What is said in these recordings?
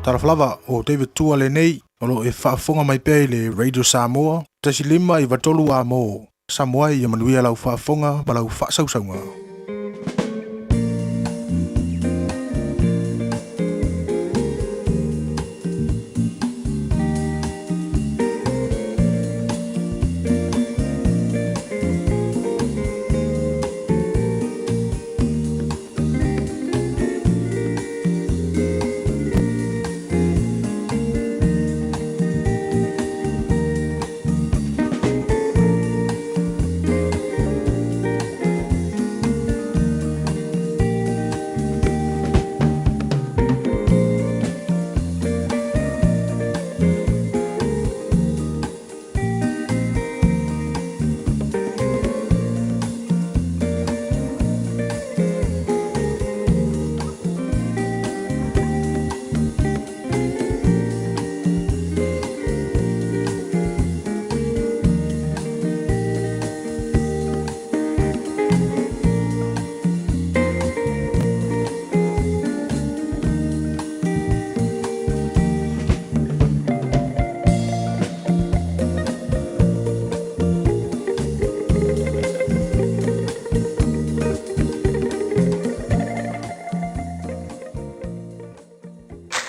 Talofa lava, o David Tua lenei, o lo o e faafofoga mai pea i le Radio Samoa, 1 5 93 A mo Samoa ia manuia lau faafofoga ma lau faasausauga.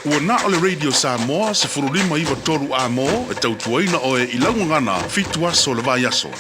Ua na o le Radio Samoa 15 9 3 A mo e tautuaina oe i lau gagana fitu aso le vaiaso.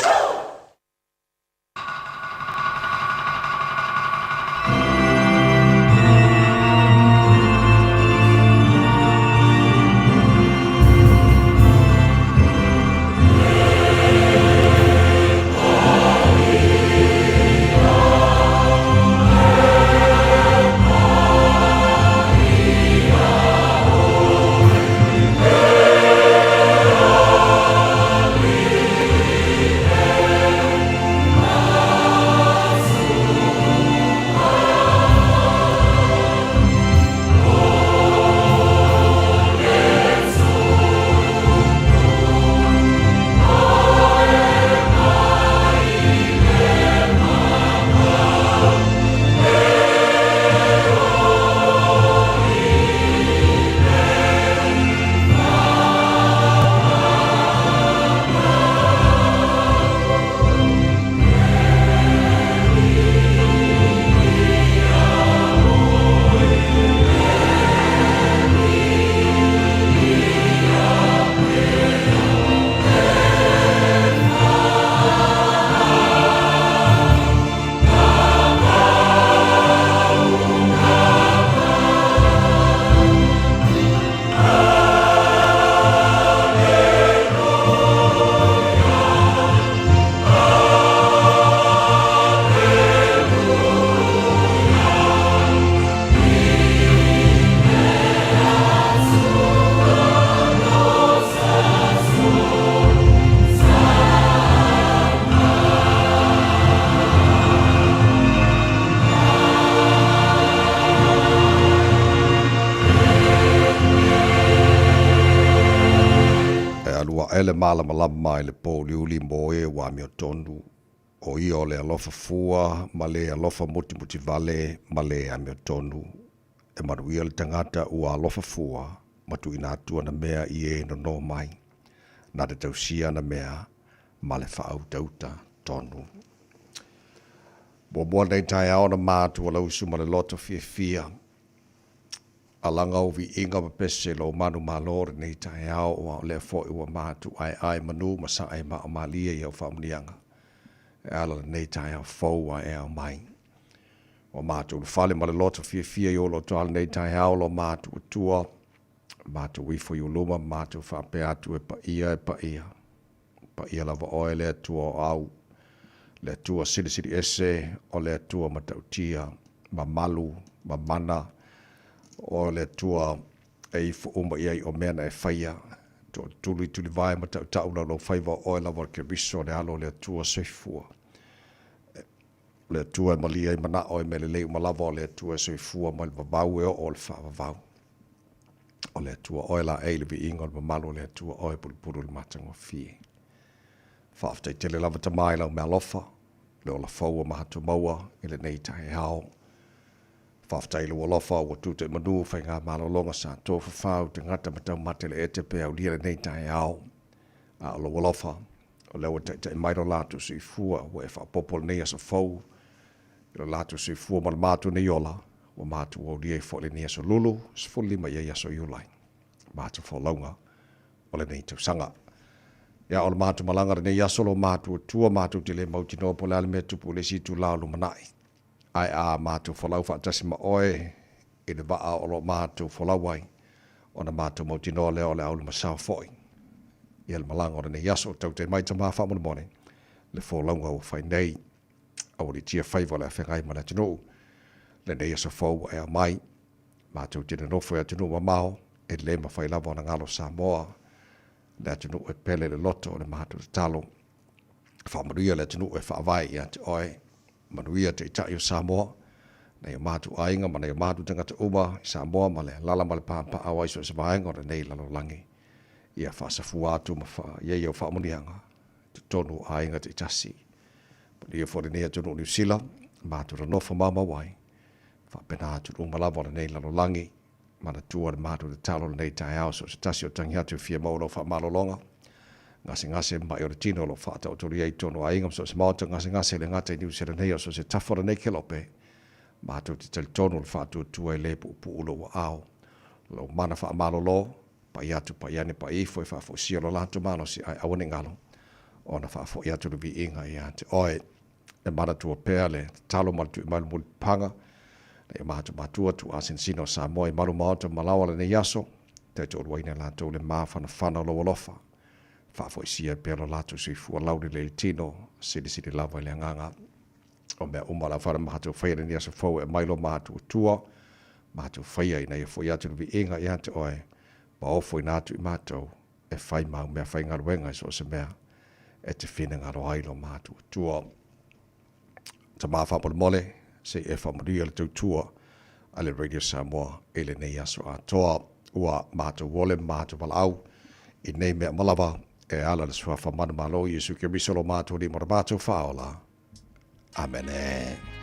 E alu aʻe le malamalama i le pōuliuli mo e ua amiotonu, ʻo ia o le alofa fua ma le alofa mutimutiwale ma le amiotonu. E manuia le tagata ua alofa fua ma tuuina atu ana mea i e nono mai, na te tausia ana mea ma le faautauta tonu. Muamua lenei taeao na matua lausu ma le loto fiafia. Alaga o viiga ma pese lou manumalo lenei taeao ua o lea foi ua matu aeae manu ma sae maomalie i au faamuniaga e ala lenei taeao fou ua e ao mai. Ua matou ulufale ma le loto fiafia i ou lotoa lenei taeao lo matuatua, matou ifo i ou luma ma matou faapea atu e paia e paia. Paia lava oe le Atua o au, le Atua silisili ese, o le Atua matautia, mamalu, ma mana, o le Atua e ifo uma i ai o mea na e faia, toatulu i tulivae ma tautau laulaufaiva o oe lava o le Keriso, le Alo o le Atua soifua. O le Atua e malie ai manao i mea lelei uma lava, o le Atua e soifua mai le vavau e oo i le faavavau. O le Atua oe laei i le viiga o le mamalu o le Atua oe pulupulu i le matagofie. Faafetai tele lava Tama i lau meaalofa, le ola fou ua matou maua i lenei taeao. Faafetai i lou alofa ua tuta i manu faigamalologa sa tofafau tagata ma taumate le ete pe aulia lenei taeao. A o lou alofa, o lea ua taitai mai lo latou soifua ua e faaopoopo lenei aso fou i lo latou soifua ma le matou nei ola, ua matou aulia ai foi lenei aso lulu, 15 i ai aso Iulai, matou folauga o lenei tausaga. Ia, o le matou malaga lenei aso lo matou atua, matou te le mautinoa po o le a le mea e tupu i le isi itula o lumanai. Ae a matou folau faatasi ma oe i le vaa o lo o matou folau ai, ona matou mautinoa lea o le a ulumasao foi ia le malaga o lenei aso. Tautai mai tama faamolemole le folauga ua fai nei. Aualiitia faiva o le a feagai ma le atunuu lenei aso fou ua e aumai. Matou te nonofo i atunuu mamao, e le mafai lava ona galo Samoa, le atunuu e pele le loto o le matou tatalo. Faamanuia le atunuu e faavae ia te oe. Manuia Taitai o Samoa, nai o matou aiga ma nai o matou tagata uma i Samoa ma le alaala ma le papaau ai so o se vaega o lenei lalolagi. Ia faasafua atu ma i ai au faamanuiaga i totonu o aiga taitasi. Manuia foi lenei atunuu o Niu Sila, matou nonofo maumau ai, faapena atunuu uma lava o lenei lalolagi. Manatua le matou tatalo lenei taeao so o se tasi o tagi atu e fia maua lau faamalologa. Gasegase ma mai o le tino o lo o faataotolia i totonu o aiga ma so o se maota gasegase e le gata i Niu Sila nei a o so o se tafa o lenei kelope. Matou te talitonu o le faatuatua e le puupuu lou aao, lou mana faamalolo, pai atu, pai ane, pai ifo e faafoisia lo latou malosi ae aua ne i galo ona faafoi atu le viiga ia te oe. E manatua pea le tatalo ma le tui mai o le mulipapaga ina ia matou matua tuuasinasina o Samoa i malu maota ma laoa lenei aso, taitoaluaina e latou le mafanafana o lou alofa. Faafoisia ai pea lo latou soifua laulelei i le tino, silisili lava i le agaga. O mea uma o le a fai matou faia i lenei aso fou e aumai lo matou Atua, matou faia ina ia foi atu le viiga ia te oe, ma ofoina atu i matou e fai mau meafaigaluega i so o se mea e te finagalo ai lo matou Atua. Tama faamolemole, se i e faamanuia le tautua a le Radio Samoa i lenei aso atoa. Ua matou ole ma matou valaau i nei mea uma lava e ala le suafa manumalo o Iesu Keriso lo matou Alii ma lo matou Faaola. Amene.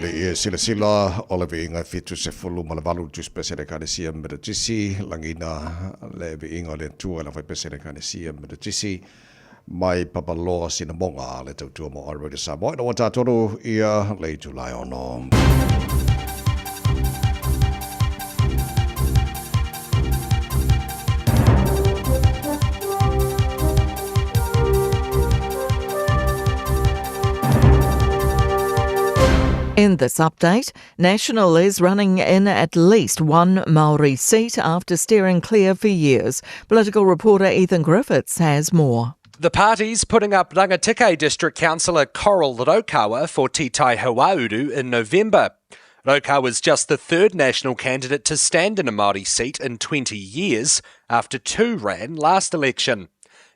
le i silasila o le viiga e 78 le tusipese le Ekalesia Metotisi, lagina le viiga o le Atua i le faipese le Ekalesia Metotisi mai Papaloa Sinamoga le tautua mo Radio Samoa ina ua tatonu ia le itula e ono. In this update, National is running in at least one Maori seat after steering clear for years. Political reporter Ethan Griffiths has more. The party's putting up Rangitikei District Councillor Coral Raukawa for Te Tai Hauāuru in November. Raukawa is just the third national candidate to stand in a Māori seat in 20 years, after two ran last election.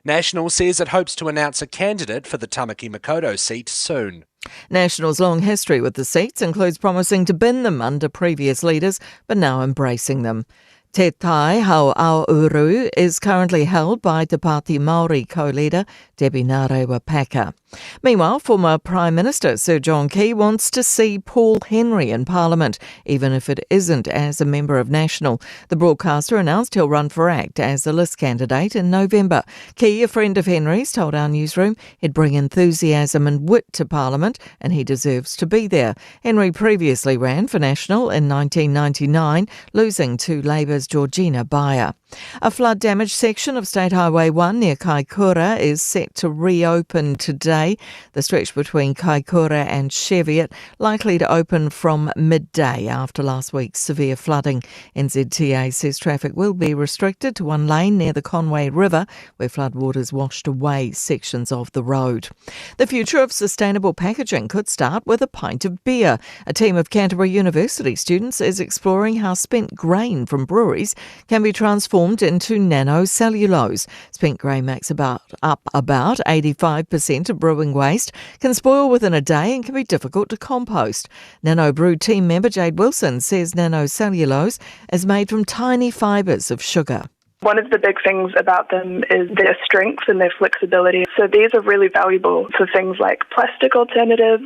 National says it hopes to announce a candidate for the Tamaki Makaurau seat soon. National's long history with the seats includes promising to bin them under previous leaders, but now embracing them. Te Tai Hauāuru is currently held by Te Pāti Māori co-leader Debbie Ngarewa Packer. Meanwhile, former Prime Minister Sir John Key wants to see Paul Henry in Parliament, even if it isn't as a member of National. The broadcaster announced he'll run for ACT as a list candidate in November. Key, a friend of Henry's, told our newsroom he'd bring enthusiasm and wit to Parliament and he deserves to be there. Henry previously ran for National in 1999, losing to Labour's Georgina Beyer. A flood damaged section of State Highway 1 near Kaikoura is set to reopen today. The stretch between Kaikoura and Cheviot likely to open from midday after last week's severe flooding. NZTA says traffic will be restricted to one lane near the Conway River, where floodwaters washed away sections of the road. The future of sustainable packaging could start with a pint of beer. A team of Canterbury University students is exploring how spent grain from breweries can be transformed into nanocellulose. Spent grain makes about up about 85% of brewing waste, can spoil within a day and can be difficult to compost. Nanobrew team member Jade Wilson says nanocellulose is made from tiny fibres of sugar. One of the big things about them is their strength and their flexibility. So these are really valuable for things like plastic alternatives.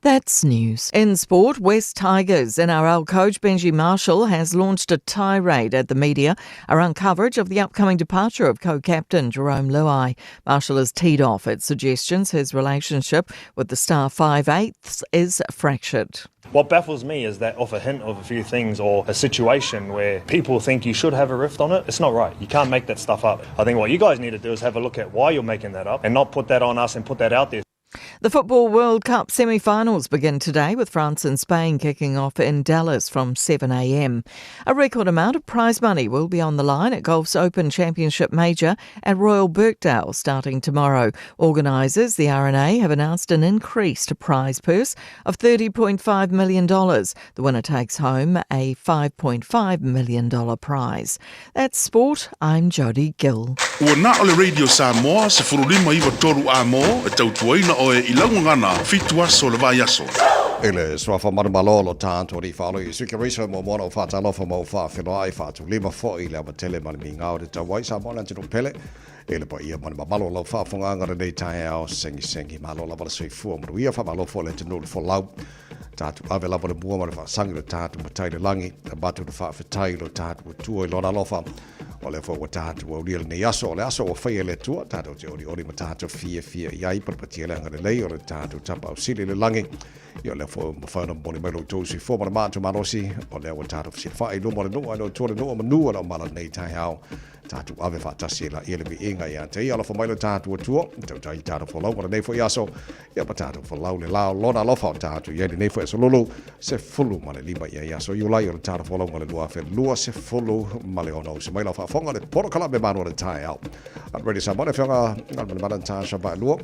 That's news. In sport, West Tigers NRL coach Benji Marshall has launched a tirade at the media around coverage of the upcoming departure of co-captain Jarome Luai. Marshall has teed off at suggestions his relationship with the star five-eighths is fractured. What baffles me is that off a hint of a few things or a situation where people think you should have a rift on it, it's not right. You can't make that stuff up. I think what you guys need to do is have a look at why you're making that up and not put that on us and put that out there. The Football World Cup semi-finals begin today with France and Spain kicking off in Dallas from 7 a.m. A record amount of prize money will be on the line at Golf's Open Championship Major at Royal Birkdale starting tomorrow. Organisers, the RNA, have announced an increased prize purse of $30.5 million. The winner takes home a $5.5 million prize. That's sport. I'm Jodie Gill. Ua na o le Radio Samoa 1593 A-mo e tautuaina oe i lau gagana fitu aso o le vaiaso. I le suafa manumalo o lo tatou alii faalo Iesu Keriso e muamua ona ou faatalofa ma ou faafeiloai faatulima foi i le avatele ma le migao i te tau ai Samoa le atunuu pele i le paia ma le mamalu o lau faafofogaaga lenei taeao segisegi malo lava le soifua manuia faamalo foi le atunuu le folau tatou ave lava le mua ma le faasagi lo tatou matai le lagi avatu le faafetai lo tatou Atua i lona alofa o lea foi ua tatou aulia lenei aso o le aso ua faia e le Atua tatou te olioli ma tatou fiafia i ai patepatia le agalelei o le tatou Tapaau Sili i le lagi ia o lea foi ua mafai ona momoli mai lo outou soifua ma le matou malosi o lea ua tatou fesilafai i luma o le nuu ae le Atua le nuu o manu o le aumala lenei taeao tatou ave faatasi e laia le viiga ia te ia. Alofa mai lo tatou Atua, tautai i tatou folauga lenei foi aso, ia ma tatou folau le lao lona alofa o tatou i ai lenei foi aso lulu, 15 ia i aso Iulai o le tatou folauga le 2026. Uso mai lau faafofoga le polokalame manu o le taeao. Radio Samoa le afioga Galumalemana Natasha Vaelua.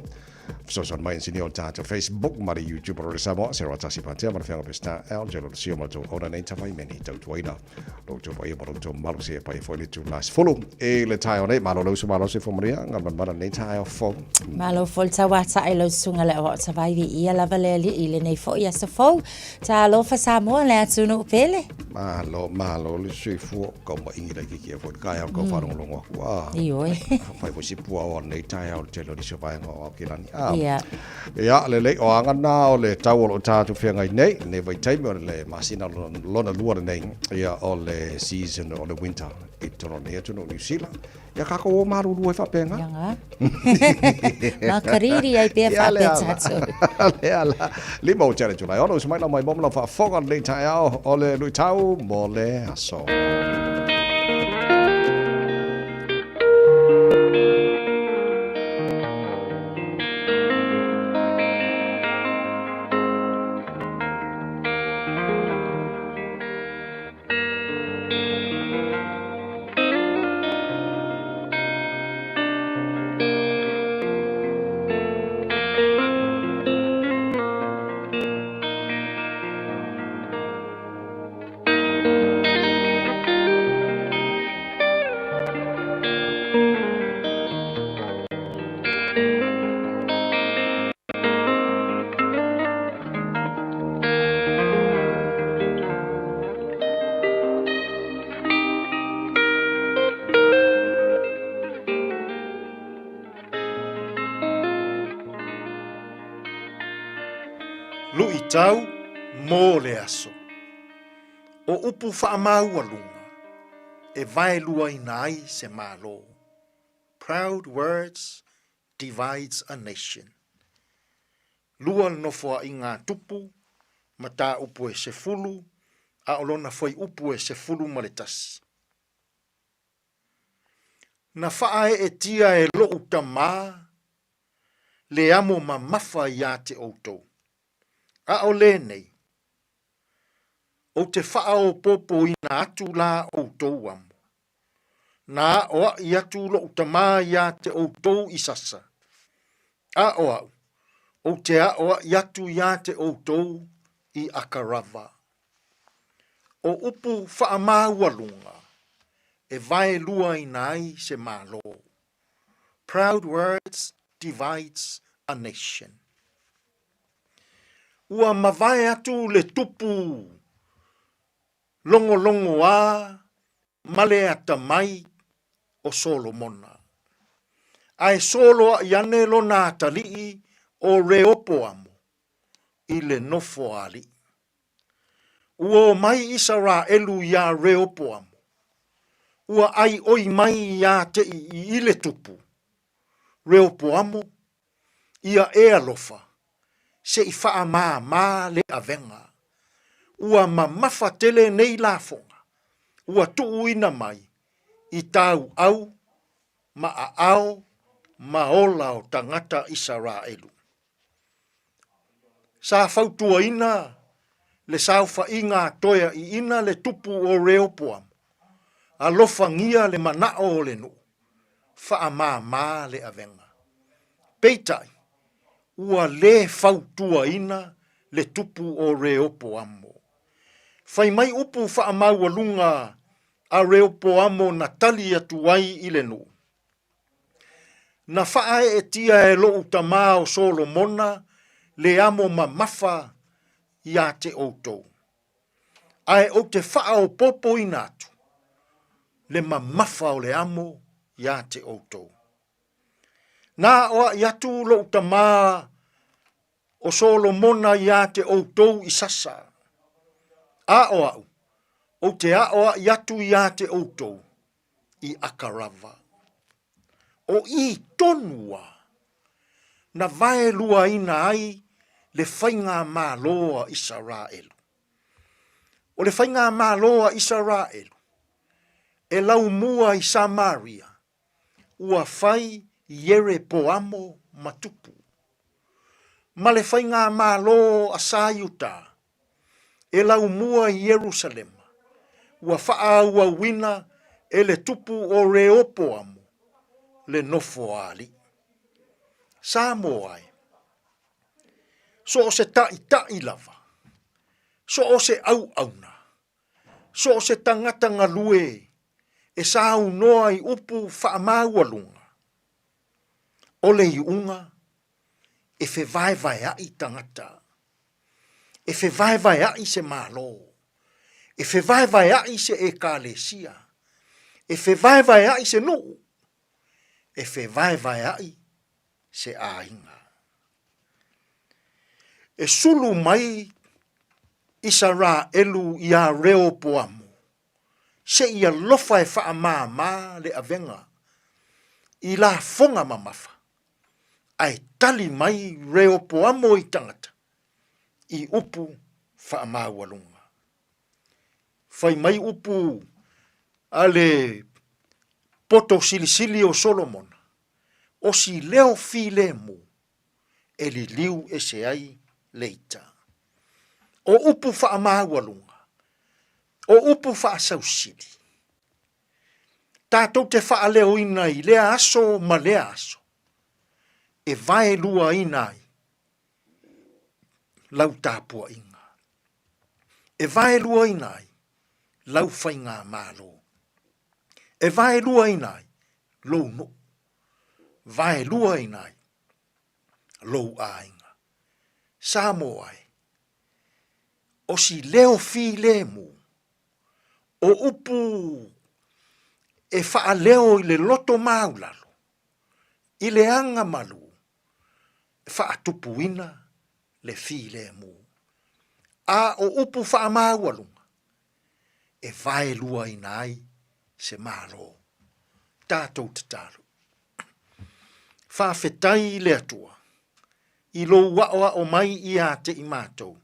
Fesoasoani mai inisinia o le tatou Facebook ma le YouTube o Rore Samoa, Sarah Tasi Patea ma le Afioga Peseta L. Jelo le Sio ma le tou ona nei tawai meni tautuaina. Lo outou paia ma lo outou malu se e paia foi le tula 10 e le taeao nei. Malo le uso malo se fomaria, Galumalemana nei taeao fou. Malo foi le tauata'i lau susuga le aoao tavai viia lava le alii i lenei foi aso fou. Talofa Samoa le atunuu pele. Malo, malo le soifua. Kau maingi laitiiti ai foi le taeao kau faalogologo atu. Ah. Ioe. Fai foi si puao o lenei taeao le tele o nisi o vaega o Aotearoa. Ia. Ia, lelei, o aga na o le tau o lo o tatou feagai nei, lenei vaitaimi o le masina lona lua lenei, ia, o le season o le winter i totonu o lenei atunuu o Niu Sila. Ia kākou o malulu ai faapena. Ia ngā. Makariri ai pea faapea tātou. Le ala. Lima o tele tulai ono, uso mai lau mai mo ma lau faafofoga lenei taeao o le luitau mo le aso. Luitau mo le aso. O upu faamaualuga e vaeluaina ai se Malo. Proud words divides a nation. Lua le nofoaiga a Tupu, mataupu e 10, a o lona fuaiupu e 11. Na faaeetia e lou tamā le amo mamafa iā te outou, a o lenei, ou te faaopoopoina atu la outou amo. Na aoaʻi atu loʻu tamā iā te ʻoutou i sasa, a ʻo aʻu, ou te aʻoaʻi atu iā te ʻoutou i Akarava. ʻO upu faamaualuga e waeluaina ai se Malo. Proud words divides a nation. Ua mavae atu le tupu logologoā ma le atamai o Solomona. A e soloaʻi ane lona atalii ʻo Reopoamo i le nofo a aliʻi. Ua o mai ʻIsaraʻelu iā Reopoamo, ua ʻai ʻoi mai iā teʻi i le tupu, Reopoamo, ia e alofa, se i faamāmā le avega. Ua mamafa tele nei lafoga, ua tuuina mai i tāu au ma aao ma ola o tagata Isaraelu. Sa fautuaina le saofaiga a toeaʻiina le tupu o Reopoamo, alofagia le manaʻo o le nuu, faamāmā le avega. Peitai, ua lē fautuaina le tupu o Reopoamo. Fai mai upu faamaualuga a Reopoamo na tali atu ai i le nuu. Na faaeetia e loʻu tamā o Solomona le amo mamafa iā te ʻoutou, a e ou te faaopoopoina atu le mamafa o le amo iā te ʻoutou. Na aʻoaʻi atu loʻu tamā o Solomona iā te ʻoutou i sasa, a ʻo aʻu, ou te aʻoaʻi atu iā te ʻoutou i Akarava. ʻO i tonu a na waeluaina ai le faigamalo a ʻIsaraʻelu. ʻO le faigamalo a ʻIsaraʻelu, e laumua i Samaria, ua fai Ierepoamo ma tupu. Ma le faigamalo a Saiuta, e laumua i Ierusalema, ua faaauauina e le tupu o Reopoamo le nofo a aliʻi. Samoa e. So o se taʻitaʻi lava, so o se ʻauʻauna, so o se tagata galue e saunoa i upu faamaualuga, o le iuga e fevaevaeaʻi tagata E fevaevaeaʻi se Malo. E fevaevaeaʻi se ʻEkalesia. E fevaevaeaʻi se nuʻu. E fevaevaeaʻi se ʻāina. E sulu mai Isaraelu iā Reopoamo, seʻi alofa e faamāmā le avega i lafoga mamafa, ae tali mai Reopoamo i tagata i upu faamaualuga. Fai mai upu a le poto silisili o Solomona, o si leo filemu e liliu ese ai le ita. O upu faamaualuga, o upu faasausili, tatou te faaleoina i lea aso ma lea aso, e vaeluaina ai lau tapuaiga, e vaeluaina ai lau faigamalo, e vaeluaina ai lou nuu, vaeluaina ai lou aiga. Samoa e, o si leo filemu, o upu e faaleo i le loto maulalo, i le aga malu, e faatupuina le filemu. A o upu faamaualuga, e vaeluaina ai se Malo. Tatou tatalo. Faafetai i le Atua i lou aʻoaʻo mai ia te i matou,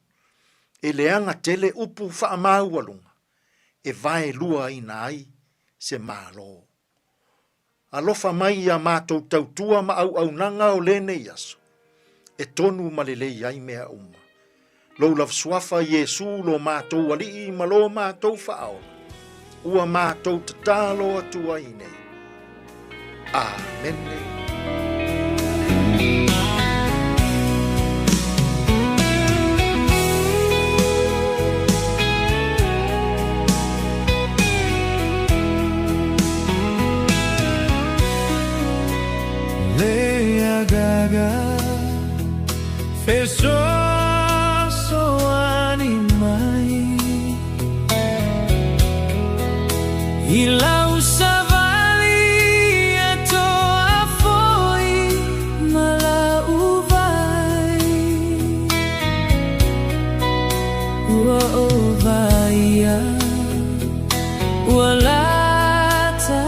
e leaga tele upu faamaualuga e vaeluaina ai se Malo. Alofa mai ia matou tautua ma auaunaga o lenei aso, e tonu ma lelei ai mea uma. Lou lava suafa Iesu lo matou Alii ma lo matou Faaola, ua matou tatalo atu ai nei. Amene. Le agaga fesoasoani mai I lau savali e toa foi ma lau vai Ua ova ia ua lata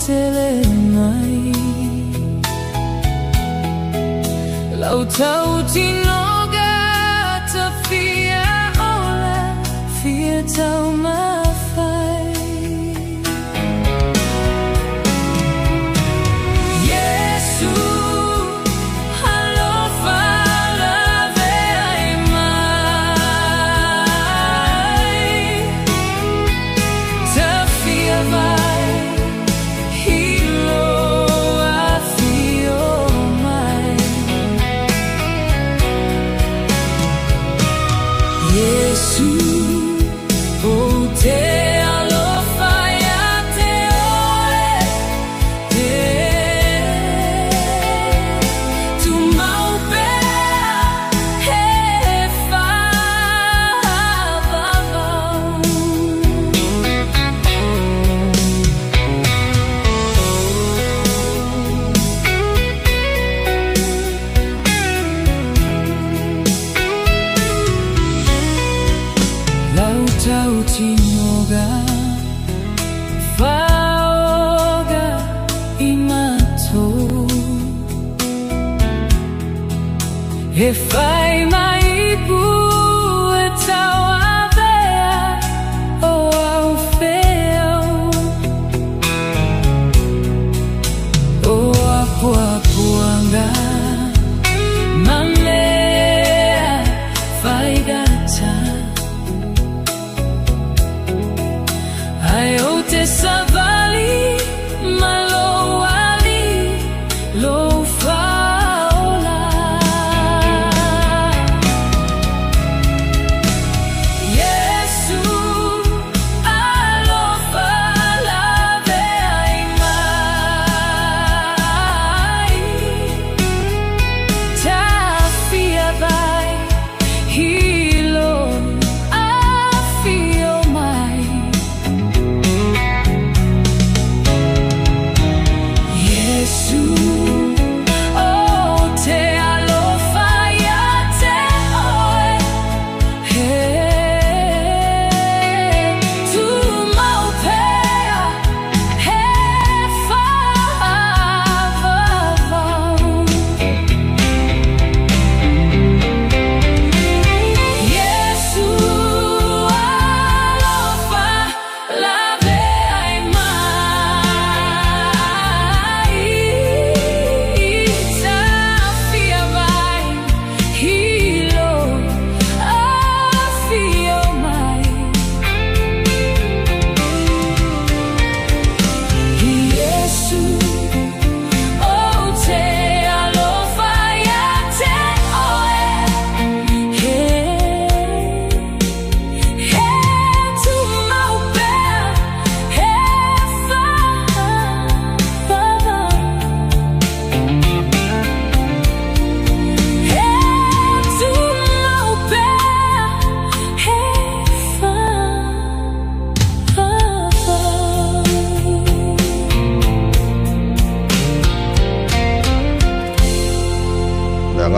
tele mai Lau tautinoga tafia ola fia taumafai Iesu alofa laveai mai Tafia vai Hilo afio mai Iesu ou te alofa ia te oe Tumau pea he whaavavau. Lau tautinoga faoga i matou E whai mai ipu e tauavea o au wheau O apuapuanga ma mea whaigata Ai o te savali ma lou ali, lou faaola.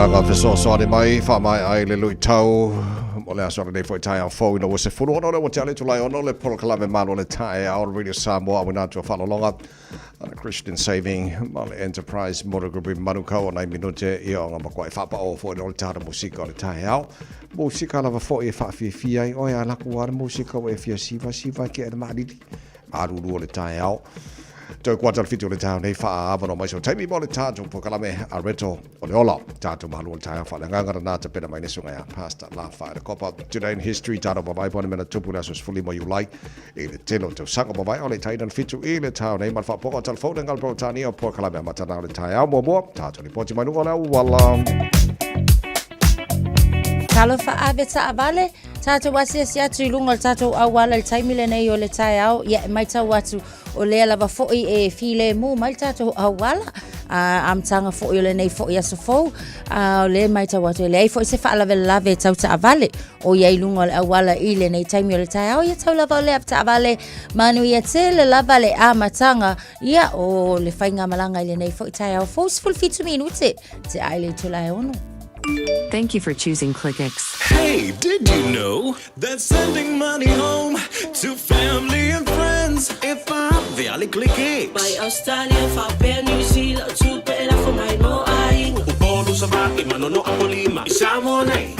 agaga fesoasoani mai faamaea ai le luitau mo le aso lenei foi taeao fou ina ua 16 le ua tea le itula e 6 le polokalame malo le taeao o Radio Samoa auina atu a faalologa a le Christian Saving ma le Enterprise Motor Group i Manukau o nai minute ia o ngā makuai whaapao foi no le tāna musika o le taeao. Musika lava foi e whaafiafia ai oe a laku a le musika o e fia siva siva ke e le maalili. Malulu o le taeao. Toe kuata le 7 o le taeao nei faaavanoa mai so taimi mo le tatou polokalame a Reto o le Ola. Tatou malu o le taeao faaleagaga lena tapena mai le susuga ia Pastor Lafa le Kopa. Today in history tatou mavae po o le mea na tupu i le aso 15 Iulai i le tele o tausaga mavae o le taina le 7 i le taeao nei ma le faapoga o telefone ngā le Peretania o polokalame amataga o le taeao muamua tatou lipoti mai luga o le auala. Talofa ave taavale, tatou asiasi atu i luga o le tatou auala i le taimi lenei o le taeao, ia e matau atu o lea lava foi e filemu mai le tatou auala, a amataga foi o lenei foi aso fou, a o lea e matau atu e leai foi se faalavelave tau taavale o i ai i luga o le auala i lenei taimi o le taeao, ia tau lava o lea taavale manuia tele lava le amataga, ia o le faigamalaga i lenei foi taeao fou 17 minute te ai le itula e 6. Thank you for choosing ClickX. Hey, did you know that sending money home to family and friends e faave le ClickX? Mai Australia, faapea New Zealand, o tupe e lafo mai mo aiga. Upolu Savaii, Manono Apolima, i Samoa nei.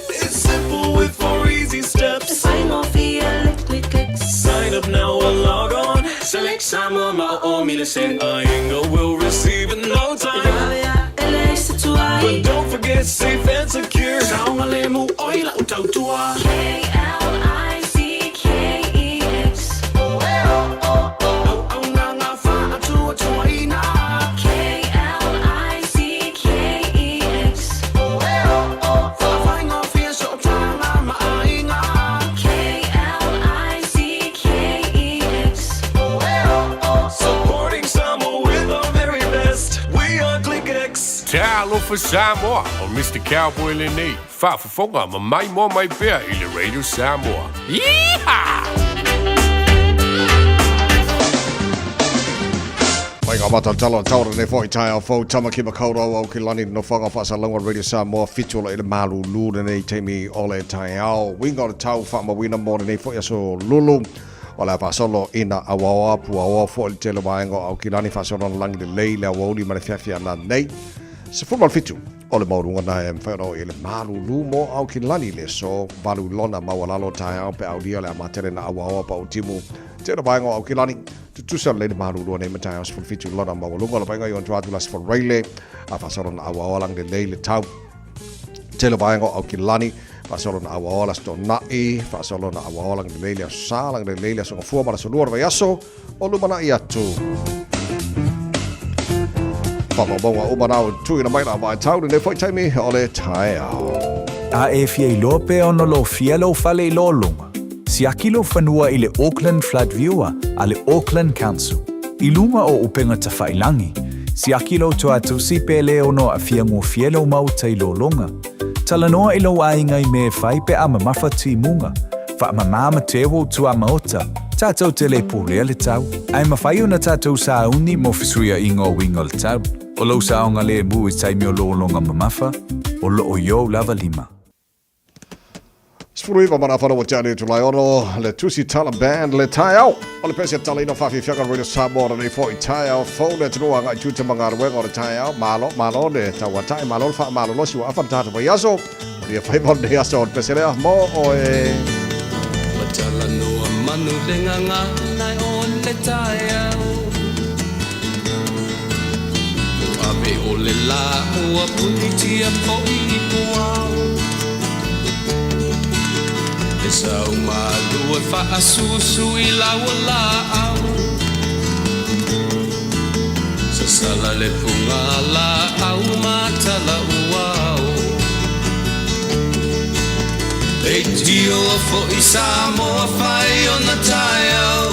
It's simple with 4 easy steps. E faigofie le ClickX. Sign up now or log on. Select Samoa ma o o mile sen. Aiga will receive in no time. E vave a e leai se tuai. But don't forget safe and secure. Saogalemu oi lau tautua. K-L-I-C-K-E-X. Auaunaga faatuatuaina. K-L-I-C-K-E-X. Faafaigofie sootaga ma aiga. K-L-I-C-K-E-X. Supporting Samoa with our very best. We are ClickX. Talofa Samoa, o Mr. Cowboy lenei, faafofoga ma maimoa mai pea i le Radio Samoa. Yeehaw! Mai ngā matatalo a taura nei foi taeao fou Tamaki Makaurau au ki lani nofoaga faasalauga Radio Samoa 7 ola i le malulu lenei taimi o le taeao. Uiga o le tau faamauina mo lenei foi aso lulu o le a faasolo ina auaoa puaoa foi le tele o vaega o Aukilani faasolo na lagi lelei le aoauli ma le feafea nei. 17 o le maualuga na e mafai ona oo i ai le malulu mo Aukilani le aso valu lona maualalo taeao pe aulia le amatele na auaoa pa utimu tele o vaega o Aukilani. Tutusa lelei le malulu nei ma taeao 17 lona maualuga o le vaega i ona tua atu le aso Faraile a faasolo na auaoa lagi lelei le tau tele o vaega o Aukilani faasolo na auaoa le aso Toonai faasolo na auaoa lagi lelei le aso Sa lagi lelei le aso Gafua ma le aso Lua o le vaiaso o lumanai atu. Whamaumauga uma nā o tuina mai la vaetau lenei foi taimi o le taeao. A e fia iloa pe ono lofia lou fale i lologa, siaki lou fanua i le Auckland Flood Viewer a le Auckland Council. I luga o upega tafailangi, siaki lou toatusi pe le ono aafia gofie lou maota i lologa. Talanoa i lou aiga i mea e fai pe a mamafa timuga. Faamamā ma teu ou tuamaota, tatou te le pulea le tau. Ae mafai ona tatou sauni mo fesuiaiga o uiga o le tau. O lou saogalemu i taimi o lologa mamafa, o loo i ou lava lima. 19 ma nā whanau o Te Ani Tulaiono, le Tusi Tala Band, le taeao. O le pese tala ina whawhiwhianga Radio Samoa na nei foi taeao fou le atunuu agai tute ma galuega o le taeao. Malo, malo le tauata'i, malo le faamalolosi ua afa le tatou vaiaso. O ia faiva o lenei aso o le pese lea mo oe. Ua talanoa manu le gagana o le taeao. Ua ave o le lā ua punitia foi i puao. E sau malu e faasusu i lau laau. Sasala le puga laau ma tala uao. E tio foi Samoa fai ona taeao.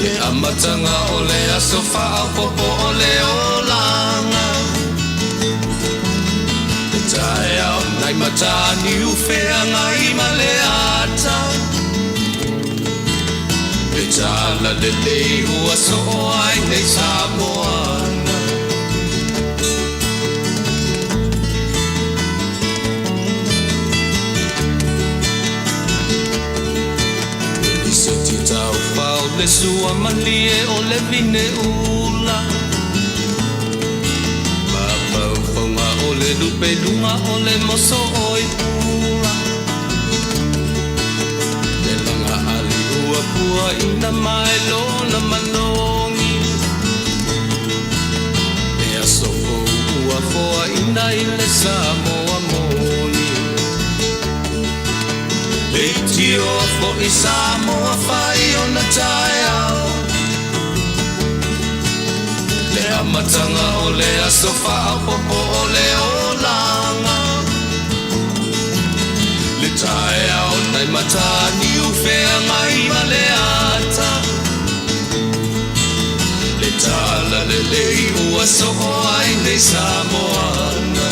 Le amataga o le aso faaopoopo o le olaga. Le taeao nai Mataniu feagai ma le ata. Le tala lelei ua soo ai nei Samoana. sua malie o le vine ula. Mafaufauga o le lupe luga o le moso oi pula. Le laga ali ua pua ina mai lona manogi. Le aso fou ua foaina i le Samoa moni. Leitioa foi Samoa fai ona taeao. Le amataga o le aso faaopoopo o le olaga. Le taeao nai Mataniu feagai ma le ata. Le talalelei ua soo ai nei Samoana.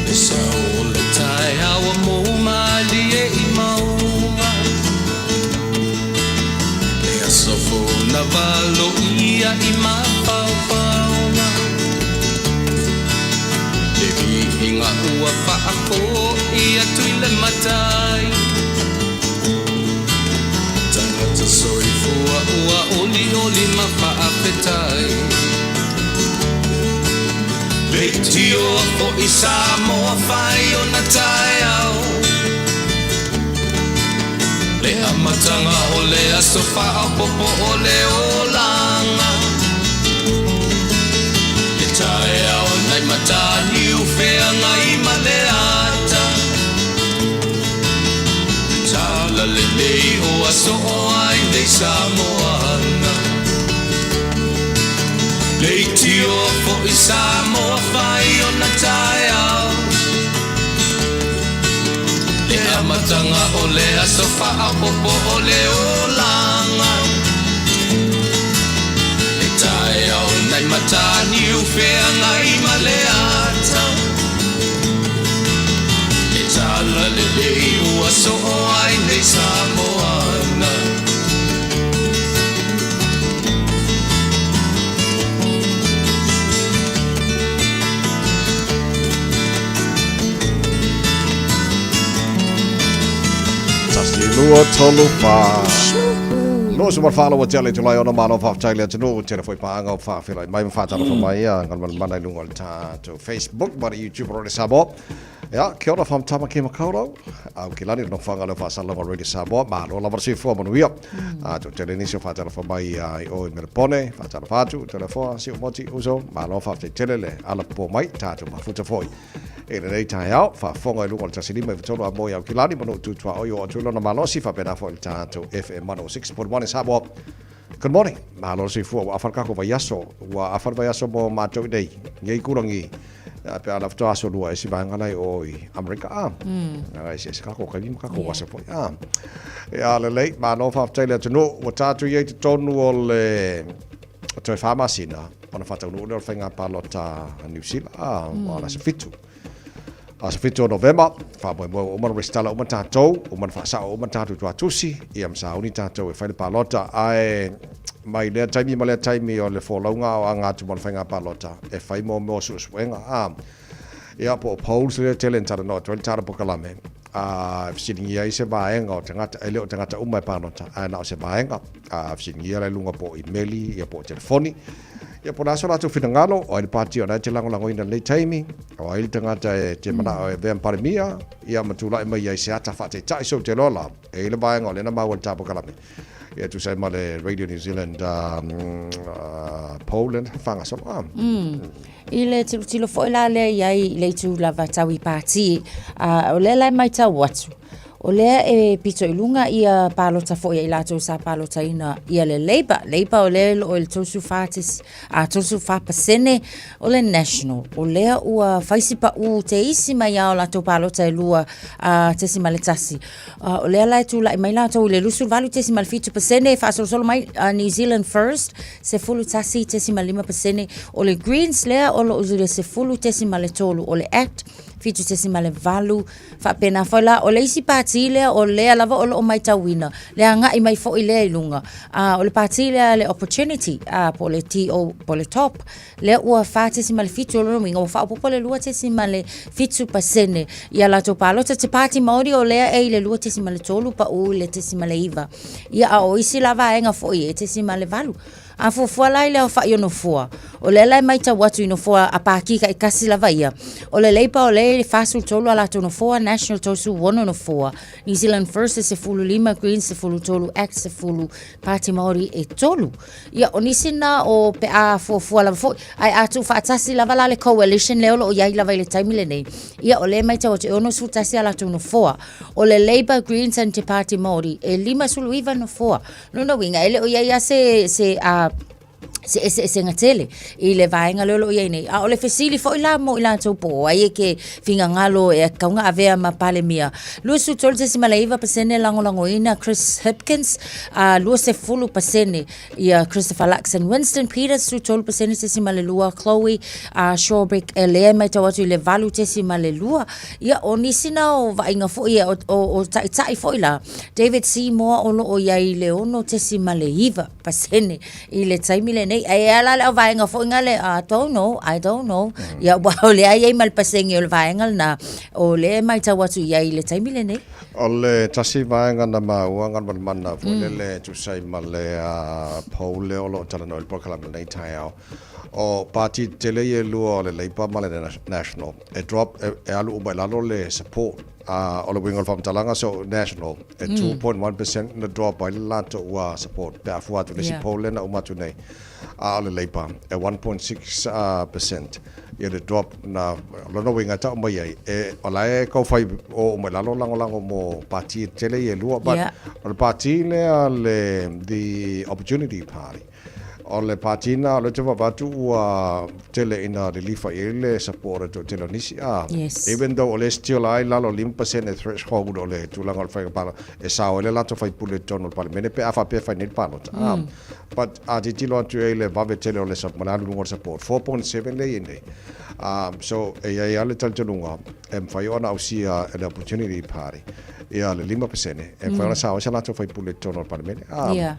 Le sao o le taeao ua mou malie i mauga. Le aso fou na valoia i mafaufauga. Le viiga ua faafoi atu i le matai. Tagata soifua ua olioli ma faafetai. Leitioa foi Samoa fai ona taeao. Le amataga o le aso faaopoopo o le olaga. Le taeao nai Mataniu feagai ma le ata. Le talalelei ua soo ai nei Samoana. Leitioa foi Samoa fai ona taeao. Le amataga o le aso faaopoopo o le olaga. Le taeao nai Mataniu feagai ma le ata. Le talalelei ua soo ai nei Samoana. Tasi, lua, tolu, fa. Lo se whawhalo wa tele tulai ona malo whawhtai le atunuu tele foi paanga o whawhilai mai ma whātara mm. mai a ngā mana i lunga o le tātou Facebook ma le YouTube o le Samoa. Ia, kia ora from Tamaki Makaurau. Au ki lani no whanga le whasalaga Radio Samoa. Malo lava se fua manuia. A to tele nisi o whātara mai i o i Merepone, whātara whātu, tele foa, si o moti, uso, malo whawhtai tele le ala po mai, tātou mafuta foi. E lenei taeao, faafofoga i luga o le 15 i 3 a moe Aukilani ma nuu tu tuaoi o atu i lona malosi faapena foi le tatou FM 106.1 i Samoa. Good morning. Malo le soifua, ua afa le kako vaiaso. Ua afa le vaiaso mo matou i nei, nei kulangi. Pe a lafto aso lua e si vaenga lai o i Amerika a. Mm. E se se kako kaimi ma kako yeah. foi a. E a lelei, malo faafetai le atunuu, ua tatou i ai totonu o le toe wha masina, ona whataunuu lea o le whainga palota a New Zealand, a, mm. o le aso fitu. Aso fitu o Novema, whaamoemoe ua uma na resitala uma tātou, uma na whaasao uma tātou tuatusi, ia ma sauni tātou e whai le palota, ae mai lea taimi ma lea taimi o le fōlauga o anga atu mo le whainga palota, e whai mo mo suesuega, a, ia po o polls lea tele na talanoa atu ai le tala pokalame, a, e fesiligia ai se vaega o tagata, e le o tagata uma e palota, ae na o se vaega, a fesiligia la i luga po o imeli, ia po o telefoni, ia po o le a so latou finagalo, o ai le pati o la e te lagolagoina i lenei taimi, o ai le tagata e te manao e avea ma Palemia, ia ma tulai mai ai se ata faataitai so te loa la, e i ai le vaega o lea na maua i le tapokalape, ia e tusa ai ma le Radio New Zealand poll lea na faagasolo. A. I le tilotilo foi la lea i ai i le itu lava tau i pati, a, o lea la e matau atu, O lea e pito i luga ia palota foi a i latou sa palotaina ia le Labour. Labour o lea e loo i le 34 a 34% o le National. O lea ua fai si pau te isi mai a o latou palota e 2.1. O lea la e tulai mai latou i le 28.7% e faasolosolo mai New Zealand First 11.5%, o le Greens lea o loo i le 10.3, o le Act 7.8 faapena foi la. O le isi pati lea o lea lava o lo o matauina le agai mai foi lea i luga, o le pati lea le Opportunity, po o le TO po o le Top lea ua 4.7, o lona uiga ua faaopoopo le 2.7% i a latou palota. Te Pāti Māori o lea e i le 2.3 pau i le 0.9, ia a o isi la vaega foi e 0.8. A fuafua la i le aofai o nofoa, o lea la e matau atu i nofoa a pāti taitasi lava ia, o le Labour o lea e i le 43 a latou nofoa, National 36 nofoa, New Zealand First e 15, Greens 13, Act 10, Pāti Māori e 3. Ia, o nisi na o pe a fuafua lava foi, ae a tuufaatasi lava la le coalition lea o lo o i ai lava i le taimi lenei, ia o lea e matau atu e 61 a latou nofoa. O le Labour, Greens and Te Pāti Māori e 59 nofoa. Lona uiga, e le o i ai lava se, se, a, se eseesega tele i le vaega lea o lo o i ai nei. A o le fesili foi la mo i latou po o ai e ke finagalo e tatau ona avea ma Palemia. 23.9% lagolagoina Chris Hipkins, a 20% ia Christopher Luxon. Winston Peters, 13.2, Chloe Swarbrick e lea e matau atu i le 8.2. Ia, o nisi na o vaaiga foi o, o, o taitai foi la, David Seymour o lo o i ai i le 6.9% i le taimi lenei. Ae a la le auvaega foi na le, I don't know, I don't know. Ia, aua o lea e i ai ma le pasene o le vaega lena, o lea e matau atu i ai i le taimi lenei. O le tasi vaega na maua galumalemana foi lele e tusa ai ma le poll lea o lo o talanoa i le polokalame i lenei taeao. O pati tetele ia e lua o le Labour ma le National e drop e alu uma i lalo le support. O le uiga o le faamatalaga so National e 2.1% na drop ai le latou support pe a fua atu i le isi poll lea na uma atu nei. A o le Labour e 1.6% ia le drop na o lona uiga e tau mai ai e o la e tau fai o uma i lalo lagolago mo pati tetele ia e lua but o le pati lea le the Opportunity Party O le pati na o lea ou te vaavaai atu ua tele ina lilifa i ai le support a le toatele o nisi. Ah, Yes. Even though o lea still ai lalo 5% threshold o le tulaga o le faiga palota, e sao ai le latou faipule i totonu o le Palemene pe a faapea e fai nei le palota. Ah, but a tilotilo atu i ai le vave tele o le ma le alu i luga o le support, 4.7 lea e i ai nei. Ah, so e i ai lava le talitonuga e mafai ona ausia e le Opportunity Party ia le 5% e mafai ona sao ai se latou faipule i totonu o le Palemene. Ah, Yeah.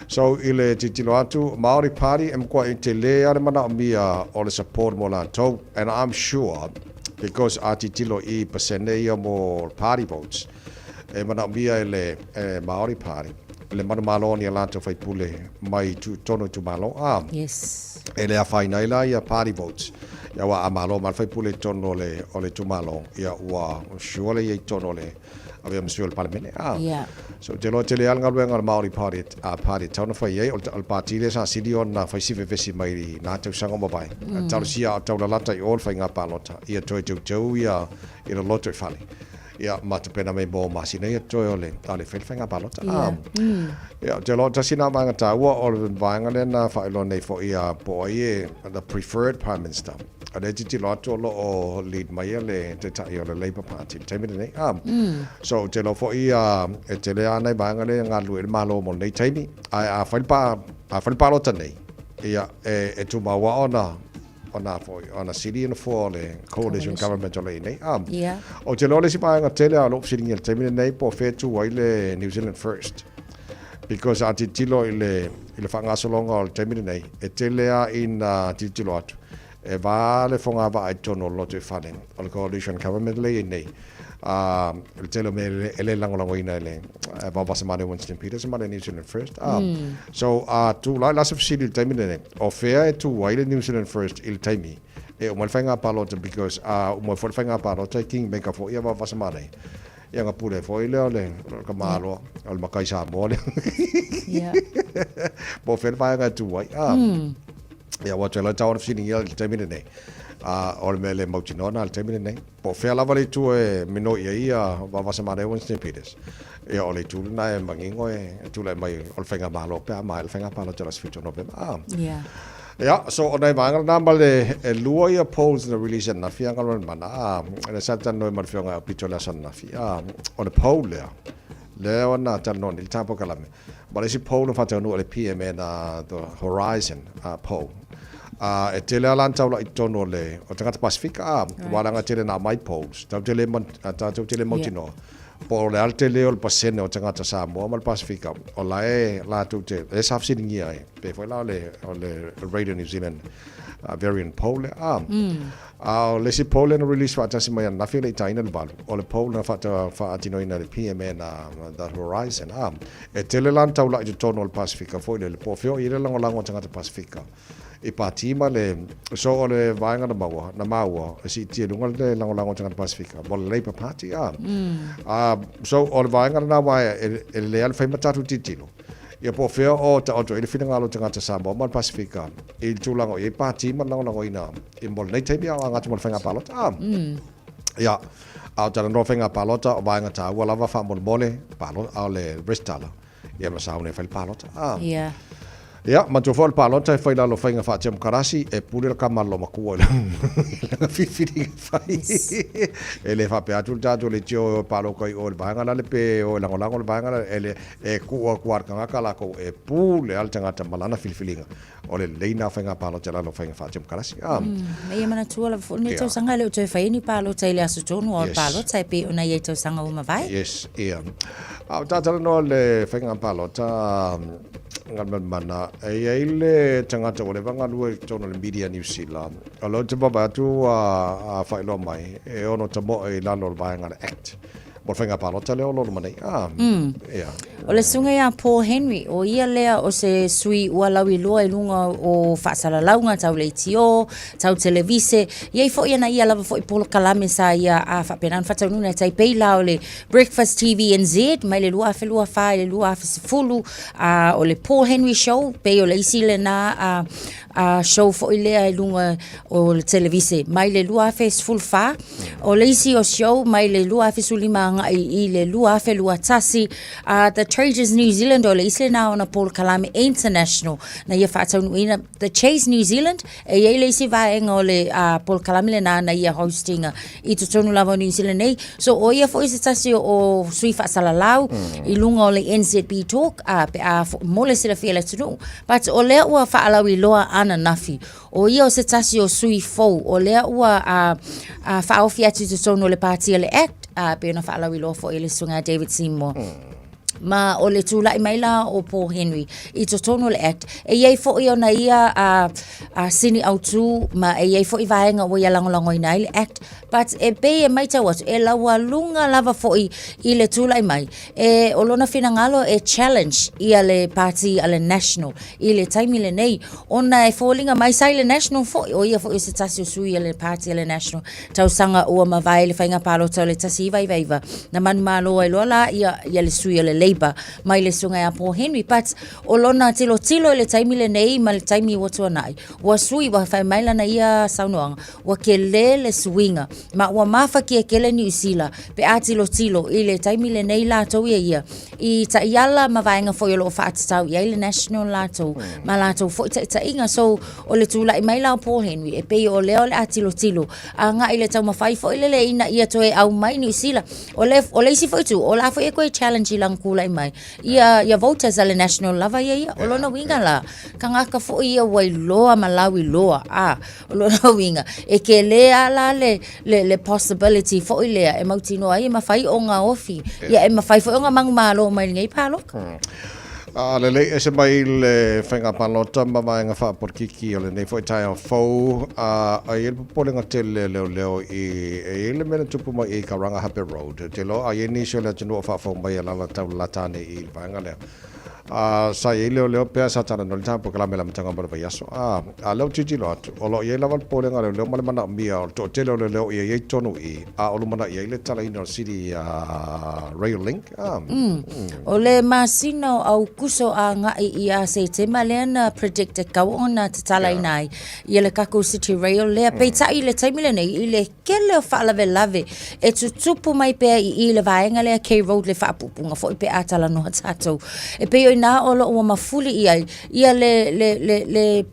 So i le tilotilo atu, Māori Party e matuai tele lava le manaomia o le support mo latou and I'm sure because a tilotilo i pasene ia mo party votes e manaomia e le Māori Party le manumalo o ni a latou faipule mai totonu itumalo a Yes. e le afaina ai la ia party votes ia aua a malo ma le faipule i totonu o le o le itumalo ia ua sure le ia i totonu o le avea ma sui o le Palemene. Ah. Yeah. So, te loa tele lava le galuega a le Māori Party, a Party e tatau ona fai ai, o le pati lea sa sili ona fai si vevesi mai i nā tausaga ua mavae. Mm. Talosia a o taulalata i o le faiga palota, ia toe teuteu ia i le loto i fale. Ia, ma tapena mai mō masina ia toe o le, a le fai le faiga palota. Yeah. Ah. Ia, te loa tasi nā vaega tāua o le vaega lea na faailoa nei foi a po o ai e the preferred Prime Minister. A lea tilotilo atu o lo o lead mai le Taitai o le Labour Party i le taimi lenei. Ah. So, te iloa foi e tele lava nai vaega lea e galulue ai le Malo mo lenei taimi. Ae a fai le pa, a fai le palota nei, ia, e, e tumau lava ona, ona foi, ona sili nofoa o le coalition government o lo o i ai nei. Ah. Yeah. Ou te iloa le isi vaega tele lava o lo o fesiligia i le taimi lenei po o fea e tu ai le New Zealand First. Because a tilotilo i le, i le faagasologa o le taimi lenei, e tele lava ina tilotilo atu, e va le fogavaa i totonu o le lotoifale o le coalition government lea e i ai nei. Ā, le tele o mea e le lagolagoina e le Vaovasamanaia Winston Peters ma le New Zealand First. Ā, so a tulai la se fesili i le taimi lenei, o fea e tu ai le New Zealand First i le taimi e uma ai le faiga palota because a uma ai foi le faiga palota e kingmaker foi ia Vaovasamanaia. Ia ona pule foi lea o le tamaloa, o le matai Samoa lea. Ia. Po o fea le vaega e tu ai. Ia, ua toe lau tau ona fesiligia i le taimi lenei. A o le mea le mautinoa lena i le taimi lenei. Po o fea lava le itu e minoi ai ia Vaavasamanaia Winston Peters, ia o le itu lena e manino e tulai mai o le faigamalo pe a maea le faiga palota i le aso 7 o Novema. A. Yeah. Ia, so o nai vaega lena ma le e lua ia polls na release ananafi a galue mana, a, lea sa talanoa ma le afioga ia Aupito i le aso ananafi, a, o le poll lea, lea na talanoa nei i le tā polokalame, Ma le isi poll na faataunuu e le PMN a The Horizon poll, a e tele lava la na taulai i totonu o le o tagata Pasifika, a aua leaga e tele na aumai polls, tatou te le tatou te le mautinoa po o le a le tele o le pasene o tagata Samoa ma le Pasifika o la e latou te e sa fesiligia ai, pei foi la o le o le Radio New Zealand variant poll lea, a. A o le isi poll lea na release faatasi mai ananafi e le i taina le 8, o le poll na faatinoina e le PMN a The Horizon. A, e tele la na taulai i totonu o le Pasifika foi lele, po o fea o i ai le lagolago a tagata Pasifika i pati ma le, so o le vaega na maua, na maua e siitia i luga le lagolago a tagata Pasifika mo le Labour Party. A, a, so o le vaega lena aua e lelei lava le fai ma tatou tilotilo. Ia po o fea o taoto ai le finagalo o tagata Samoa ma le Pasifika i le tulaga o i ai pati ma le lagolagoina i mo lenei taimi a o aga atu mo le faiga palota. A, ia, a o talanoa faiga palota o vaega taua lava faamolemole, palo, a o le resitala, ia ma sauni e fai le palota. A, Ia. Ia, manatua foi o le palota e fai i lalo o faiga faatemokarasi, e pule le tama a le loomatua i lana filifiliga e fai. E le faapea atu le tatou leitio e o e palota i o i le vaega lale pe o e lagolago le vaega lale, e le, e tuu atu lava i le tagata latou e pule lava le tagata ma lana filifiliga. O le lelei lena o faiga palota i lalo o faiga faatemokarasi. A. Ma ia manatua lava foi lenei tausaga e le o toe faia ni palota i le aso tonu o le palota e pei ona i ai tausaga ua mavae. Yes, ia. A o talanoa i le faiga palota, Galumalemana, e i ai le tagata ua leva ona galue i totonu o le media Niu Sila, o lea ou te vaavaai atu ua faailoa mai e ono tamoe i lalo o le vaega o le Act mo le faiga palota lea o lo o loma nei. Ah, ia. O le susuga ia Paul Henry, o ia lea o se sui ua lauiloa i luga o faasalalauga tau leitio, tau televise. E i ai foi ana ia lava foi polokalame sa ia a faapena ona faataunuuina e tai pei la o le Breakfast TVNZ mai le 2024 i le 2010, a o le Paul Henry Show, pei o le isi lena a, a show foi lea i luga o le televise mai le 2014. O le isi o show mai le 2015 agai i le 2021, a The Traders New Zealand, o le isi lena ona polokalame international na ia faataunuuina. The Chase New Zealand, E i ai le isi vaega o le uh, polokalame lena na ia hostinga i totonu lava o New Zealand nei. So o ia foi se tasi o, o sui faasalalau i luga o le NZB Talk uh, pe a fo, mo le silafia e le atunuu. But o lea ua faalauiloa ananafi. O ia o se tasi o sui fou, o lea ua uh, uh, faaofi atu i totonu o le pāti o le ACT, uh, pei ona faalauiloa foi e le susuga a David Seymour. Ma o le tulai mai la o Paul Henry i totonu o le Act, e i ai foi ona ia a, a sini autū ma e i ai foi vaega ua ia lagolagoina ai le Act, but e pei e matau atu, e laualuga lava foi i le tulai mai. E, o lona finagalo e challenge ia le pati a le National i le taimi lenei, ona e foliga mai sa i le National foi, o ia foi o se tasi o sui a le pati a le National. Tausaga ua mavae le faiga palota o le 1999, na manumalo ai loa la ia, ia le sui o le Labour mai le susuga ia Paul Henry. But o lona tilotilo i le taimi lenei ma le taimi ua tuanai, ua sui, ua fai mai lana ia saunoaga, ua kele le suiga, ma ua mafatia tele Niu Sila pe a tilotilo i le taimi lenei latou ia ia i taiala ma vaega foi o lo o faatatau i ai le National latou ma latou foi taitaiga. So, o le tulai mai la o Paul Henry, e pei o lea o le a tilotilo agai i le taumafai foi lele ina ia toe aumai Niu Sila. O le, o le isi foi itu, o la foi e toe challenge i lana tulai mai ia, ia voters a le National lava ia ia. O lona uiga la, tagata foi ia ua iloa ma lauiloa, a, o lona uiga, e tele lava la le, le, le possibility foi lea e mautinoa ai e mafai ona ofi, ia e mafai foi ona manumalo mai lenei palota. A lelei ese mai le faiga palota ma vaega faapolokiki o lenei foi taeao fou, a e i ai le popolega tele a leoleo i e i ai le mea na tupu mai i Karangahape Road. Ou te iloa a i ai nisi o le atunuu o faafofoga mai e alaala taulalata ane i le vaega lea. Sa i ai leoleo pea sa talanoa i le tatou polokalame i le amataga o le vaiaso. A lea ou tilotilo atu, o lo o i ai lava le popolega a leoleo ma le manaomia o le toatele o leoleo ia i ai tonu i i, a o lumanai ai le talaina o le City Rail Link. O le masina o Aukuso agai ia Setema lea na predict e tatau ona tatalaina ai ia le tatou City Rail lea. Peitai i le taimi lenei, i le tele o faalavelave e tutupu mai pea i i le vaega lea K Road le faapuupuuga foi pe a talanoa tatou. E pei o ina o lo o ua mafuli i ai ia le, le, le, le,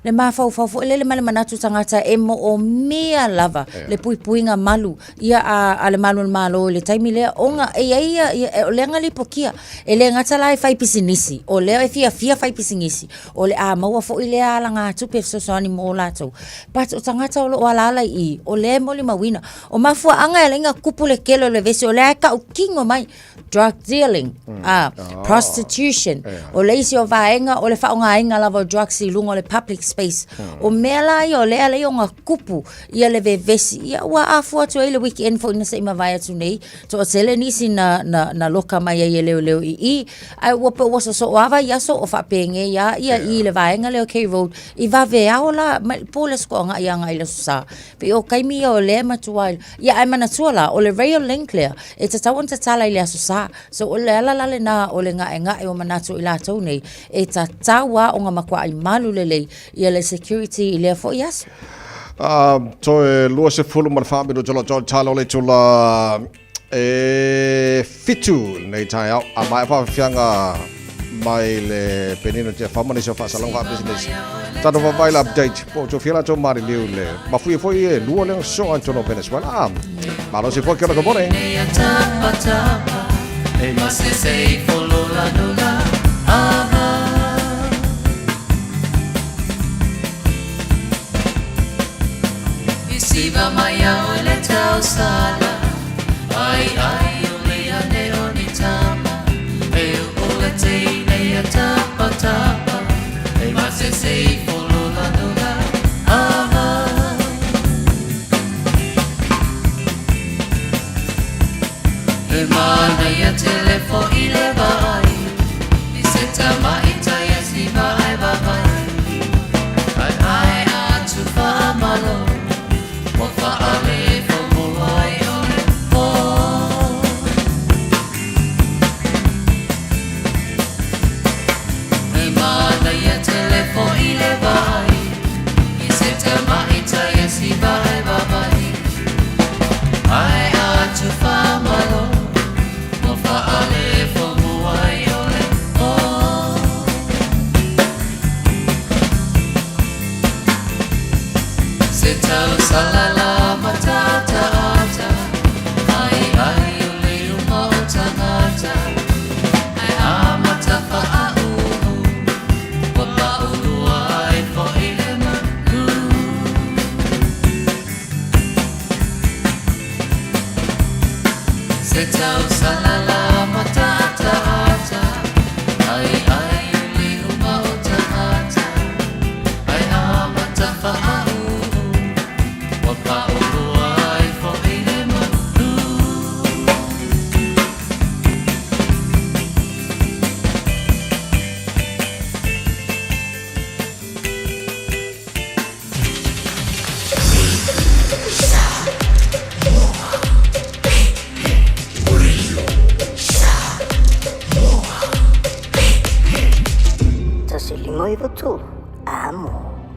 le mafaufau foi lele ma le manatu tagata e moomia lava le puipuiga malu ia a, a le malu o le Malo i le taimi lea ona e i ai ia, ia, o lea na lipotia e le gata la e fai pisinisi o lea e fiafia fai pisinisi o le a maua foi lea alagatupe e fesoasoani mo latou. But o tagata o lo o alaala i i, o lea e molimauina. O mafuaaga e ala ai ona tupu le tele o le vevesi, o lea e tautino mai drug dealing, prostitution, o le isi o vaega o le faaaogaina lava o drugs i luga o le public space. O mea la ia o lea e ala ai ona tupu ia le vevesi. Ia ua afua atu ai le weekend foi na se i mavae atu nei, toatele nisi na, na, na loka mai ai e leoleo i i, ae ua pei ua sosoo lava vaiaso o faapenei lava ia i le vaega lea o K Road i vaveao la, mai le po i le Aso Toonai agai i le Aso Sa. Pei o taimi ia o lea e matua ia ae manatua la, o le rail link lea, e tatau ona tatala i le Aso Sa. So o le ala la lena o le gaegae o manatu o i latou nei, e tatau lava ona matuai malu lelei ia le security i lea foi aso. Toe 24 minute o lo o tala o le itula e 7 lenei taeao. A maea faafiafiaga mai le Penina Tiafau ma nisi o faasalaga faapisinisi. Tatou vaavaai le update po o tofia latou maliliu le mafuie foi e lua lea soo ai totonu o Venezuela. Ah, malosi foi ke ona ka bone.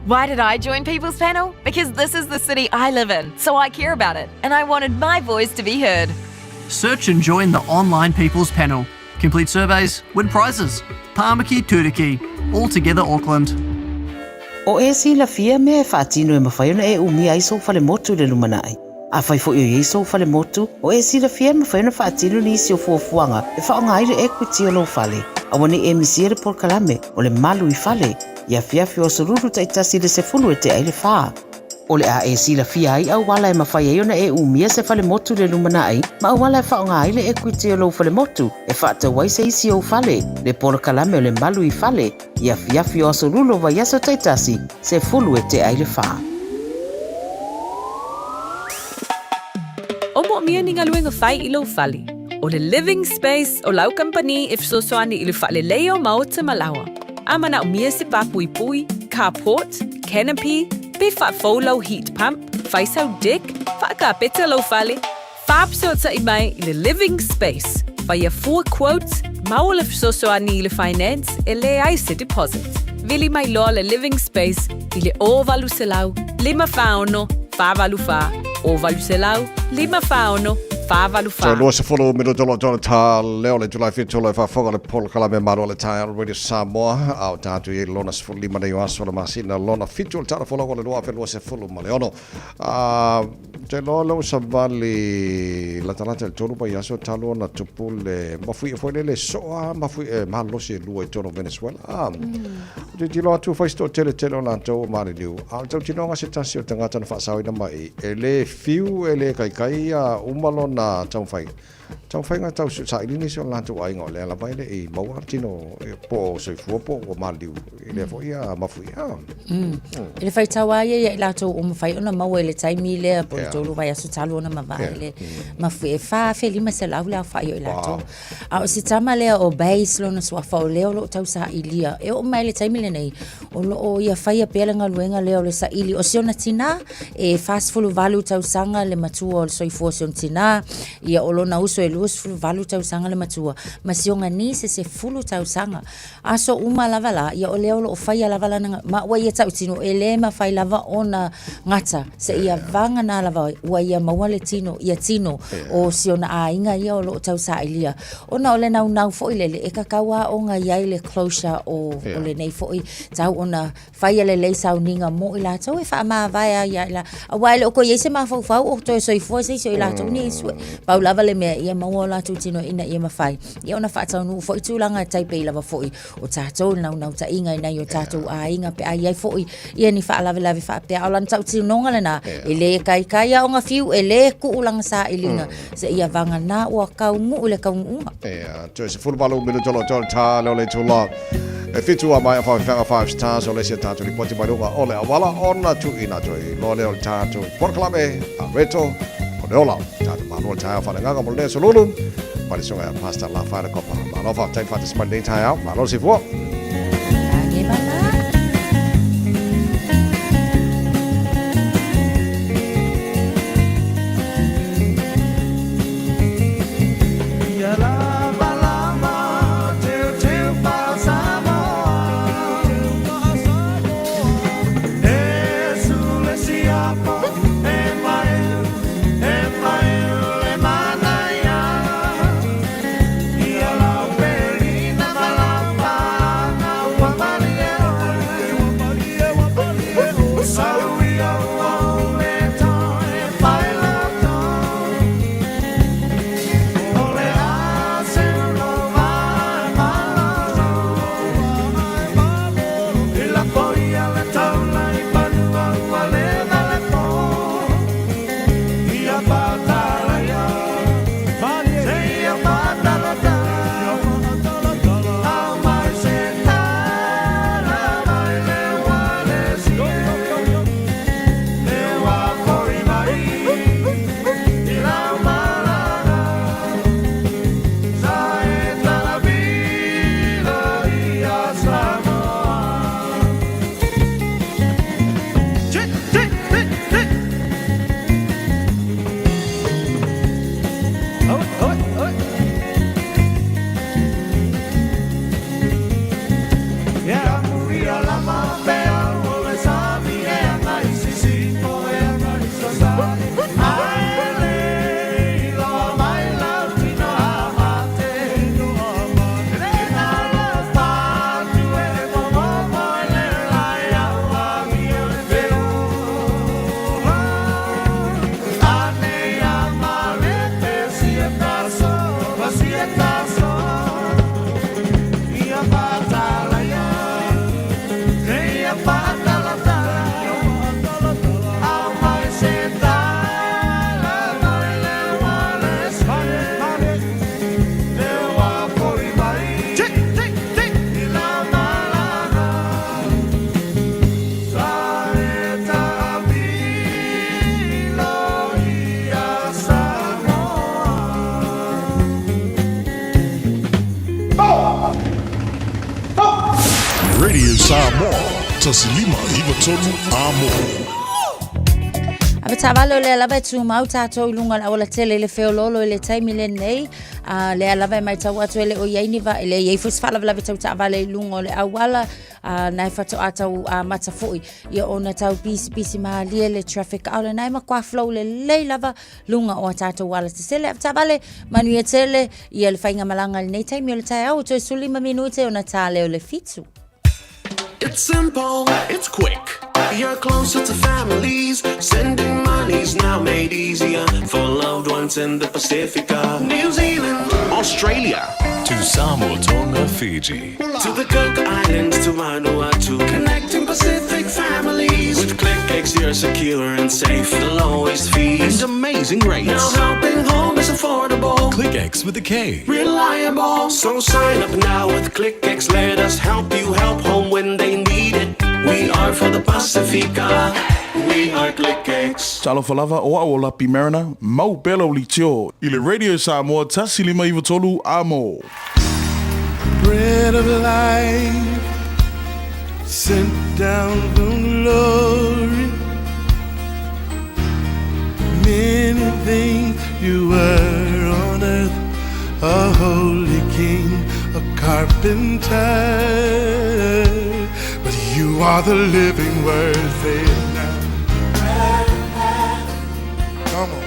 Why did I join People's Panel? Because this is the city I live in, so I care about it, and I wanted my voice to be heard. Search and join the online People's Panel. Complete surveys, win prizes. Tāmaki Turuki, All Together Auckland. O e silafia mea e faatino e mafai ona e umia ai sou falemotu i le lumanai. Afai foi o i ai sou falemotu, o e silafia e mafai ona faatino nisi o fuafuaga e faaaoga ai le equity o lou fale. Aua ne i e misia le polokalame o le malu i fale i afiafi o aso lulu taitasi i le 10 e tea i le fa. O le a e silafia ai auala e mafai ai ona e umia se falemotu i le lumanai ma auala e faaaoga ai le equity o lou falemotu e faatau ai se isi ou fale, le polokalame o le malu i fale i afiafi o aso lulu o vaiaso taitasi, 10 e tea i le fa. O moomia ni galuega fai i lou fale. O le Living Space o lau kamupani e fesoasoani i le faaleleia o maota ma laoa. A manaomia se papuipui, carport, canopy, pe faafou lau heat pump, fai sau deck, faakapeta lou fale, faafesootai mai i le Living Space. Faia fua quote, maua le fesoasoani i le finance e leai se deposit. Vili mai loa le Living Space i le 0800 546 484, 0800 546 484. Toe 20 minuto lo tona ta leo le July 7 lo e faafofoga le polokalame Malo le Taeao Radio Samoa a o tatou i ai lona 15 nei o aso o le masina lona 7 o le tala folau o le 2026. A te loa lou savali latalata i le tolu vaiaso talu ona tupu le mafuie foi lele soa mafuie malolosi e lua i totonu o Venezuela. A mm. Te tilo atu fai se toatele tele o latou o maliliu. A o le tautinoga se tasi o tagata na faasaoina mai e le fiu e le kaikai ia uma lona taumafai. Taumafaiga tau saili nisi o latou aiga o lea lava e le i maua le tino po o soifua po o ua maliliu i lea foi ia mafuie. I le faitau lava ia ia i latou ua mafai ona maua i le taimi lea po o le tolu vaiaso talu ona mavae le mafuie, e 4,500 le aofai o i latou. A o si tama lea o Bays lona suafa o lea o lo o tausailia. E oo mai i le taimi lenei, o lo o ia faia pea le galuega lea o le saili. O si ona tinā, e 48 tausaga le matua o le soifua o si ona tinā, ia o lona uso e 28 tausaga le matua, ma si ona niece e 10 tausaga. Aso uma lava la, ia o lea o lo o faia lava lana, ma ua ia tautino, e le mafai lava ona gata, seia vagana lava ua ia maua le tino, ia tino o si ona aiga ia o lo o tausailia. Ona o le naunau foi lele, e tatau lava ona i ai le closure o, o lenei foi tau ona faia lelei sauniga mo i latou e faamavae ai ia i la, aua e le o toe i ai se mafaufau o toe soifua se isi o i latou nei e sue. Pau lava le mea ia maua o latou tino ina ia mafai ia ona faataunuu foi tulaga e tai pei lava foi o tatou le naunautaiga i nai o tatou aiga pe a i ai foi ia ni faalavelave faapea. A o lana tautinoga lena, e le kaikai a ona fiu, e le kuu lana sailiga seia vagana ua taunuu i le taunuuga. Ia, toe 18 minuto lo tolu ta leo le itula. E fitu a mai a whawhiwhanga 5 stars o le isi a tātou ripoti mai runga o le awala ona tuuina toe loa lea o le tātou polokalame a Reto o le ola. Tātou mālua le taeao whalegaga mo le aso lulu. Mai le susuga ia Pastor Lafaele Kopa. Malo whafetai whaatasi mai lenei taeao. Malo le soifua. Age bala. Samoa, 1593 Amo. Ave taavale o lea lava e tumau tātou i luga o le aualatele i le feoloolo i le taimi lenei. A lea lava e matau atu e le o i ai ni va, e le i ai foi se faalavelave tau taavale i luga o le auala. A na e faatoa tau amata foi ia ona tau pisipisi malie le traffic. A o lena e matua flow lelei lava luga o a tātou alatetele. Ave taavale, manuia tele ia le faigamalaga i lenei taimi o le taeao. Toe 15 minute ona tā lea o le 7. It's simple, it's quick. You're closer to families. Sending money's now made easier for loved ones in the Pacifica, New Zealand, Australia, To Samoa, Tonga, Fiji. To the Cook Islands, to Vanuatu, connecting Pacific families. With KlickEx, you're secure and safe. The lowest fees and amazing rates. Now helping home is affordable. KlickEx with a K. Reliable. So sign up now with KlickEx. Let us help you help home when they need it. We are for the Pacifica. We are KlickEx. Talofa lava o au o Lapi Mariner, mau pea lau litio i le Radio Samoa 1593 Amo. Bread of life sent down from glory. Many things you were on earth, a holy king, a carpenter. But you are the living word, say it now. Come on.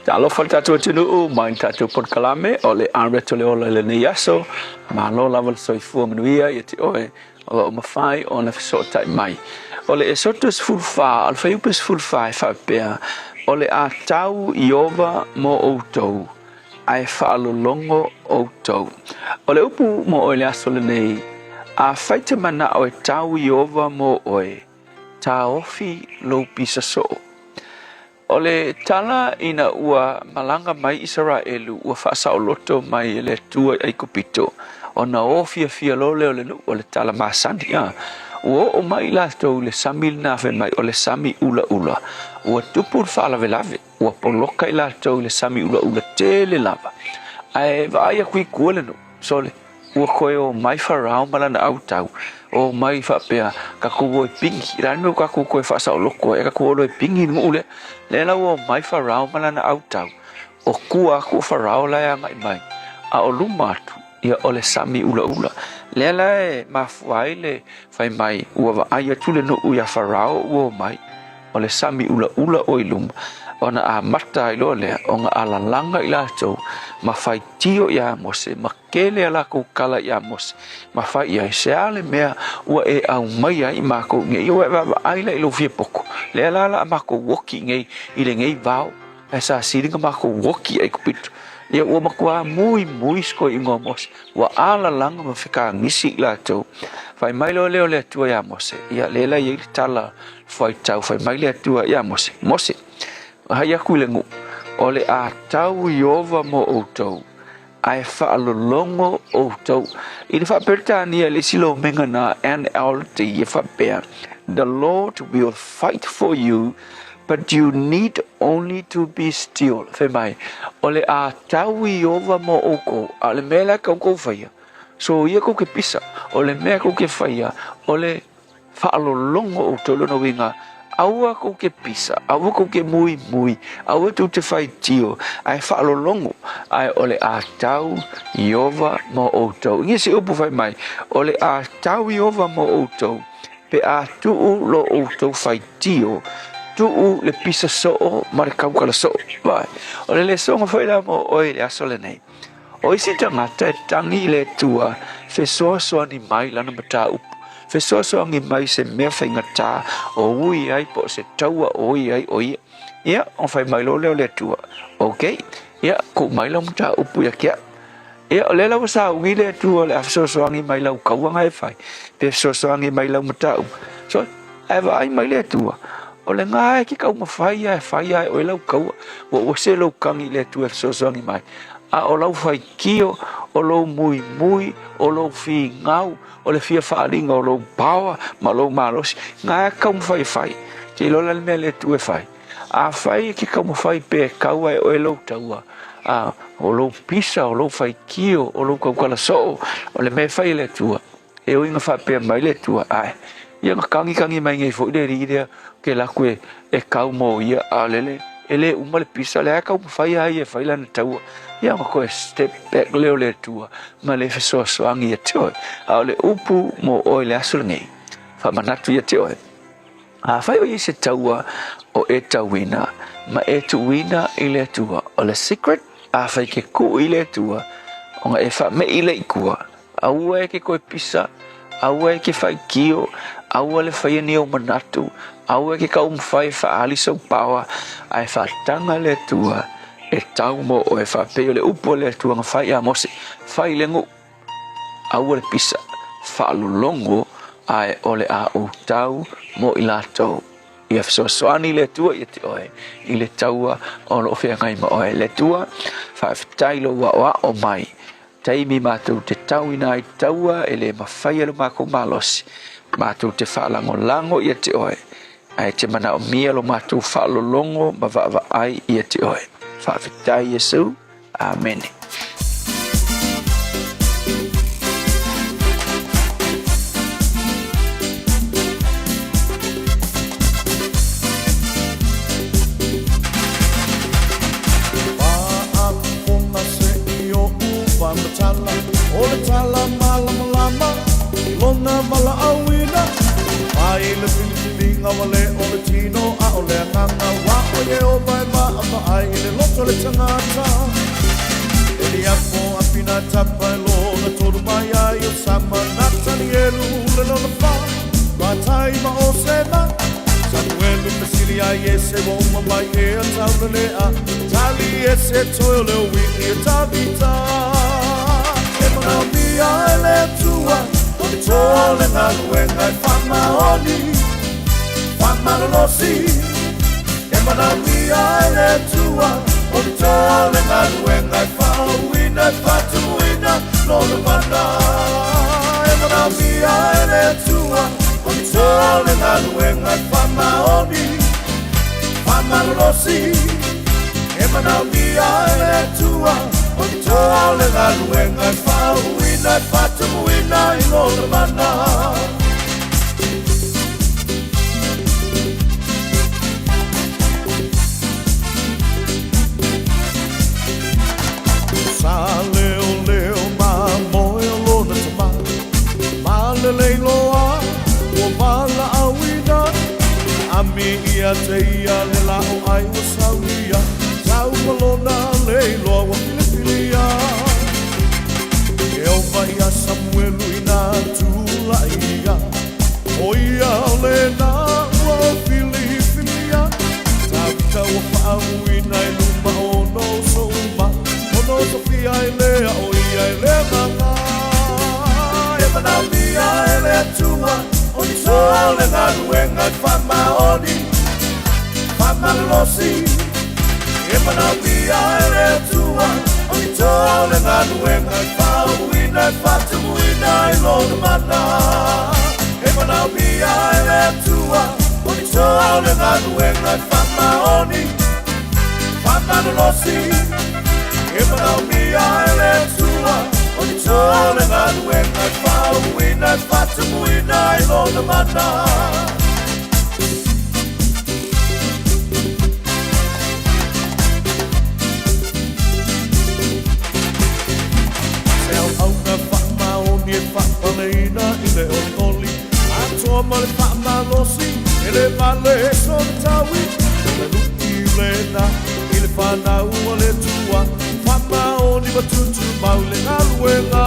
Talofa le tatou atunuu mai le tatou polokalame o le Areto le Ola i lenei aso. Malo lava le soifua manuia ia te oe o lo o mafai ona fesootai mai. O le Esoto 14, o le fuaiupu 14 e faapea, O le a tau Ieova mo outou, ae faalologo outou. O le upu mo oe i le aso lenei, afai te manao e tau Ieova mo oe, taofi lou pisa soo. O le tala ina ua malaga mai Isaraelu ua faasaoloto mai e le Atua i Aikupito, ona o fiafia loa lea o le nuu, o le tala masani a. Ua oo mai i latou i le sami lena fai mai o le sami ulaula. Ua tupu le faalavelave, ua poloka i latou i le sami ulaula tele lava. Ae vaai aku i tua le nuu, sole, Ua toe o mai Farao ma lana autau, o mai faapea, Tatou o e pigi. O le a le mea ua tatou toe faasaoloko ai, tatou o loa e pigi le nuu lea. Lea la ua o mai Farao ma lana autau, o tua atu o Farao la e agai mai, a o luma atu, ia o le sami ulaula. Lea la e mafua ai le fai mai, ua vaai atu le nuu iā Farao ua o mai, o le sami ulaula o i luma, ona amata ai loa lea ona alalaga i latou ma faitio iā Mose ma Kele a lakou kala iā Mose, ma fai i ai, Se a le mea ua e aumaia ai i makou nei, ua e vaavaai la i lou fia poko, lea la la a makou oki nei i lenei vao, ae sa sili na makou oki i Aikupito. Ia ua matua muimui se toeaiina o Mose, ua alalaga ma fekagisi i latou. Fai mai loa lea o le Atua iā Mose, ia lea la i ai le tala fuaitau, fai mai le Atua iā Mose, Mose, hai aku i le nuu, o le a tau Ieova mo outou, Ae faalologo outou. I le Faa-Peretania i le isi lomega na NLT e faapea, The Lord will fight for you, but you need only to be still. Fai mai, o le a tau Ieova mo oukou, a o le mea la e koukou faia, so ia kou ke pisa, o le mea kou ke faia, o le Faalologo outou lona uiga, aua kou ke pisa, aua kou ke muimui, aua tou te faitio, ae faalologo, ae o le a tau Ieova mo outou. Inge se upu fai mai, o le a tau Ieova mo outou, pe a tuu lo outou faitio, tuu le pisa soo ma le kaukala soo. Vai, o le lesoga foi la mo oe i le aso lenei. O isi tagata e tagi i le Atua, fesoasoani mai lana mataupu, fesoasoani mai se mea faigata o ui ai po o se taua o ui ai o ia. Ia, ona fai mai loa lea o le Atua, Ok, ia, tuu mai lau mataupu ia te au. Ia, o lea la ua sauni le Atua o le a fesoasoani mai lau taua na e fai, pe fesoasoani mai lau mataupu. So, ae vaai mai le Atua, o lena e ke taumafai ia e fai lava e oe lau taua, ua ua se lou tagi i le Atua e fesoasoani mai. A o lau faitio, o lou muimui, o lou finau, o le fia faaaliga o lou power ma lou malosi, na e taumafai e fai. Te iloa la le mea le Atua e fai. Afai e te taumafai pea e taua e oe lou taua, a, o lou pisa, o lou faitio, o lou tautala soo, o le mea e fai e le Atua, e ui ina faapea mai le Atua, Ae, ia na tagitagi mai nei foi le alii lea, ou te alu atu e tau mo ia, a o lele, e le uma le pisa, o lea e taumafai lava ia e fai lana taua, ia ona toe step back lea o le Atua ma le fesoasoani ia te oe. A o le upu mo oe i le aso lenei, faamanatu ia te oe, Afai o i ai se taua o e tauina ma e tuuina i le Atua, o le secret, afai ke kuu i le Atua, ona e faamei lea i tua, aua e ke toe pisa, aua e ke faitio, aua le faia ni ou manatu, aua e ke taumafai e faaali sou power, ae faataga le Atua e tau mo oe, faapei o le upu a le Atua na fai ia Mose, fai le nuu. Aua le pisa, faalologo, ae o le a ou tau mo i latou. Ia fesoasoani le Atua ia te oe i le taua o lo o feagai ma oe. Le Atua, faafetai lou aoao mai, taimi matou te tauina ai taua e le mafai e lo matou malosi, matou te faalagolago ia te oe, ae te manaomia lo matou faalologo ma vaavaai ia te oe. Faafetai Iesu. Amene. O le tala malamalama i lona valaauina Mai le filifiliga wale o le tino a o le agaga Ua o Ieova e vaavaai i le loto o le tagata E liapo a Pinatapa e lona tolu mai ai o Sama Natanielu le lona fa Matai ma o Sema Samuelu fesili ai Iese ua uma mai ea taulelea Tali ese toe o le ui'i e Tavita E manaomia e le Atua o le toa le galuega e faamaoni faamalolosi E manaomia e le Atua o le toa le galuega e faauina e faatumuina lona mana E manaomia e le Atua o le toa le galuega e faamaoni faamalolosi E manaomia e le Atua o le toa le galuega e faauina e faatumuina i lona mana Sa leo leo ma moe o lona tama Ma le leiloa ua valaauina Ami ia te ia le lao ai ua saunia Sau ma lona leiloa ua filifilia Ieova ia Samuelu ina tula'i ia O ia o lena ua o filifilia Tavita ua faauuina i luma o no uso uma O no sofia i lea o ia e le agaga E manaomia e le Atua o ni toa le galuega e faamaoni faamalolosi E manaomia e le Atua o ni toa le galuega e faauuina e faatumuina i lona mana E manaomia e le Atua o ni toa le galuega e faamaoni faamalolosi E manaomia e le Atua o ni toa le galuega e faauuina e faatumuina i lona mana Se auauna faamaoni e faapaleina i le olioli Atoa ma le faamalosi e le vale sona taui O le lu'i lena i le fanau a le Atua Faamaoni ma tutumau i le galuega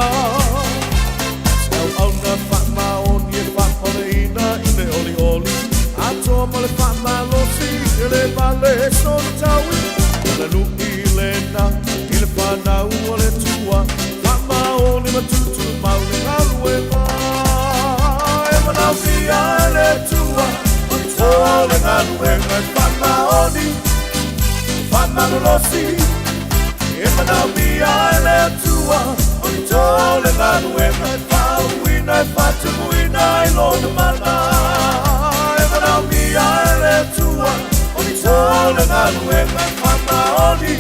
Se auauna faamaoni e faapaleina i le olioli Atoa ma le faamalosi e le vale sona taui O le lu'i lena i le fanau a le Atua Faamaoni ma tutumau i le galuega E manaomia e le Atua o ni toa le galuega e faamaoni faamalolosi E manaomia e le Atua o ni toa le galuega e faauuina e faatumuina i lona mana E manaomia e le Atua o ni toa le galuega e faamaoni,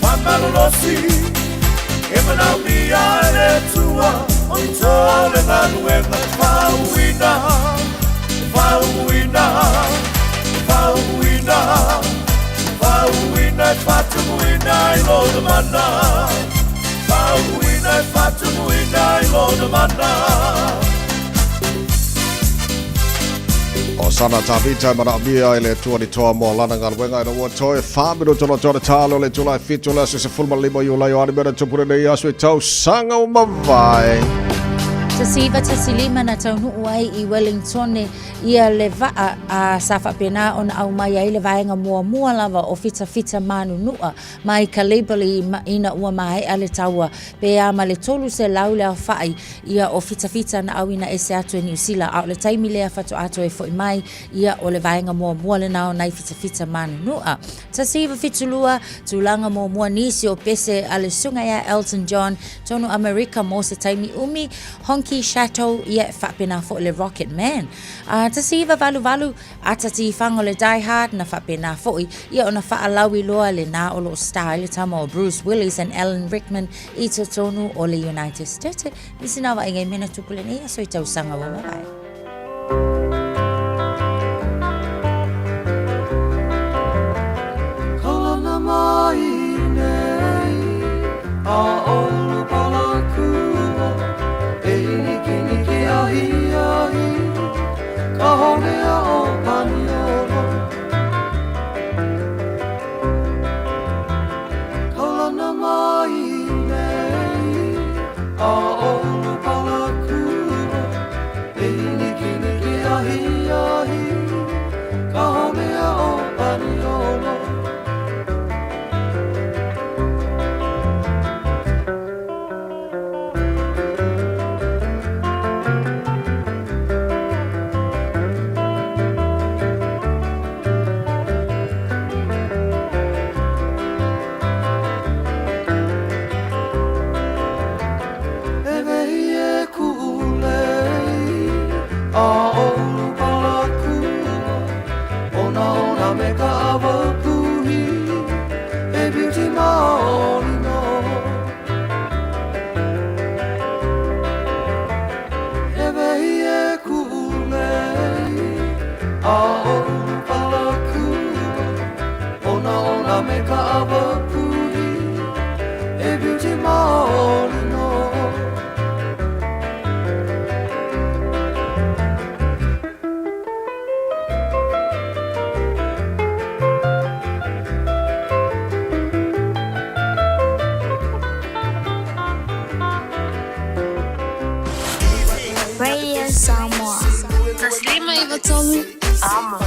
faamalolosi, e manaomia e le Atua, o ito le galuega e faauuina, e faauuina, e faauuina, e faauuina, e faatumuina i Lona mana, faauuina, e faatumuina i Lona mana. O sana Tavita e manaomia i le Atua ni toa mo lana galuega ina ua toe wha minuto no tona talo le tula e fitu le aso 15 o Iulai o ani mea na tupu lenei aso i tausaga ua mavae. 1915 na taunuu ai i Wellingtone ia le vaa a sa faapena ona aumai ai le vaega muamua lava o fitafita manunua mai Gallipoli ina ua maea le taua pe a ma le 300 le aofai ia o fitafita na auina ese atu e Niu Sila, a o le taimi lea faatoa toe foi mai ia o le vaega muamua lena o nai fitafita manunua. 1972, tulaga muamua nisi o pese a le susuga ia Elton John, tonu Amerika mo se taimi umi, Honky Chateau ia e faapena foi le Rocket Man. A 1988, Ata tifaga o le Die Hard na faapena foi ia ona faalauiloa lena o loo star ai le tama o Bruce Willis and Alan Rickman i totonu o le United States. Nisi na vaaiga i mea na tupu lenei aso i tausaga ua mavae. Kaulana mai nei a olu palakua e nikiniki ahiahi Ka honea o Paniolo Kaulana mai nei a olu palakua E nikiniki ahiahi Ka honea o Paniolo E wehi e kuʻu lei a ʻolu palakua Onaona me ka ʻawa puhi He beauty maoli nō E wehi e kuʻu lei a ʻolu palakua Onaona me ka ʻawa puhi He beauty maoli nō. Radio Samoa. 153 Amo.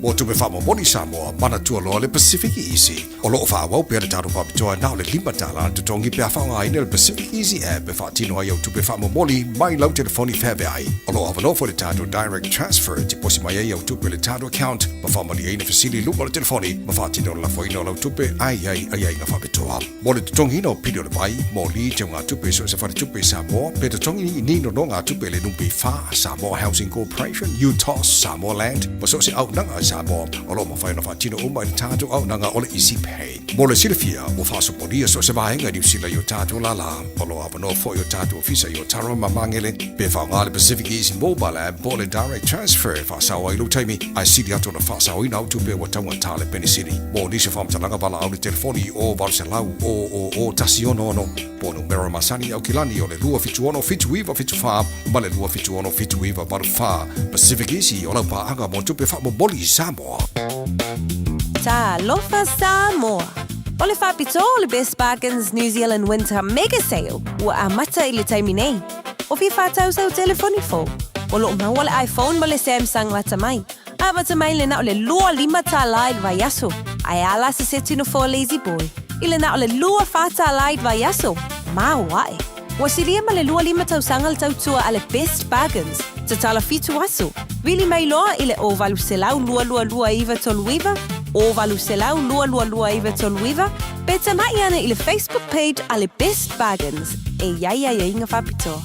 Mo tupe faamomoli Samoa, manatua loa le Pacific Easy. O lo o faaauau pea le tatou faapitoa na o le $5 le totogi pe a faaaogaina le Pacific Easy app e faatino ai au tupe faamomoli mai lau telefoni feaveai. O lo o avanoa foi le tatou Direct Transfer e tiposi mai ai au tupe i le tatou account ma faamalieina fesili i luma o le telefoni ma faatino le lafoina o lau tupe a i ai aiaiga faapitoa. Mo le totogiina o pili o le vai, moli, teugatupe i so o se faletupe i Samoa, pe totogi ni nonogatupe i le NPF, Samoa Housing Corporation, UTOS, Samoa Land, ma so o se auaunaga a Samoa, o lo o mafai ona faatino uma i le tatou auaunaga o le Easy Pay. Mo le silafia, ua faasopolia so o se vaega i Niu Sila i o tatou lālā. O lo o avanoa foi o tatou ofisa i Otaru ma Magele, pe faaaoga le Pacific Easy Mobile App po o le Direct Transfer e faasao ai lou taimi, ae sili atu ona faasaoina au tupe ua taugata le penisini. Mo nisi o faamatalaga valaau le telefoni i o 800 000 166 po o numera masani i Aukilani o le 276 7974 ma le 276 7984. Pacific Easy o lau paaga mo tupe faamomoli i Samoa. Talofa Samoa! O le faapitoa o le Best Bargains New Zealand Winter Mega Sale ua amata i le taimi nei. O fia whātau sau telefoni fou. O loo maua le iPhone ma le Samsung lata mai. Amata mai le na o le lua lima tālā i le vaiaso. Ae a la se seti no for lazy boy. I le na o le lua whā tālā i le vaiaso. Māo ae. Ua silia ma le lua lima tausaga le tautua a le Best Bargains. Tatala fitu aso. Vili mai loa i le 0 800 222 39, 0 800 222 939, pe tama'i ana i le Facebook page a le Best Bargains e i ai aiaiga faapitoa.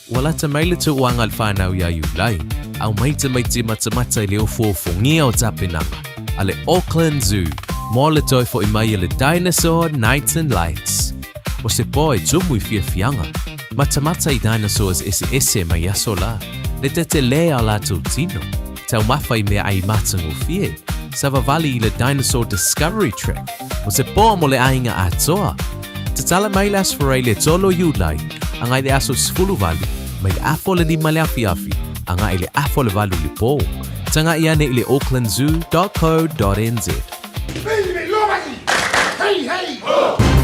Ua lata mai le tauaga a le fanau ia Iulai. Aumai tamaiti matamata i le ofuofugia o tapenaga a le Auckland Zoo mo le toe fo'i mai o le Dinosaur Nights and Lights. O se po e tumu i fiafiaga, matamata i dinosaurs eseese mai aso la, le tetelē a o latou tino, taumafa i meaai matagofie, savavali i le Dinosaur Discovery Track, o se po mo le aiga atoa. Tatala mai le Aso Faraile le 3 o Iulai, agai le aso 18, mai le afa o le 5 le afiafi, agai le afa o le 8 i le po. Taga'i ane i le aucklandzoo.co.nz. Hey, hey! Ho!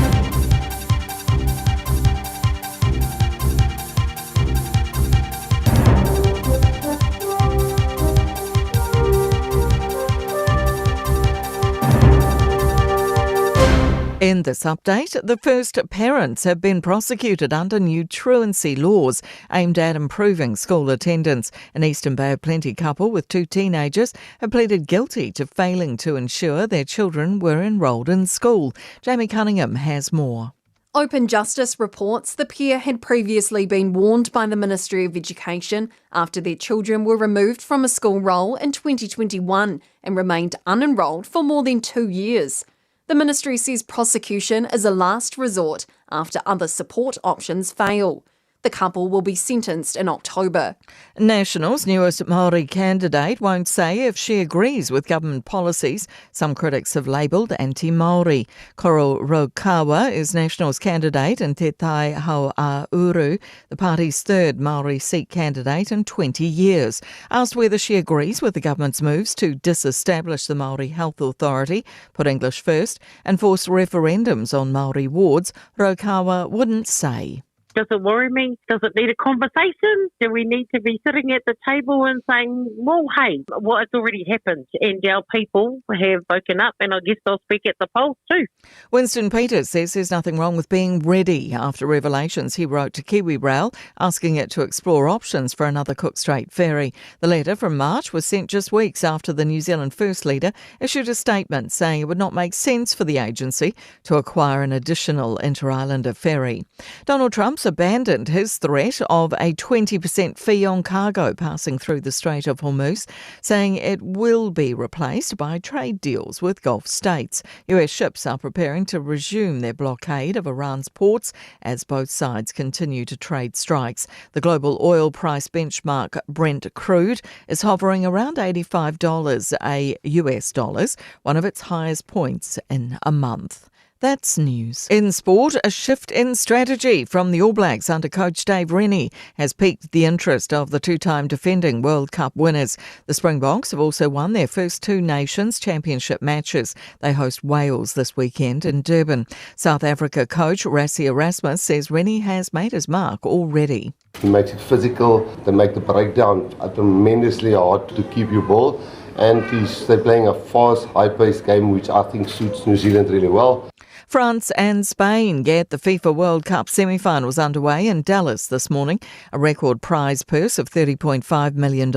In this update, the first parents have been prosecuted under new truancy laws aimed at improving school attendance. An Eastern Bay of Plenty couple with two teenagers have pleaded guilty to failing to ensure their children were enrolled in school. Jamie Cunningham has more. Open Justice reports the pair had previously been warned by the Ministry of Education after their children were removed from a school roll in 2021 and remained unenrolled for more than two years. The ministry says prosecution is a last resort after other support options fail. The couple will be sentenced in October. National's newest Maori candidate won't say if she agrees with government policies some critics have labelled anti-Maori. Coral Raukawa is National's candidate in Te Tai Hauāuru, the party's third Maori seat candidate in 20 years. Asked whether she agrees with the government's moves to disestablish the Maori Health Authority, put English first, and force referendums on Maori wards, Raukawa wouldn't say. Does it worry me? Does it need a conversation? Do we need to be sitting at the table and saying, well, hey, what has already happened? And our people have woken up, and I guess they'll speak at the polls too. Winston Peters says there's nothing wrong with being ready after revelations he wrote to Kiwi Rail asking it to explore options for another Cook Strait ferry. The letter from March was sent just weeks after the New Zealand First Leader issued a statement saying it would not make sense for the agency to acquire an additional inter-islander ferry. Donald Trump's abandoned his threat of a 20% fee on cargo passing through the Strait of Hormuz, saying it will be replaced by trade deals with Gulf states. US ships are preparing to resume their blockade of Iran's ports as both sides continue to trade strikes. The global oil price benchmark Brent crude is hovering around $85 a US dollars, one of its highest points in a month. That's news. In sport, a shift in strategy from the All Blacks under coach Dave Rennie has piqued the interest of the two time defending World Cup winners. The Springboks have also won their first two Nations Championship matches. They host Wales this weekend in Durban. South Africa coach Rassie Erasmus says Rennie has made his mark already. He makes it physical, they make the breakdown tremendously hard to keep your ball. And he's, they're playing a fast, high paced game, which I think suits New Zealand really well. France and Spain get the FIFA World Cup semi-finals underway in Dallas this morning. A record prize purse of $30.5 million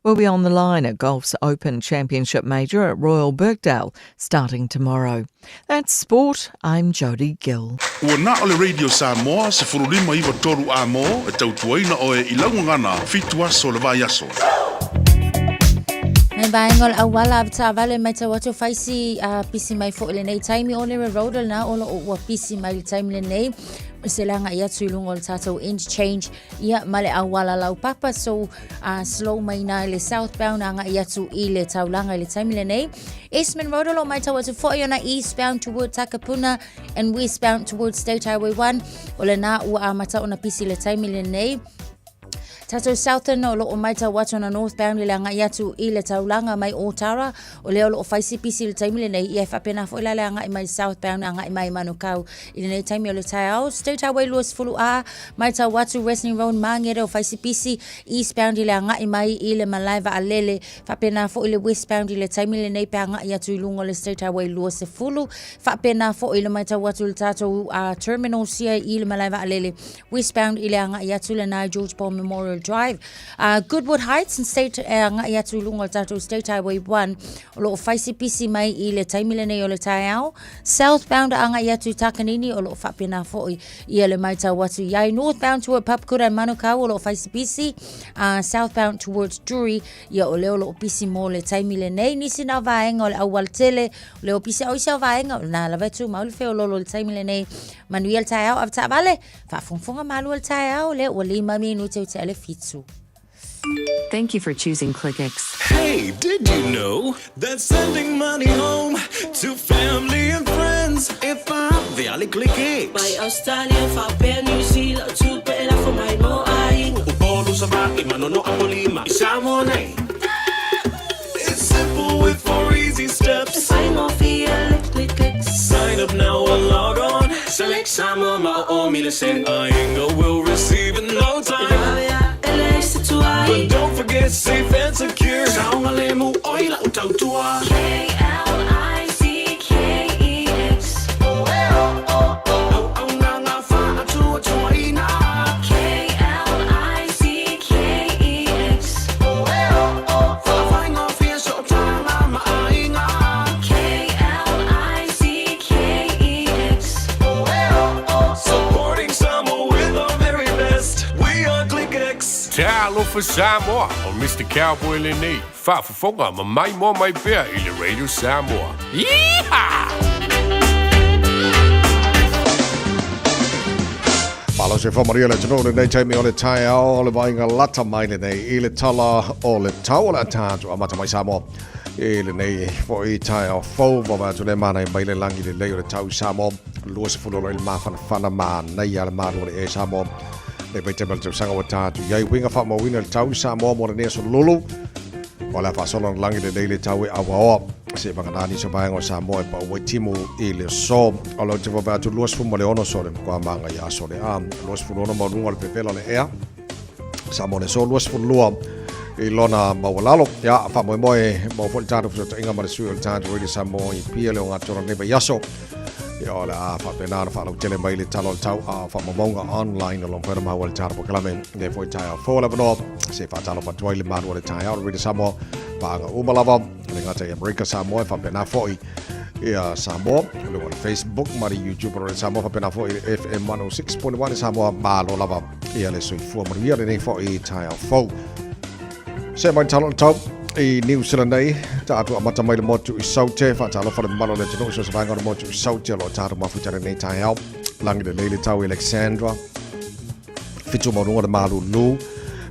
will be on the line at Golf's Open Championship Major at Royal Birkdale starting tomorrow. That's sport. I'm Jody Gill. Ua na o le Radio Samoa, 1593 A-mo, e tautuaina oe i lau gagana, fitu aso le vaiaso. Nei vaega o le auala avetaavale matau atu o faisi a pisi mai foi lenei taimi o le road lena o lo o ua pisi mai le taimi lenei se le agai atu i luga o le tatou interchange ia ma le auala laupapa so uh, slow mai na i le southbound agai atu i le taulaga i le taimi lenei Eastman Road o lo o matau atu foi ona eastbound toward Takapuna and westbound towards State Highway 1 o lena ua amata ona pisi le taimi lenei Tatou Southern o lo o matau atu ana northbound i le agai atu i le taulaga mai Otara, o lea o lo o fai si pisi i le taimi lenei, ia e faapena foi la le agai mai southbound agai mai Manukau i lenei taimi o le taeao. State Highway 20A, matau atu Wrestling Road Mangere o fai si pisi eastbound i le agai mai i le malae vaalele, faapena foi le westbound i le taimi lenei pe agai atu i luga o le State Highway 20, faapena foi le matau atu i le tatou uh, terminal sia i le malae vaalele. Westbound i le agai atu lena i George Paul Memorial Drive. Goodwood Heights and State e agai atu i luga o le tatou State Highway 1, o lo o fai si pisi mai i le taimi lenei o le taeao. Southbound agai atu i Takanini, o lo o faapena foi ia le matau atu i ai. Northbound toward Papakura and Manukau, o lo o fai si pisi. Southbound towards Drury, ia o lea o lo o pisi mo le taimi lenei. Nisi na vaega o le aualatele, o lea o pisi au isi au vaega, o lena lava e tumau le feololo i le taimi lenei. Manuia le taeao, avetaavale, faafogafoga malua le taeao, lea ua lima minute o tea le fitu. Thank you for choosing ClickX. Hey, did you know that sending money home to family and friends e vave ClickX? Mai Australia, faapea New Zealand, o tupe e lafo mai mo aiga. Upolu, Savaii, Manono, Apolima, i Samoa nei. It's simple with four easy steps. E faigofie le ClickX. Sign up now or log on. Select Samoa ma o o mi le send. Aiga will receive in no time. E vave a e leai se tuai. But don't forget safe and secure. Saogalemu oi lau tautua. K-L-I-C-K-E-X. Auaunaga faatuatuaina. K-L-I-C-K-E-X. Faafaigofie sootaga ma aiga. K-L-I-C-K-E-X. Supporting Samoa with our very best. We are ClickX. Talofa Samoa, o Mr. Cowboy lenei, faafofoga ma maimoa mai pea i le Radio Samoa. Yeehaw! Malo se whamaria le tino lenei taimi o le taeao o le vaaiga lata mai lenei i le tala o le tau o le a tātou amata mai Samoa i lenei foi taeao fou vava atu le mana mai le langi lelei o le tau Samoa 20 i le mafanafana manaia le malu o le e Samoa le vaitaimi o le tausaga ua tātou i ai uiga faamauina le tau Samoa mo lenei aso lulu o le a faasolo ona lagi lelei le tau e auaoa se vagana nisi o vaega o Samoa e pau ai timu i le aso o le te vave atu 26 so le matua maga i aso le a 26 maualuga o le pepela o le ea Samoa le aso 22 i lona maualalo. Ia, faamoemoe maua foi le tatou fesootaiga ma le sui o le tatou Radio Samoa i Apia le ogatotonu o lenei vaiaso. Ia, o le a faapena ona faalautele mai le tala o le tau a o faamaumauga online o lo o mafai ona maua i le tatou polokalame lenei foi taeao fou. O le avanoa se faatalofa atu ai le malu o le taeao o le Radio Samoa, paaga uma lava, e le gata i Amerika, Samoa e faapena foi ia Samoa, i luga o le Facebook ma le YouTube o le Radio Samoa, faapena foi i le FM 106.1 i Samoa. Malo lava ia le soifua manuia lenei foi taeao fou. Se mai talo tau i New Zealand nei, tatou amata mai le motu i Saute, faatalofa le mamalu o le atunuu i so o se vaega o le motu i Saute o lo o tatou mafuta i lenei taeao. Lagi lelei le tau i Alexandra, fitu maualuga le malulu,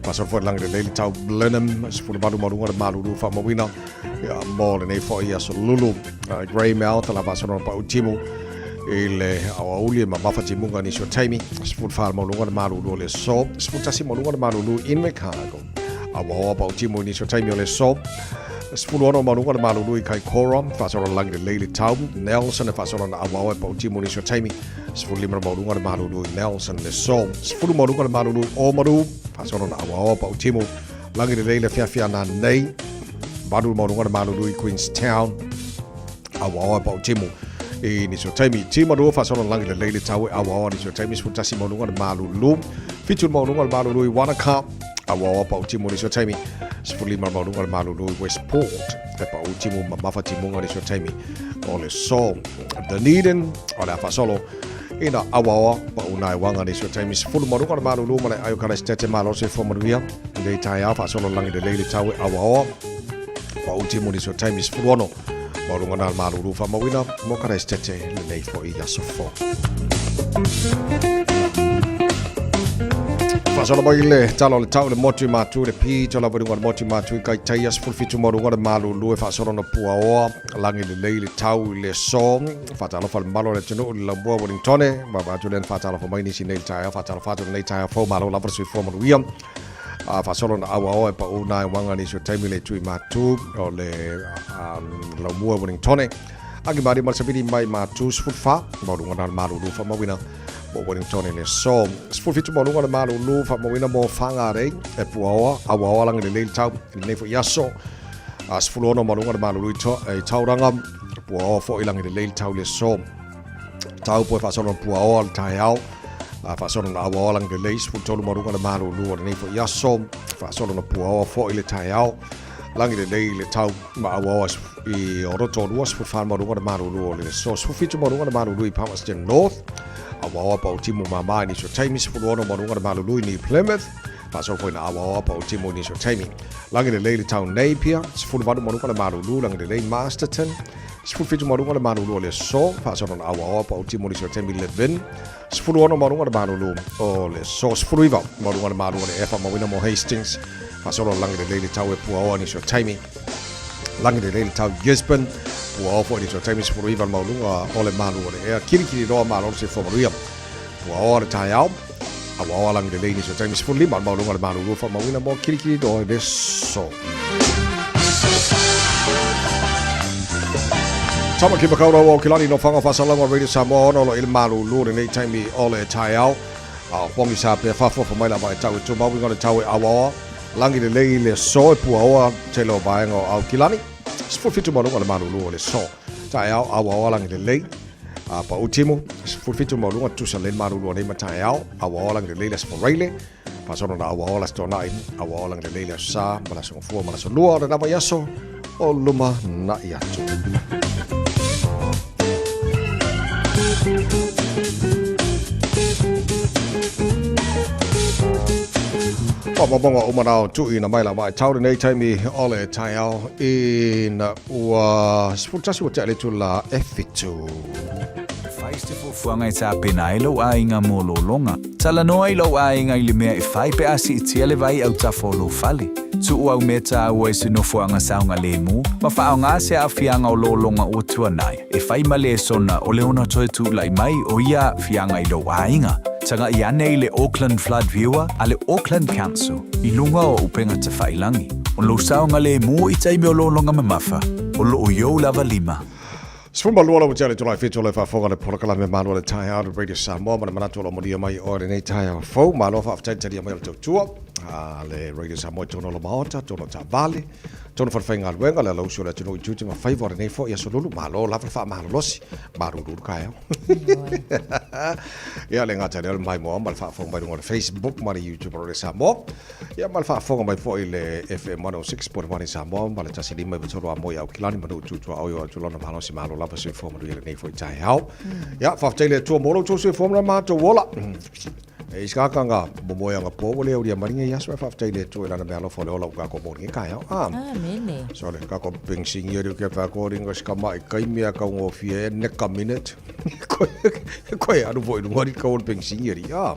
faasolo foi le lagi lelei le tau Blenheim, 18 maualuga le malulu faamauina ia, mo lenei foi aso lulu. Greymouth, la faasolo na pau timu i le aoauli e mamafa timuga nisi o taimi, 14 maualuga le malulu o le aso, 11 maualuga le malulu i Invercargill. Awaoa pau timu i nisi o taimi o le aso, 16 maualuga le malulu i Kaikoura, faasolo na lagi lelei le tau, Nelson e faasolo na awaoa e pau timu i nisi o taimi, 15 maualuga le malulu i Nelson le aso, 10 maualuga le malulu i Oamaru, faasolo na awaoa pau timu, lagi lelei le feafea nanei, 8 maualuga le malulu i Queenstown, awaoa e pau timu i nisi o taimi. Timarua faasolo na lagi lelei le tau e awaoa nisi o taimi, 11 maualuga le malulu, 7 maualuga le malulu i Wanaka, awaoa pau timu nisi o taimi, 15 maualuga le malulu i Westport, e pau timu mamafa timuga nisi o taimi o le aso. Dunedin, o le a faasolo ina awaoa pau nai waga nisi o taimi, 10 maualuga le malulu ma le aio Kalaisitete malo soifua manuia lenei taeao faasolo lagi lelei le tau e awaoa pau timu nisi o taimi, 16 maualuga na le malulu faamauina mo Kalaisitete lenei foi aso fou. Faasolo mai le tala o le tau le motu i Matu, le pito lava i luga o le motu i Matu i Kaitaia, 17 maualuga le malulu e faasolo na puaoa, lagi lelei le tau i le aso. Faatalofa le mamalu o le atunuu i le laumua Wellingtone, vaavaai atu lea na faatalofa mai nisi nei i le taeao, faatalofa atu lenei taeao fou, malo lava le soifua manuia. A faasolo na auaoa e pau nai waga nisi o taimi le itu i Matu o le laumua Wellingtone. Agi mari ma le savili mai Matu 14 maualuga na le malulu faamauina mo Wellingtone i le aso. 17 maualuga le malulu faamauina mo Whangarei e puaoa auaoa lagi lelei le tau i lenei foi aso. A 16 maualuga le malulu i Tauranga puaoa foi lagi lelei le tau i le aso. Taupo e faasolo na puaoa le taeao. A faasolo na auaoa lagi lelei 13 ma luga le malulu o lenei foi aso. Faasolo na puaoa foi le taeao. Lagi lelei le tau ma auaoa i o Rotorua 14 ma luga le malulu o le aso. 17 ma luga le malulu i Palmerston North. Auaoa pa o timu mama i nisi o taimi 16 ma luga le malulu i New Plymouth. Faasolo foi na auaoa pa o timu i nisi o taimi. Lagi lelei le tau Napier 18 ma luga le malulu. Lagi lelei Masterton 17 ma luga le malulu o le aso. Faasolo na auaoa pa o timu i nisi o taimi Levin 16 ma luga le malulu o le aso. 19 ma luga le malu o le ea faamauina mo Hastings. Faasolo lagi lelei le tau e puaoa nisi o taimi. Lagi lelei le tau Gisborne. Puaoa foi nisi o taimi 19 le maualuga o le malu o le ea. Kilikili loa malo le soifua manuia. Puaoa le taeao. Auaoa lagi lelei nisi o taimi 15 le maualuga o le malulu faamauina mo Kilikili loa i le aso. Tamaki Makaurau o Kilani no whanga whasalanga Radio Samoa ono lo i le malulu lenei taimi o le taeao. A o pongi sa pea whafofa mai la mai tau e tū maui ngā le tau e awaoa. Lagi lelei le aso e puaoa tele o vaega o Aukilani. 17 maualuga le malulu o le aso. Taeao auaoa lagi lelei. A pa utimu, 17 maualuga tusa le malulu o nei ma taeao. Auaoa lagi lelei le aso Faraile. Faasolo na auaoa le aso Toanai. Auaoa lagi lelei le aso Sa, ma le aso Gafua ma le aso Lua o le lava i aso o luma na'i atu. Faamaumauga uma na o tuuina mai la vaitau lenei taimi o le taeao ina ua 11 ua tea le itula e 7. Fai se fuafuaga e tapena ai lou aiga mo lologa. Talanoa i lou aiga i le mea e fai pe a siitia le vai autafa o lou fale. Tuu au mea taua i se nofoaga saogalemu ma faaaoga se aafiaga o lologa ua tuanai e fai ma lesona o le ono toe tula'i mai o ia aafiaga i lou aiga. Taga'i ane i le Auckland Flood Viewer a le Auckland Council i luga o upega tafailagi. O lou saogalemu i taimi o lologa mamafa, o loo i ou lava lima. 12 lau tia le itula e 7 o le faafofoga le polokalame Malo o le Taeao le Radio Samoa ma le manatu o lo o manuia mai oe lenei taeao fou. Malo faafetai le talia mai o le tautua a le Radio Samoa i totonu o le Maota, totonu o taavale, totonu o falefaigaluega, le alausi o le atunuu i tiute ma faiva o lenei foi aso lulu. Malo lava le faamalolosi, malulu le taeao. Ia le gata lea o le maimoa ma le faafofoga mai luga o le Facebook ma le YouTube o Radio Samoa. Ia ma le faafofoga mai foi i le FM 106.1 i Samoa ma le 105.3 Amoe i Aukilani ma Nuu Tutuaoi o atu lona malosi malo lava soifua manuia lenei foi taeao. Ia, faafetai le Atua mo lo outou soifua ma le matou ola. E isi kakanga momoe anga po ua le aulia maringa i aso e faafetai le Atua i lana meaalofa o le ola ua kākou mo lenei taeao. Ah. Amene. So le kākou pengsingi eri o ke whakoringa skama i kaimea kaungofie e neka minute. Koe alu foi lunga ri kau o le pengsingi eri. Ah.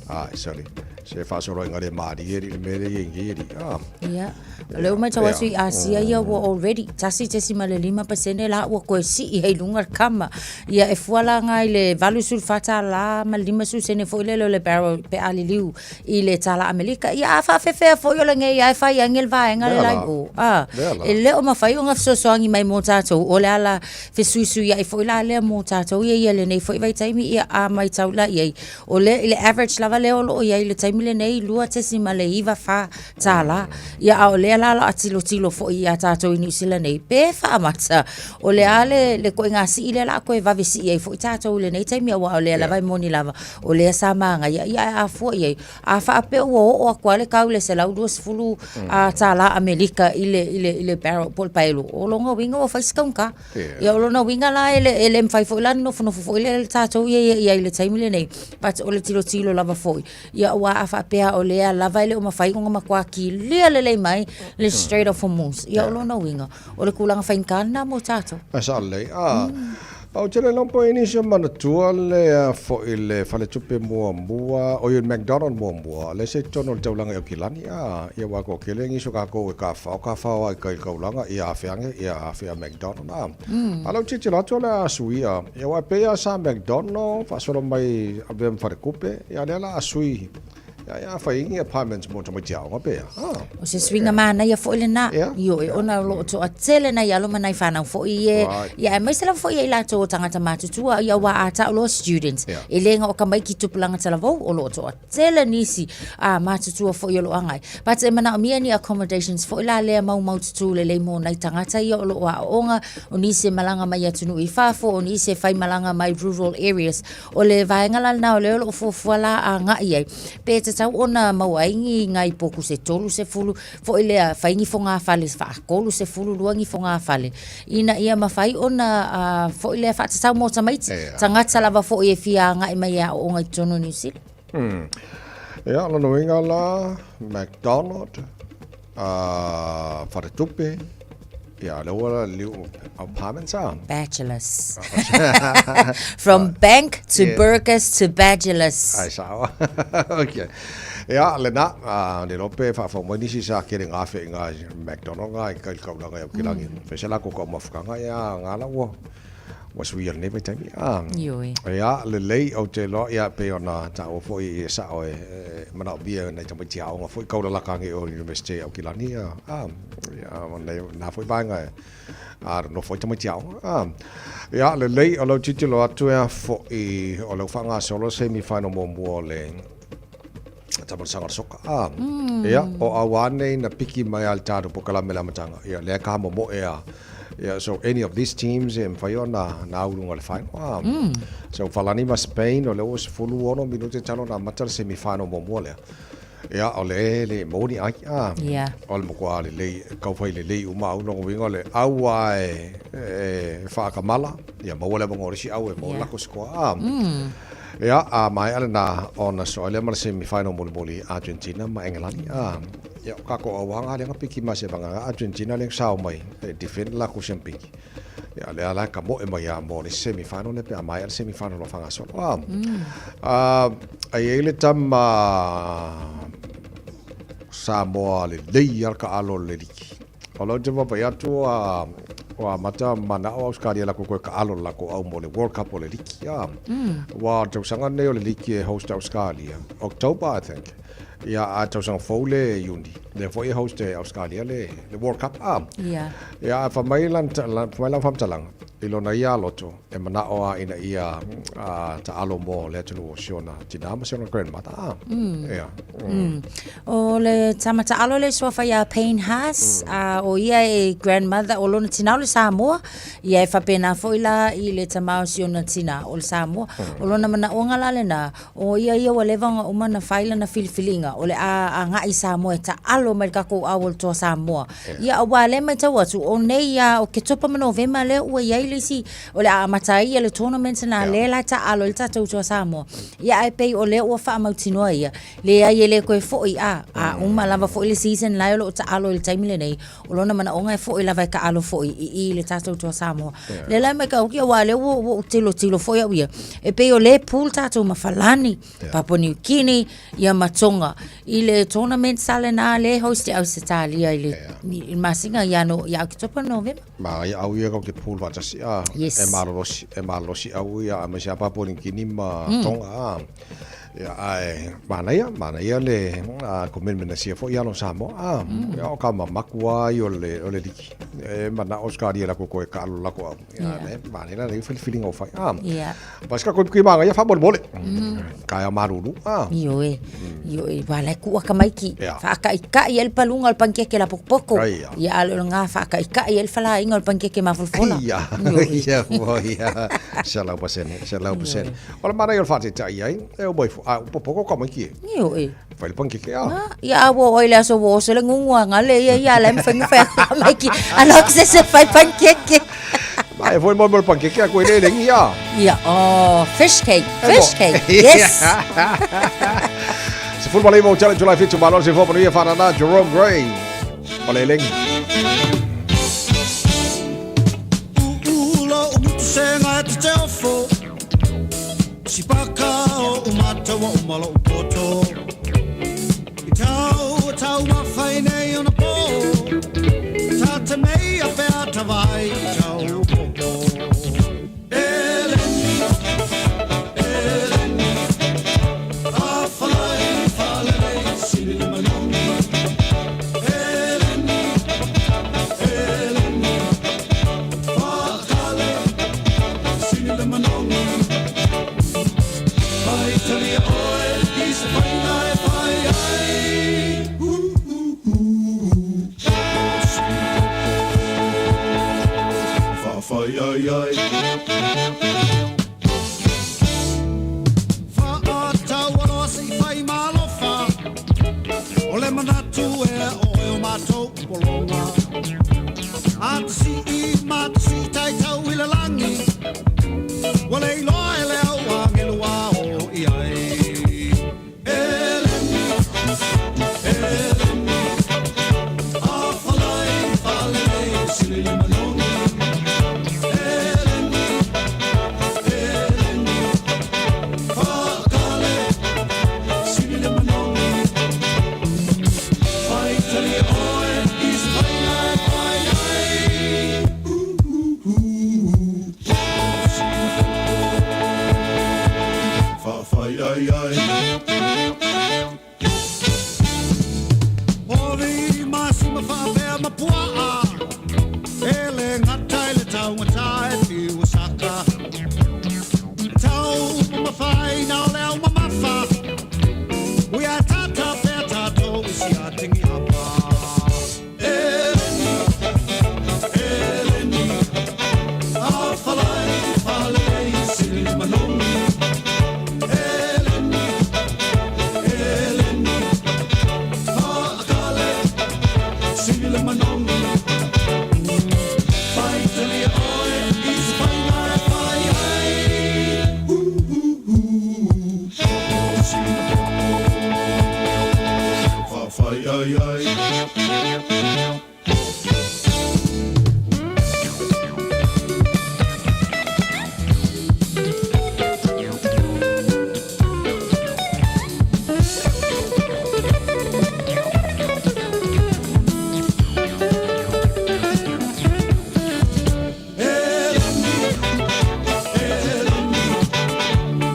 Ah, sorry. Se faasoloaiga le malie le mea lea i ai nei alii. Ah. Ia. O lea ua matau atu i Asia ia ua already 1.5% la ua toe sii ai i luga le kama. Ia e fua la nga i le $84 ma le 50 sene foi lele o le barrel pe a liliu i le tala Amelika. Ia a faafefea foi o lenei lava e fai agi le vaega le la i o. Ah. E le o mafai ona fesoasoani mai mo tatou o le ala fesuisuiai foi la lea mo tatou ia ia lenei foi vaitaimi ia a matau la i ai O le, i le average lava lea o lo o i ai i le taimi lenei, $2.94. Ia, a o lea la o le a tilotilo foi ia tatou i Niu Sila nei, pe faamata, o le a le, le ituaiga sii lea o le a toe vave sii ai foi tatou i lenei taimi, aua o lea lava e moni lava, o lea sa manaia, ia ae a fua i ai, a faapea ua oo atu lava le tau i le $120 Amerika i le, i le, i le barrel po o le paelo, o lona uiga ua fai si taugata. Ia o lona uiga la e le, e le mafai foi la ona nofonofo foi lea le tatou ia ia i ai i le taimi lenei, but o le tilotilo lava foi, ia aua a faapea o lea lava e le o mafai ona matua kilia lelei mai le Strait of Hormuz. Ia o lona uiga, o le tulaga faigata lena mo tatou. E sao lelei. Ah, Ou te le iloa po o i ai nisi o manatua le foi le faletupe muamua, oi o le McDonald muamua, lea sa i totonu o le taulaga i Aukilani, a, ia aua toatele nisi o tatou e tafafao, tafafao lava i tai i le taulaga, ia afe ane, ia afe a McDonald, a. A o lea ou tilotilo atu o le a suia, ia aua e pei lava sa McDonald faasolo mai avea ma faletupe, ia o lea o le a sui. Ia, ia, fai ni apartments mo tamaiti aoga pe a. Ah. O se suiga manaia foi lena. Ioe, ona o lo o toatele nai alo ma nai fanau foi e, ia aemaise lava foi ia i latou o tagata matutua, ia aua a tau loa students, e le gao ka mai ki tupulaga talavou, o lo o toatele nisi a matutua foi o lo o agai. But e manaomia ni accommodations foi la lea maumaututu lelei mo nai tagata ia o lo o aooga, o nisi e malaga mai atunuu i fafo, o nisi e faimalaga mai rural areas. O le vaega la lena o lea o lo o fuafua la agai ai, pe tatau ona maua ai ni nai poku se 30 foi lea fai ni fogafale faa-32 ni fogafale ina ia mafai ona foi lea faatatau mo tamaiti, tagata lava foi e fia agai mai e aooga i totonu o Niu Sila. Ia, o lona uiga la, McDonald, Faletupe, ia, lea ua liu apartments a. Bachelors. From bank to burgers to bachelors. Ai sao. Okay. Ia, lena, le iloa pe faafou mai nisi sa kele gafe i nga McDonald nga i kai kaulanga i Aukilagi. Fai se lako kau mafukanga, ia, nga la ua. Ua suia lenei vaitaimi. Ah. Ioe. Ia, lelei, ou te iloa, ia, pei ona taua foi e sao e, e manaomia e nai tamaiti aoga foi kau lalaka age o University o Aukilani, ia, ah, ia, nei, nā foi vaega e, a, nofo ai tamaiti aoga. Ah. Ia, lelei, o lau tilotilo atu ea foi, o lea ua faagasolo semi final muamua o le Tamasaga o le soka. Ah. Ia, o auā nei na piki mai a le tatou polokalame i le amataga. Ia, lea ka momoe a. Ia, so any of these teams e mafai ona na au i luga o le final. Ah. So Falani ma Spain, o lea ua 16 minute talu ona amata le semi final muamua lea. Ia, o le le maua ni ai. Ah. O le matua lelei, tau fai lelei uma au lona uiga o le au lava e, e faakamala, ia maua le avanoa o le isi au e maua le latou score. Ah. Ia, a maea lena ona soa lea ma le semi final mulimuli Argentina ma Engelani. A, ia, o kākou auaga lea na piki ma se vagana Argentina lea na sao mai e defend la lakou siamupiki. Ia, lea la e kamoe mai a mo le semi final lea pe a maea le semi final o faagasolo. A, a, a i ai le tama Samoa lelei a le kaalo o le liki. O lea ou te vaavaai atu ua ua amata manao Ausetalia lakou toe kaalo le lakou au mo le World Cup o le liki a. Aua o le tausaga lenei o le liki e host e Ausetalia, October I think. Ia a tausaga fou le Iuni, lea foi e host e Ausetalia le le World Cup a. Ia ae fai mai lana fai mai lana faamatalaga i lona ia loto e manao a ina ia taalo mo le atunuu o si ona tina ma si ona grandmother. Ah. Ia. O le tama taalo le suafa ia Payne Haas, o ia e grandmother, o lona tina o le Samoa, ia e faapena foi la i le tama o si ona tina o le Samoa. O lona manaoga la lena, o ia ia ua leva ona uma ona fai lana filifiliga, o le a agai i Samoa e taalo mai le tatou au o le Toa Samoa. Ia aua lea e matau atu, o nei a o Oketopa ma Novema lea ua i ai le isi, o le a amata ai ia le tournament na lea la e taalo ai le tatou Toa Samoa. Ia ae pei o lea ua faamautinoa ia, leai e le toe foi a, a uma lava foi le season la e o lo o taalo i le taimi lenei, o lona manaoga e foi lava e taalo foi i i i le tatou Toa Samoa. Lea la e matau atu, aua o lea ua ou tilotilo foi au ia, e pei o lea e pool tatou ma Falani, Papua New Guinea, ia ma Tonga i le tournament sa lena lea e host e Ausetalia i le i le masina ia no ia Oketopa Novema. Ma ia au ia kau te pool faatasi a e malolosi e malolosi au ia aemaise a Papua New Guinea ma Tonga a. Ia ae manaia manaia le commitment a sia foi alo Samoa a. Ia o ka mamaku a ia o le o le liki. E manao Australia la ko e kaalo lako au. Ia le manaia la le filifiliga o fai a. Ia. Pasika koe piki manga ia faamolemole. Taeao malulu. Ah. Ioe. Ioe, wa lai ku'a tamaiti. Faaka'ikai ai le paluga o le panikeke lapokopoko. Ia a le o lena faaka'ikai ai le falaaiga o le panikeke mafolafola. Ia. Ia ua ia. 100%, 100%. O le manaia o le faataitai ai, e uma ifo, a ua popoko tamaiti e. Ioe. Fai le panikeke a. Ia a ua oo i le aso ua oso le gugu a gale ia ia la e mafai ona fai atu tamaiti. Alo atu se isi e fai panikeke. Ma e foi mo le pankeke a koe le lengi ia. Ia, oh, fish cake, fish cake, yes. 19 o tele July 7 malo se fo manuia whanana Jerome Gray. O le lengi. Ulo o mutu senga e te ofo Sipaka o umatawa o malo o poto I tau, tau mawhai nei ona pō Tā te mei a pea tawai i tau popo E lengi, e lengi A whalai whalele ina o le au mamafa. Ui a tata pea tātou i si a tingi hapa. Eleni, Eleni, a whalai whale i sili manomi. Eleni, Eleni, whaakale, sili manomi. Pai tali oe i se whainga e whai ai. Ooh, popo sina popo. Whawhai ai ai. Eleni,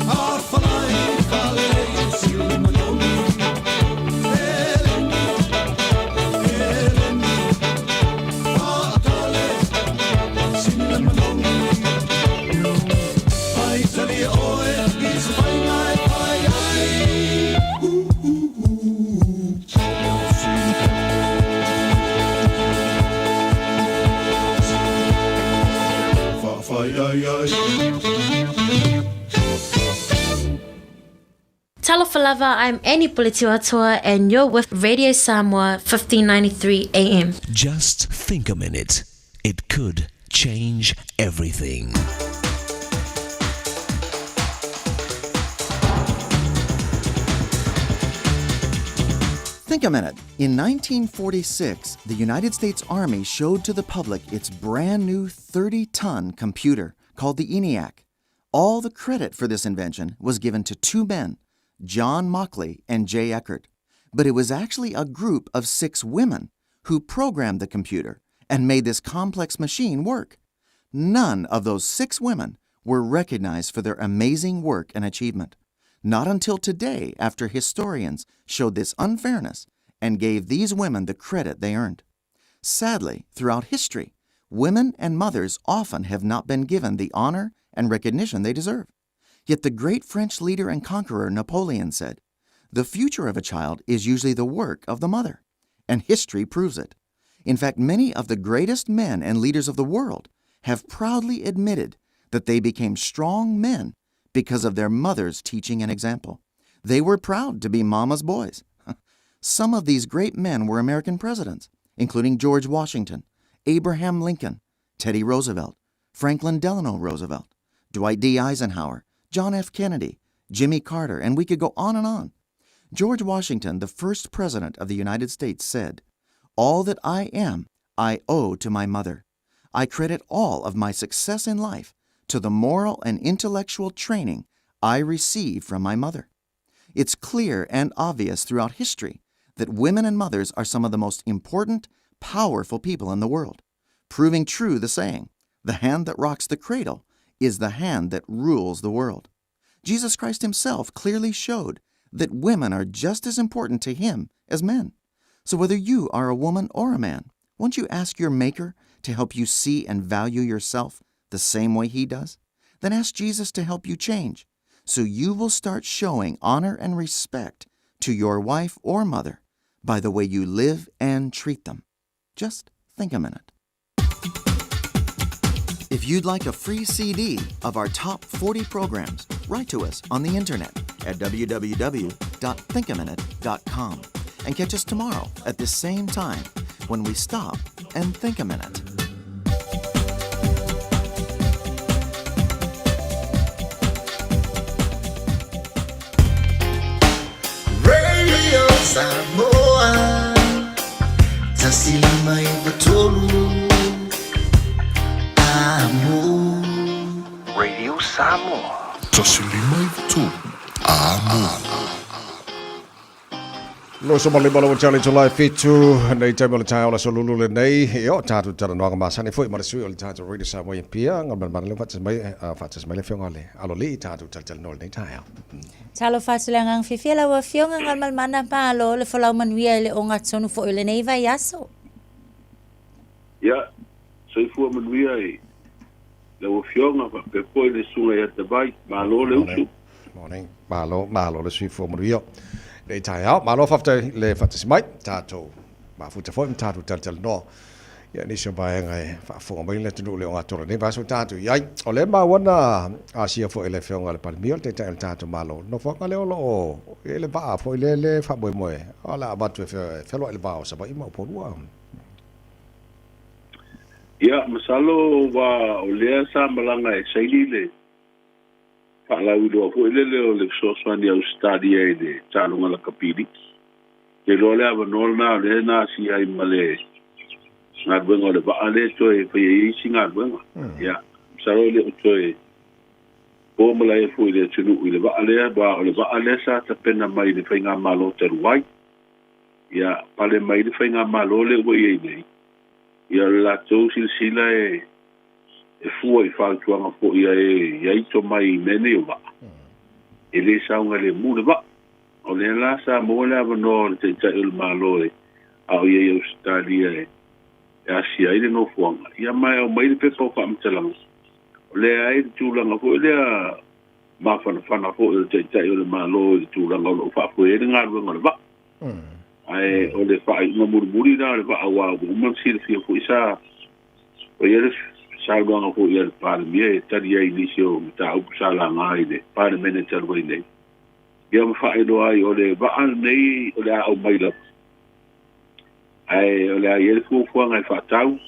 a whalai whale i sili manomi. Eleni, Eleni, whaakale, sili manomi. Pai tali oe i se whainga e whai ai. Ooh, ooh, ooh, popo sina popo. Whawhai ai ai. Talofa lava, I'm Annie Puletiwatoa and you're with Radio Samoa 1593 AM. Just think a minute. It could change everything. Think a minute. In 1946, the United States Army showed to the public its brand new 30 ton computer called the ENIAC. All the credit for this invention was given to two men, John Mauchly and Jay Eckert. But it was actually a group of six women who programmed the computer and made this complex machine work. None of those six women were recognized for their amazing work and achievement. Not until today, after historians showed this unfairness and gave these women the credit they earned. Sadly, throughout history, women and mothers often have not been given the honor and recognition they deserve. Yet the great French leader and conqueror Napoleon said, The future of a child is usually the work of the mother. And history proves it. In fact, many of the greatest men and leaders of the world have proudly admitted that they became strong men because of their mother's teaching and example. They were proud to be mama's boys. Some of these great men were American presidents, including George Washington, Abraham Lincoln, Teddy Roosevelt, Franklin Delano Roosevelt, Dwight D. Eisenhower, John F. Kennedy, Jimmy Carter, and we could go on and on. George Washington, the first president of the United States, said, All that I am, I owe to my mother. I credit all of my success in life to the moral and intellectual training I received from my mother. It's clear and obvious throughout history that women and mothers are some of the most important, powerful people in the world, proving true the saying, the hand that rocks the cradle is the hand that rules the world. Jesus Christ himself clearly showed that women are just as important to him as men. So whether you are a woman or a man, won't you ask your Maker to help you see and value yourself the same way he does? Then ask Jesus to help you change so you will start showing honor and respect to your wife or mother by the way you live and treat them. Just think a minute. If you'd like a free CD of our top 40 programs, write to us on the internet at www.thinkaminute.com and catch us tomorrow at this same time when we stop and think a minute. Radio Samoa 153 Amo Radio Samoa. 153 Amo. Lo so mali malo chali to fitu nei taimi o le taeao le aso lulu lenei e o tatou talanoaga masani foi ma le sui o le tatou Radio Samoa i Apia Galumalemana le faatasi mai faatasi mai le afioga le Aloalii i tatou talatalanoa i lenei taeao. Talofa atu le agaga fiafia lau afioga Galumalemana malo le folau manuia i le ogatotonu foi o lenei vaiaso. Ia, soifua manuia i lau Afioga faapea foi le Susuga ia Tavai. Malo le usu. Morning. Malo, malo le soifua manuia lenei taeao. Malo faafetai le faatasi mai, tatou mafuta foi ma tatou talatalanoa ia nisi o vaega e faafofoga mai le atunuu i le ogatotonu o lenei vaiaso ua tatou i ai. O lea e maua na asia foi e le Afioga i le Palemia, o le Taitai o le tatou Malo, le nofoaga lea o lo o i ai le vaa foi lea e faamoemoe o le a avatu e fealuai le va o Savaii ma Upolu. Ia, masalo aua o lea sa malaga e saini le faalauiloa foi lele o le fesoasoani a Ausetalia i le taaloga lakapi liki. Ou te iloa le avanoa lena o lea na asia ai ma le galuega o le vaa lea e toe faia ai isi galuega. Ia, masalo e le o toe po malae foi i le atunuu i le vaa lea, aua o le vaa lea sa tapena mai i le faigamalo talu ai. Ia, pale mai le faigamalo lea ua i ai nei, ia o le latou silasila e e fua i fautuaga foi a e i ai tomai i mea nei o vaa, e le saogalemu le vaa. O lea la sa maua le avanoa o le Taitai o le Malo e a o i ai i Ausetalia e asia ai le nofoaga, ia ma e aumai le pepa o faamatalaga, o lea ai le tulaga foi lea mafanafana foi o le Taitai o le Malo i le tulaga o lo o faafoe ai le galuega o le vaa. Ae o le faaiuga mulimuli la o le vaa aua ua uma ona silafia foi sa faia le saunoaga foi a le Palemia e tali ai i nisi o mataupu sa laga i le Palemene talu ai nei, ia ma faailoa ai o le vaa lenei o le a aumai lava, ae o le a i ai le fuafuaga e faatau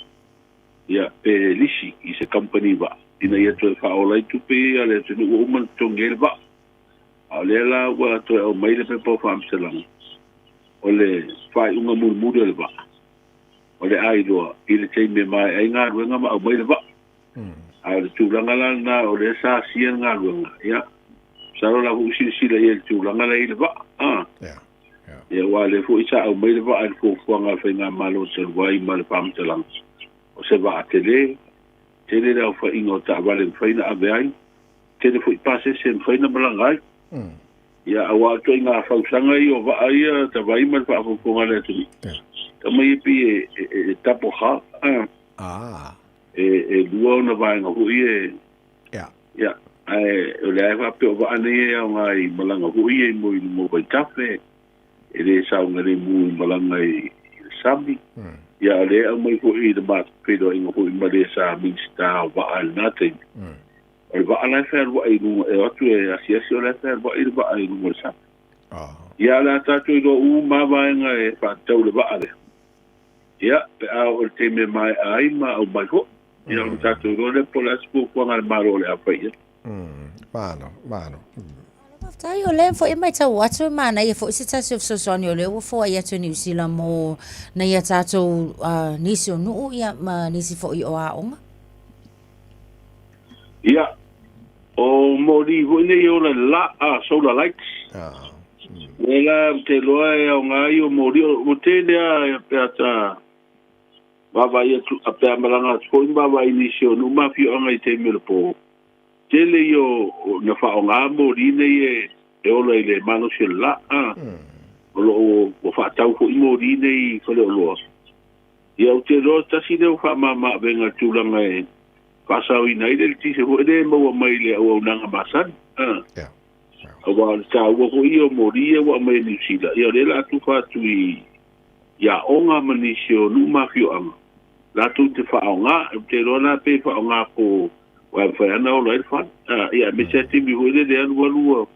ia pe lisi i se kamupani vaa ina ia toe faaola ai tupe ia a le atunuu ua uma ona totogi ai le vaa. A o lea la ua toe aumai le pepa o faamatalaga o le faaiuga mulimuli o le vaa, o le a iloa i le taimi e maea ai galuega ma aumai le vaa. A o le tulaga la lena o lea sa asia le galuega, ia, masalo la foi ua silasila i ai i le tulaga la e i ai le vaa. A. Ia, aua o lea foi sa aumai le vaa i le fuafuaga a le Faigamalo talu ai ma le faamatalaga, o se vaa tele, tele le aofaiga o taavale e mafai ona ave ai, tele foi pasese e mafai ona malaga ai. Ia, aua o ituaiga fausaga ia o vaa ia tavai ma le faafogafoga a le atunuu, tau mai e pei e double hull, e lua ona vaega foi e, ia, ae o lea e faapea o vaa nei e aoga i malaga foi ia i mo vaitafe, e le saogalemu i malaga i le sami. Ia, a o lea e aumai foi i le matou feiloaiga foi ma le sa Minisita o vaa i lena taimi, O le vaa la e fealuai i luga, e o atu e asiasi o la e fealuai le vaa i luga o le sami. Ia, o le a tatou iloa uma lava vaega e faatatau i le vaa lea. Ia, pe a oo i le taimi e maea ai ma aumai foi, ia ona tatou iloa lea po o le a se fuafuaga a le Malo o le a fai i ai. Malo, malo. Faafetai, o lea foi e matau atu e manaia foi se tasi o fesoasoani o lea ua foai atu e Niu Sila mo nai a tatou nisi o nuu ia ma nisi foi o aoga. Ia, o moli foi nei e ola i le la, a, solar lights. Lea la ou te iloa e aoga ai o moli, ua tele lava pe a ta vaavaai atu, pe a malaga atu foi ma vaavaai i nisi o nuu ma afioaga i taimi o le po, tele ia o na faaaoga moli nei e ola i le malosi o le la, a. O lo o ua faatau foi moli nei i faleoloa. Ia, ou te iloa tasi lea o faamama-avega i le tulaga e faasaoina ai le eletise foi lea e maua mai i le auaunaga masani. Aua o le taua foi ia o moli ia ua aumai e Niu Sila, ia o lea o le a tufa atu i aoga ma nisi o nuu ma afioaga latou te faaaoga. Ou te iloa la pe faaaoga po aua e mafai lava ona ola ai le fale. Ia aemaise lava taimi foi lele e alualu ua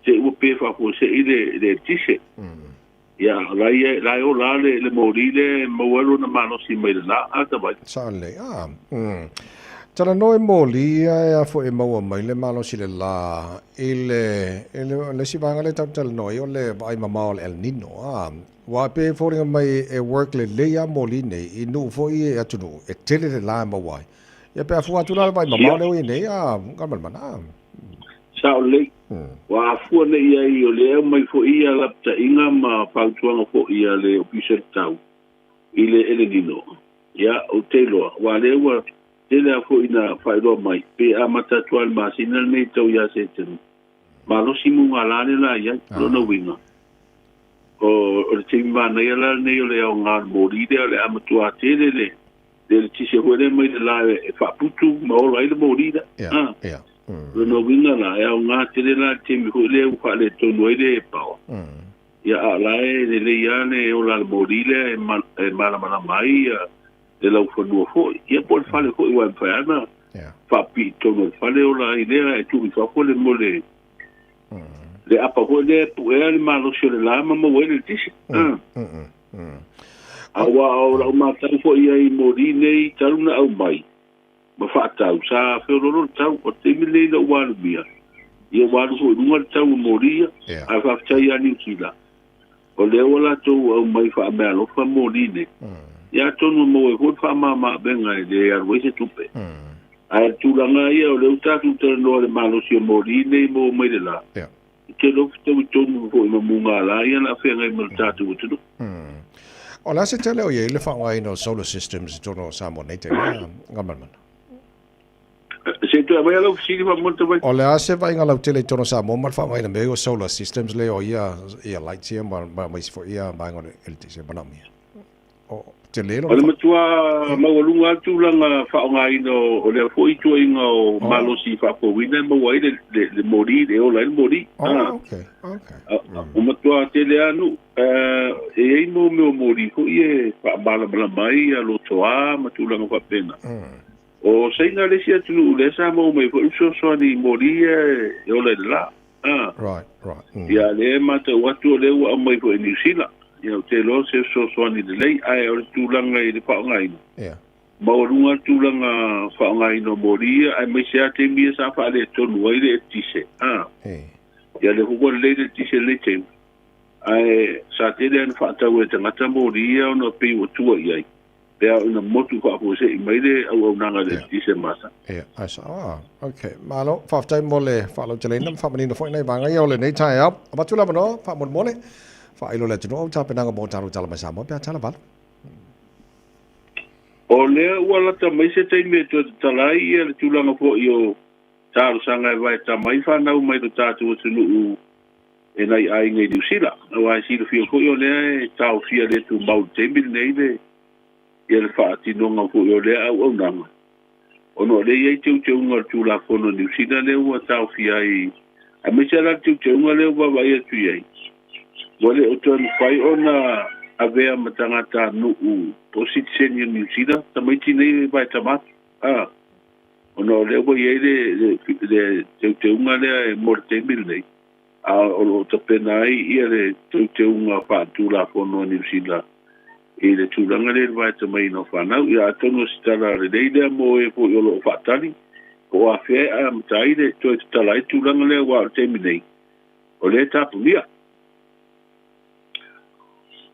te i ua pe faafuasei le eletise. Ia, o la ia, la e ola le, le moli lea e maua ai lona malosi mai le la, a tavai. Sao lelei, a, mm. Talanoa i moli ia e a foi e maua mai le malosi le la i le, i le, le isi vaega lea tatou te talanoa ai o le vaai mamao o le El Nino, a. Aua e pei e foliga mai e work lelei lava moli nei i nuu foi i atunuu e tele le la e maua ai. Ia pe a fua atu la le vaai mamao lea ua i ai nei, a, Galumalemana, a. Sao lelei. Ua afua nei ai o lea e aumai foi ia lapataiga ma fautuaga foi a le Ofisa o le Tau i le Elenino. Ia, ou te iloa, aua lea ua tele lava foi ina faailoa mai, pe amata atu lava i le masina lenei tau ia Setema, malosi mugala le la i ai. O lona uiga, o le taimi manaia la lenei o le aoga o le moli lea, o le a matua tele le eletise foi lea mai le la e faaputu ma ola ai le moli lea. O lona uiga la, e aoga tele la le taimi foi lea ua faaletonu ai le power. Ia a o la e lelei lava le ola a le moli lea e malamalama ai ia le laufanua foi. Ia po o le fale foi aua e mafai lava ona faapipii i totonu o le fale ola ai lea ae tuu i fafo le mo le le apa foi lea e puea le malosi o le la ma maua ai le eletise. Aua o lau matau foi i ai i moli nei talu ona aumai ma faatau, sa feoloolo le tau. O le taimi lenei ina ua alumia, ia ua alu foi i luga le tau o moli ia. Ae faafetai ia Niu Sila, o lea ua latou aumai faameaalofa moli nei. Ia atonu e maua ai foi le faamama-avega e le alu ai se tupe. Ae o le tulaga ia, o lea ua tatou talanoa i le malosi o moli nei e maua mai le la, e te iloa fetaui tonu foi ma mugala ia o le a feagai ma le tatou atunuu. O le a se tele o i ai le faaaogaina o solar systems i totonu o Samoa nei taimi a Gamalmana? Se i toe aumai lau fesili faamolemole mai. O le a se vaaiga lautele i totonu o Samoa ma le faaaogaina mea ia o solar systems lea o ia lights ia ma isi foi ia vaega o le eletise e manaomia? O tele lona. O le matua maualuga lava le tulaga faaaogaina o lea foi ituaiga o malosi faafouina e maua ai le moli, e ola ai le moli. Oh, okay, okay. Ua matua tele lava nuu. E i ai mo mea o moli foi e faamalamalama ai lotoa ma tulaga faapena. O Saina le isi atunuu lea sa maua mai foi le fesoasoani i moli ia e ola i le la. Right, right. Ia, lea e matau atu o lea ua aumai foi e Niu Sila. Ia, ou te iloa o se fesoasoani lelei, ae o le tulaga i le faaaogaina, maualuga le tulaga faaaogaina o moli ia, aemaise lava taimi ia sa faaletonu ai le eletise. Ia, lea foi ua lelei le eletise i lenei taimi, ae sa tele lava ina faatau e tagata moli ia ona pei ua tua i ai. Pe a ina motu faafuasei mai le auaunaga i le eletise mata. Ia, ai sa, ah, ok. Malo, faafetai mo le faalauteleina ma faamanino foi nai vaega ia o lenei taeao. Avatu le avanoa, faamolemole, faailo le atunuu au tapenaga mo talo tala mai Samoa pe a tala valu. O lea ua lata mai se taimi e toe tatala ai ia le tulaga foi o talosaga e vae mai fanau mai lo tatou atunuu e nai aiga i Niu Sila. Aua e silafia foi o lea e taofia le tumau i le taimi lenei le ia le faatinoga foi o lea auaunaga, ona o lea e i ai teuteuga o le Tulafono a Niu Sila lea ua taofia ai, aemaise la le teuteuga lea ua vaavaai atu i ai, ua le o toe mafai ona avea ma tagatanuu po o sitiseni o Niu Sila tamaiti nei e vaetama atu. A, ona o lea ua i ai le, le, le teuteuga lea e mo le taimi lenei, a o lo o tapena ai ia le teuteuga faaletulafono a Niu Sila i le tulaga lea i le vaetamaiina o fanau. Ia atonu o se tala lelei lea mo e foi o lo o faatali po o afea e amata ai le toe tatala ai le tulaga lea aua o le taimi nei o lea e tapunia.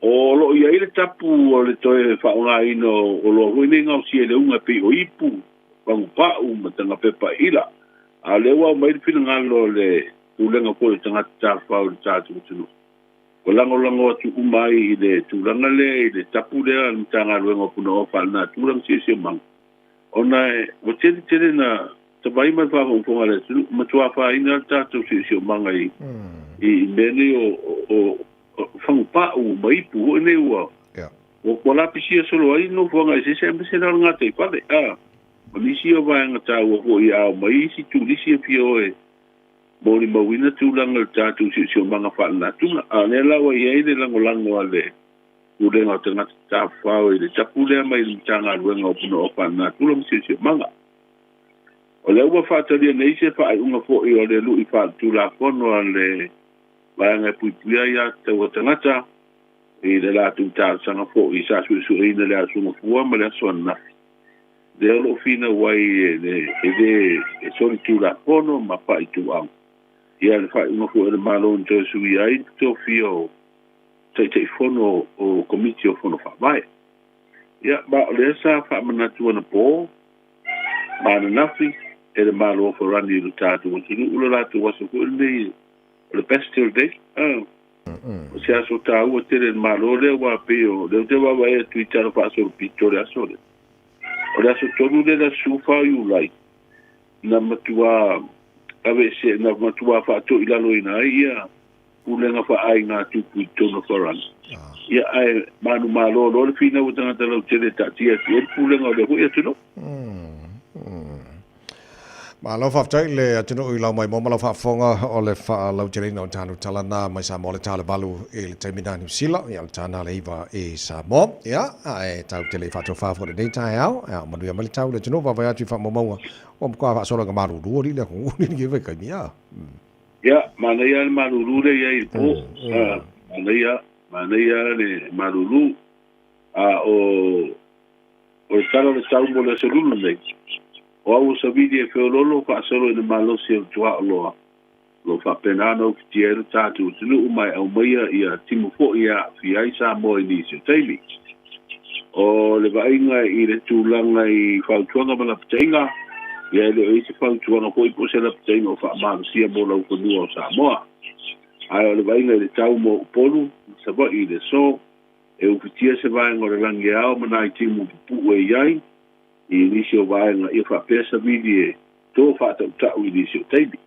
O lo o i ai le tapu o le toe faaaogaina o oloa foi nei gaosia i le uga e pei o ipu, pagupau ma tagapepa ila, a o lea ua aumai le finagalo o le Pulega foi o Tagata Tafafao i le tatou atunuu. Ua lagolago atu uma ai i le tulaga lea i le tapu lea a le Matagaluega o Punaoa Faalenatura ma Siosiomaga, ona ua tele tele na tavai ma le faafogafoga a le atunuu, matua afaina le tatou siosiomaga i i mea nei o fagupau ma ipu foi nei ua ua lapisia solo ai nofoaga eseese aemaise la o le gataifale. A o nisi o vaega taua foi a omai isi turisi e fia o e molimauina tulaga o le tatou siosiomaga faalenatura. A o lea la ua i ai le lagolago a le Pulega o Tagata Tafafao i le tapu lea mai le Matagaluega o Punaoa Faalenatura ma Siosiomaga. O lea ua faatalia nei se faaiuga foi o le lui faaletulafono a le Vaega e Puipuia Aia Tatau a Tagata i le latou talosaga foi sa suesueina i le Aso Gafua ma le aso ananafi. Lea o lo o finau ai e le e le e solitulafono ma faaituau ia le faaiuga foi a le Malo na toe suia ai le tofia o Taitaifono o Komiti o Fono Faavae. Ia, ma o lea sa faamanatu anapo ma ananafi e le Malo o Farani i lo tatou atunuu lo latou aso foi lenei o le Bastille Day. O se aso taua tele i le Malo lea aua pei o lea ou te vaavaai atu i tala faasolopito o le aso lea. O le aso tonu lea le aso 14 o Iulai na matua aveese, na matua faatoilaloina ai ia pulega faaaiga tupu i totonu o Farani. Ia ae manumalo loa le finau a tagata lautele e taatia atu i ai le pulega o lea foi atunuu. Malo faafetai i le atunuu i lau maimoa ma lau faafofoga o le faalauteleina o tanu tala na mai Samoa le ta le 8 i le taimi na Niu Sila, ia o le ta na le 9 i Samoa. Ia, ae tau tele i faatofa foi lenei taeao, ia manuia mai le tau le atunuu vaavaai atu i faamaumauga ua matua faasolo i ka malulu alii le atunuu i lenei vaitaimi. Ia. Ia, manaia le malulu lea i ai i le po. Manaia, manaia le malulu. A o o le tala o le tau mo le aso lulu nei, o au o savili e feoloolo faasolo i le malosi o le tuaoloa, o lo o faapena ona ufitia ai lo tatou atunuu ma e aumaia ia timu foi e aafia ai Samoa i nisi o taimi. O le vaaiga i le tulaga i fautuaga ma lapataiga, ia e le o i ai se fautuaga foi po o se lapataiga o faamalosia mo laufanua o Samoa. Ae o le vaaiga i le tau mo Upolu ma Savaii i le aso, e ufitia se vaega o le lagi e ao ma nai timu pupuu e i ai i nisi o vaega ia faapea savili e to faatautau i nisi o taimi.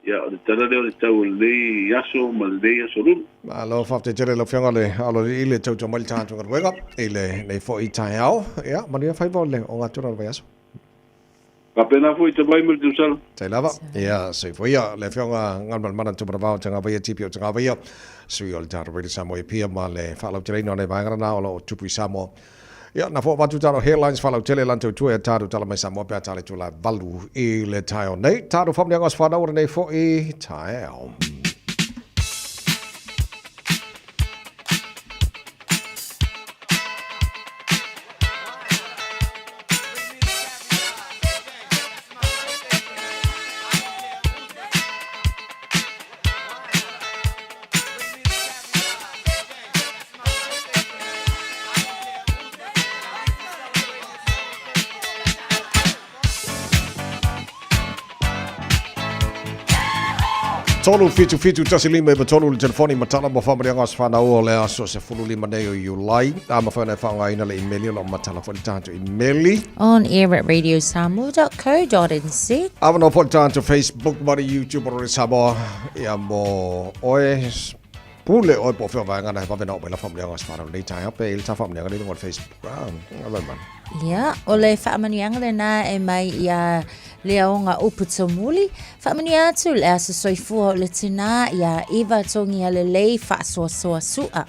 Ia, o le tala lea o le tau o lenei aso ma lenei aso lulu. Malo, faafetai tele i lau Afioga le Aloalii i le tautua mai i le tatou galuega i lenei foi taeao. Ia, manuia faiva o le ogatotonu o le vaiaso. Faapena foi te vai ma le tausala. Tai lava. Ia, soifua ia le Afioga Galumalemana Tumanavao Tagavaia TP o Tagavaia, sui o le tatou Radio Samoa i Apia ma le faalauteleina o nei vaega lena o lo o tupu i Samoa. Ia, na fua avatu tatou headlines faalautele lan tautua ia tatou tala mai Samoa pe a tale tula 8 i le taeao nei. Tatou faamanuiaga o aso fanau o lenei foi taeao. 3 7 7 1 5 9 3 le telefoni matala mo faamanuiaga o aso fanau o le aso 15 nei o Iulai. A mafai ona e faaaogaina le imeli o lo o matala foi le tatou imeli. On air at radiosamoa.co.nz. Avanoa foi le tatou Facebook ma le YouTube o Radio Samoa. Ia mo oe pule oe po o fea vaega na he vave na oo mai la faamanuiaga o aso fanau lenei taeao pe i le ta faamanuiaga nei i luga o le Facebook. Ah, aloha mai. Ia, o le faamanuiaga lena e mai ia Leaoga Upu Tumuli. Faamanuia atu le aso soifua o le tinā iā Eva Togialelei Faasoasoa Su'a.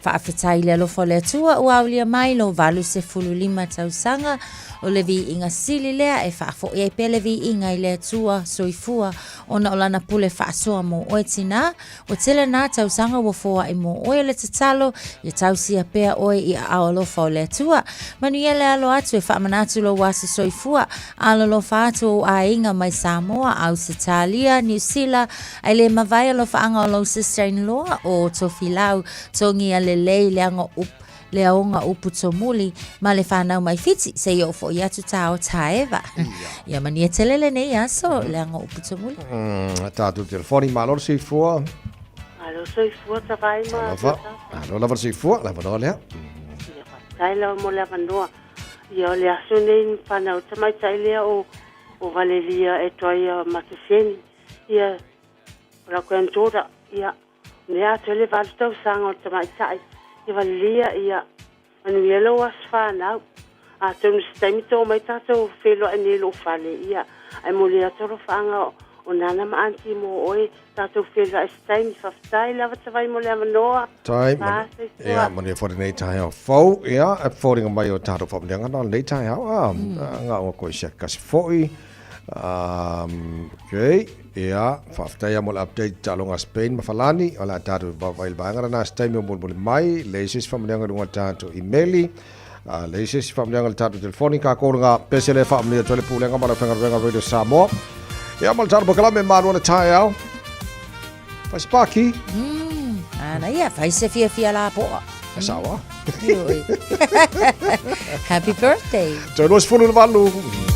Faafetai i le alofa o le Atua ua aulia mai lou 85 tausaga. O le viiga sili lea e faafoi ai pea le viiga i le Atua soifua ona o lana pule faasoa mo oe tinā. Ua tele nā tausaga ua foai mo oe o le tatalo, ia tausia pea oe i aao alofa o le Atua. Manuia le alo atu e faamanatu lou aso soifua, alolofa atu ou aiga mai Samoa, Ausetalia, Niu Sila, ae le mavae alofaaga o lou sister in law o Tofilau, Togia lelei leaga le aoga upu tomuli ma le fanau mai Fiti se i oo foi atu tā o Taeva. Ia manuia tele lenei aso leaga upu tomuli. Tatou telefoni, malo le soifua. Malo soifua Tavai ma Alofa. Malo lava le soifua, le avanoa lea. Ia faafetai lava mo le avanoa. Ia o le aso nei na fanau tamaitai lea o o Valelia e Toaia Matuseni. Ia o lau granddaughter. Ia Mea atu ai le 8 tausaga o le tamaitai i Valelia, ia manuia lou aso fanau. Atonu se taimi to mai tatou feiloai nei i lou fale, ia, ae momoli atu alofaaga o Nana ma Aunty mo oe, tatou feiloai se taimi. Faafetai lava Tavai mo le avanoa. Tai, Fa, soifua. ia, manuia foi lenei taeao fou, ia, e foliga mai o tatou faamanuiaga na o lenei taeao, a, ngaua koe i se kasi foi. Okay, ia, faafetai lava mo le update i taaloga a Spain ma Falani. O le a tatou vaavaai i le vaega lena se taimi o mulimuli mai. Leai se isi faamanuiaga i luga o le tatou imeli. Leai se isi faamanuiaga i le tatou telefoni. Kākou le pese lea e faamanuia atu ai le Pulega ma le Aufaigaluega Radio Samoa. Ia, ma le tatou polokalame malu o le taeao. Fai se pākī. Ana ia, fai se fiafia lapoa. E sao a. Happy birthday. Toe 28.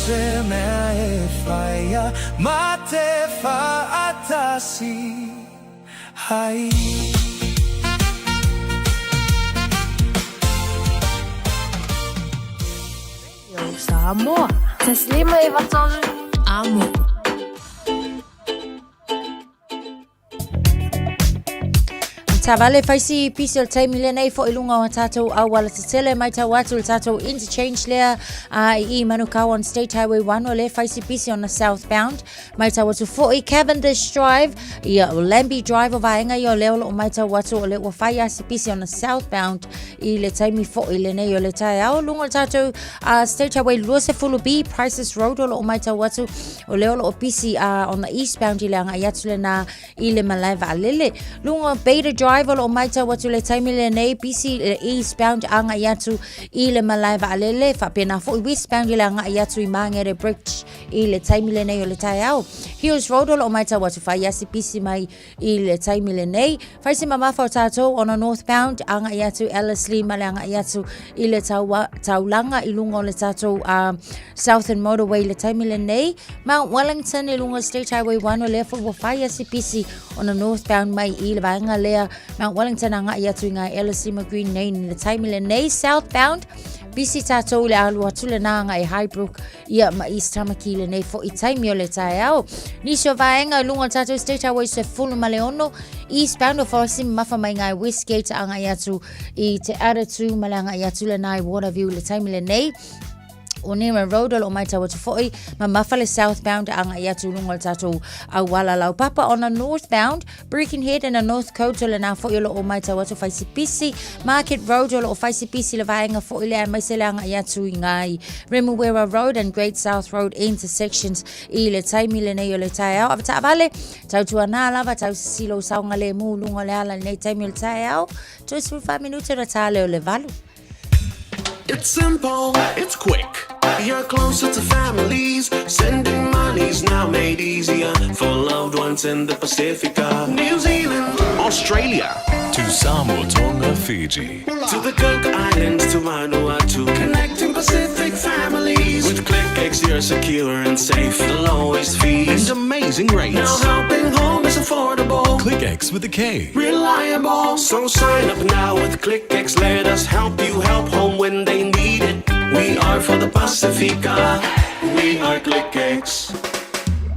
se mea e whaia Mā te whaatasi Hai. Samoa. Taslima Evatolu. Amo. Tavale faisi pisi o le taimi lenei fo i lunga o tātou auala tetele mai tau atu le tātou interchange lea i i Manukau on State Highway 1 o le faisi pisi on the southbound mai tau atu fo i Cavendish Drive ia o Lambie Drive o vaenga i o leo lo mai tau atu o le ua fai asi pisi on the southbound i le taimi fo i lenei o le taeao lunga o le tātou State Highway 20B Prices Road o lo mai tau atu O lea o lo o pisi on the eastbound i le agai atu lena i le malae vaalele. Luga o Beta Drive o lo o matau atu le taimi lenei pisi le eastbound agai atu i le malae vaalele. Faapena foi westbound i le agai atu i Mangere Bridge i le taimi lenei o le taeao. Hills Road o lo o matau atu fai asi pisi mai i le taimi lenei. Fai se mamafa o tātou ona northbound agai atu Ellerslie ma le agai atu i le taua, taulaga i lunga o le tātou Southern Motorway i le taimi lenei. Mount Wellington i lunga o State Highway 1 o lea foi ua fai asi pisi ona northbound mai i le vaega lea Mount Wellington agai atu i ngā Ellerslie ma Green Lane i le taimi lenei. Southbound pisi tātou i le alu atu le nā agai Highbrook Ia ma East Tamaki lenei fo'i taimi o le taeao. Nisi o vaega i lunga o le tātou State Highway 16, Eastbound o Forest mafa mai ngai Westgate agai atu i Te Aratū ma le agai atu le nai Waterview le taimi lenei. O Nera Road o lo o maitau atu fo'i ma mafa le southbound agai atu i lunga o le tātou auala laupapa ona northbound Birkenhead and a North Coast o lena fo'i o lo o maitau atu Faisipisi, Market Road o lo o Faisipisi le vaega fo'i lea aemaise le agai atu i ngā Remuera Road and Great South Road intersections i le taimi lenei o le taeao. Ava taavale, tautuanā lava, tausisilo saogalemu luga o le ala lenei taimi o le taeao, 34 minute ona tā lea o le 8. It's simple, it's quick. You're closer to families. Sending money's now made easier for loved ones in the Pacifica, New Zealand, Australia, to Samoa, Tonga, Fiji, to the Cook Islands, to Vanuatu, connecting Pacific families. With ClickX, you're secure and safe, the lowest fees and amazing rates. Now helping home is affordable. ClickX with a K. Reliable. So sign up now with ClickX. Let us help you help home when they need it. We are for the Pacifica. We are ClickX.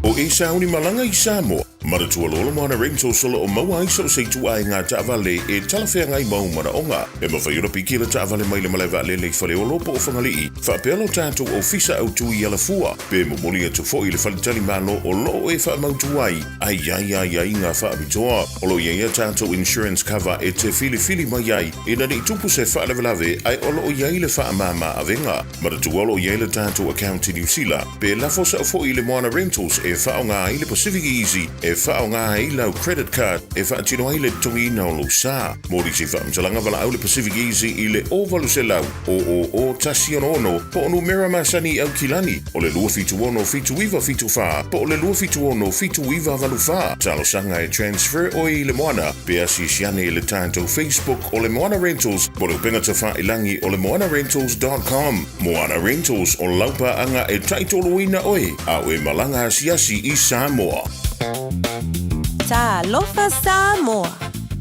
O e sauni malaga i Samoa, manatua loa le Moana Rentals o lo o maua ai so o se ituaiga taavale e talafeagai ma ou manaoga. E mafai ona piki le taavale mai le malae vaalele i Faleolo po o Fagalii, faapea lo tatou ofisa autu i Alafua, pe momoli atu foi i le faletalimalo o lo o e faamautu ai a i ai aiaiga faapitoa. O lo o i ai a tatou insurance cover e te filifili mai ai ina ne i tupu se faalavelave ae o lo o i ai le faamama avega. Manatua o lo o i ai le tatou account i Niu Sila, pe lafo sao foi i le Moana Rentals e faaaoga ai le Pacific Easy e faaaoga ai lau credit card e faatino ai le totogiina o lou sa. Mo nisi faamatalaga valaau le Pacific Easy i le 0800 000 166 po o numera masani i Aukilani o le 276 7974 po o le 276 7984. Talosaga e transfer oe i le Moana pe asiasi ane i le tatou Facebook o le Moana Rentals mo le upega tafailangi o le moanarentals.com. Moana Rentals o lau paaga e taitoloina oe a o e malaga asiasi i Samoa. Talofa Samoa!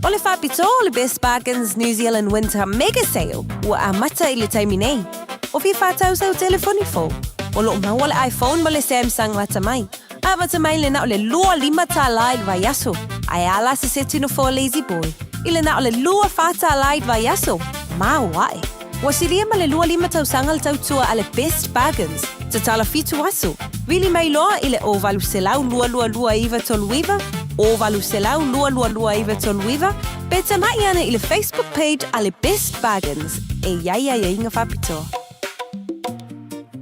O le faapitoa o le Best Bargains New Zealand Winter Mega Sale ua amata i le taimi nei. O fia whātau sau telefoni fou. O loo maua le iPhone ma le Samsung lata mai. Amata mai le na o le 25 tālā i le vaiaso. Ae a la se seti no for lazy boy. I le na o le 24 tālā i le vaiaso. Mau ae. Ua silia ma le 25 tausaga le tautua a le Best Bargains. Tatala 7 aso. Vili mai loa i le 0800 222 939, 0800 222 939, pe tama'i ane i le Facebook page a le Best Bargains e i ai aiaiga faapitoa.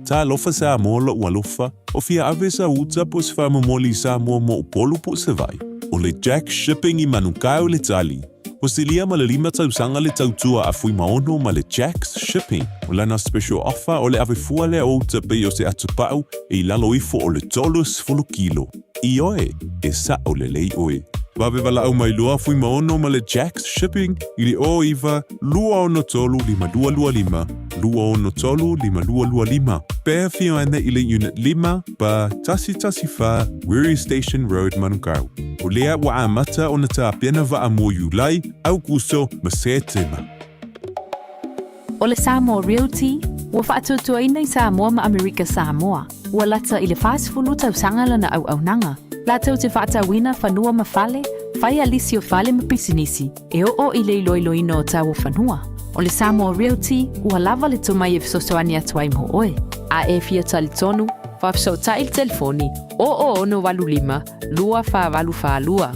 Talofa Samoa lo'u alofa, o fia ave sa uta po o se faamomoli i Samoa mo Upolu po o Savaii. O le Jack Shipping i Manukau le tali. Ua silia ma le 5 tausaga le tautua a Fuimaono ma le Jack's Shipping. O lana special offer o le ave fua lea o uta pei o se atupa'u e i lalo ifo o le 30 kilo. Ioe, e sa'o lelei oe. Vave valaau mai loa Fuimaono ma le Jack's Shipping i le 09 263 5225, 263 5225, pe afio ane i le Unit 5 ba 114 Wiri Station Road Manukau. O lea ua amata ona tapena vaa mo Iulai, Aukuso ma Setema. O le Samoa Realty, ua faatuatuaina i Samoa ma Amerika Samoa. Ua lata i le 40 tausaga lana auaunaga, latou te faatauina fanua ma fale, fai a lisi o fale ma pisinisi, e oo i le iloiloina o tau o fanua. O le Samoa Realty, ua lava le tomai e fesoasoani atu ai mo oe. A e fia talitonu, faafesootai i le telefoni 0085 2482,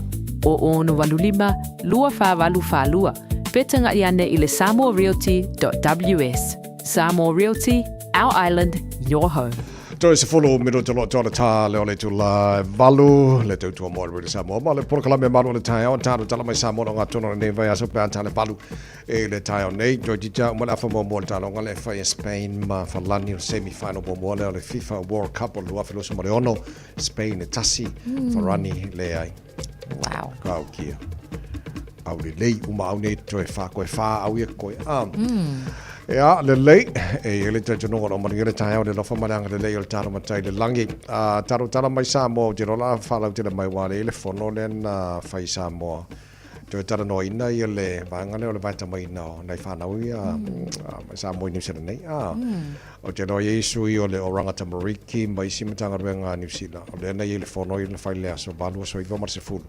0085 2482, pe tagaʻi ane i le samoarealty.ws. Samoa Realty, our island, your home. Toe 10 minuta loa toa le tā leo le tula valu le tautua mo le Samoa ma le polokalame malu o le taeao tālo tala mai Samoa no ngā tono nei vai aso pe tā le valu e le taeao nei toi tita uma le afa mo mo le tālonga le whai Spain ma Falani o semi final mo mo le o le FIFA World Cup o 2026 Spain e tasi Farani le ai Wow. Ka ukia. Au le lei uma au nei toe wha koe wha au ia koe a. Ea, le lei, e i ele tautonoga o maringa le taeao le lofa maleanga le lei o le taro matai le langi. A, taro tala mai Samoa o te rola whalau tele mai wā le ele fono le na whai Samoa. Toe tara noa ina ia le vaenga lea o le vaetamaina o nai whanau ia mai Samoa i New Zealand nei. A, o te roa i sui o le Oranga Tamariki ma isi Matagaluega a New Zealand. O lea na i le fono ia na whai le aso valu aso iwa ma le sefulu.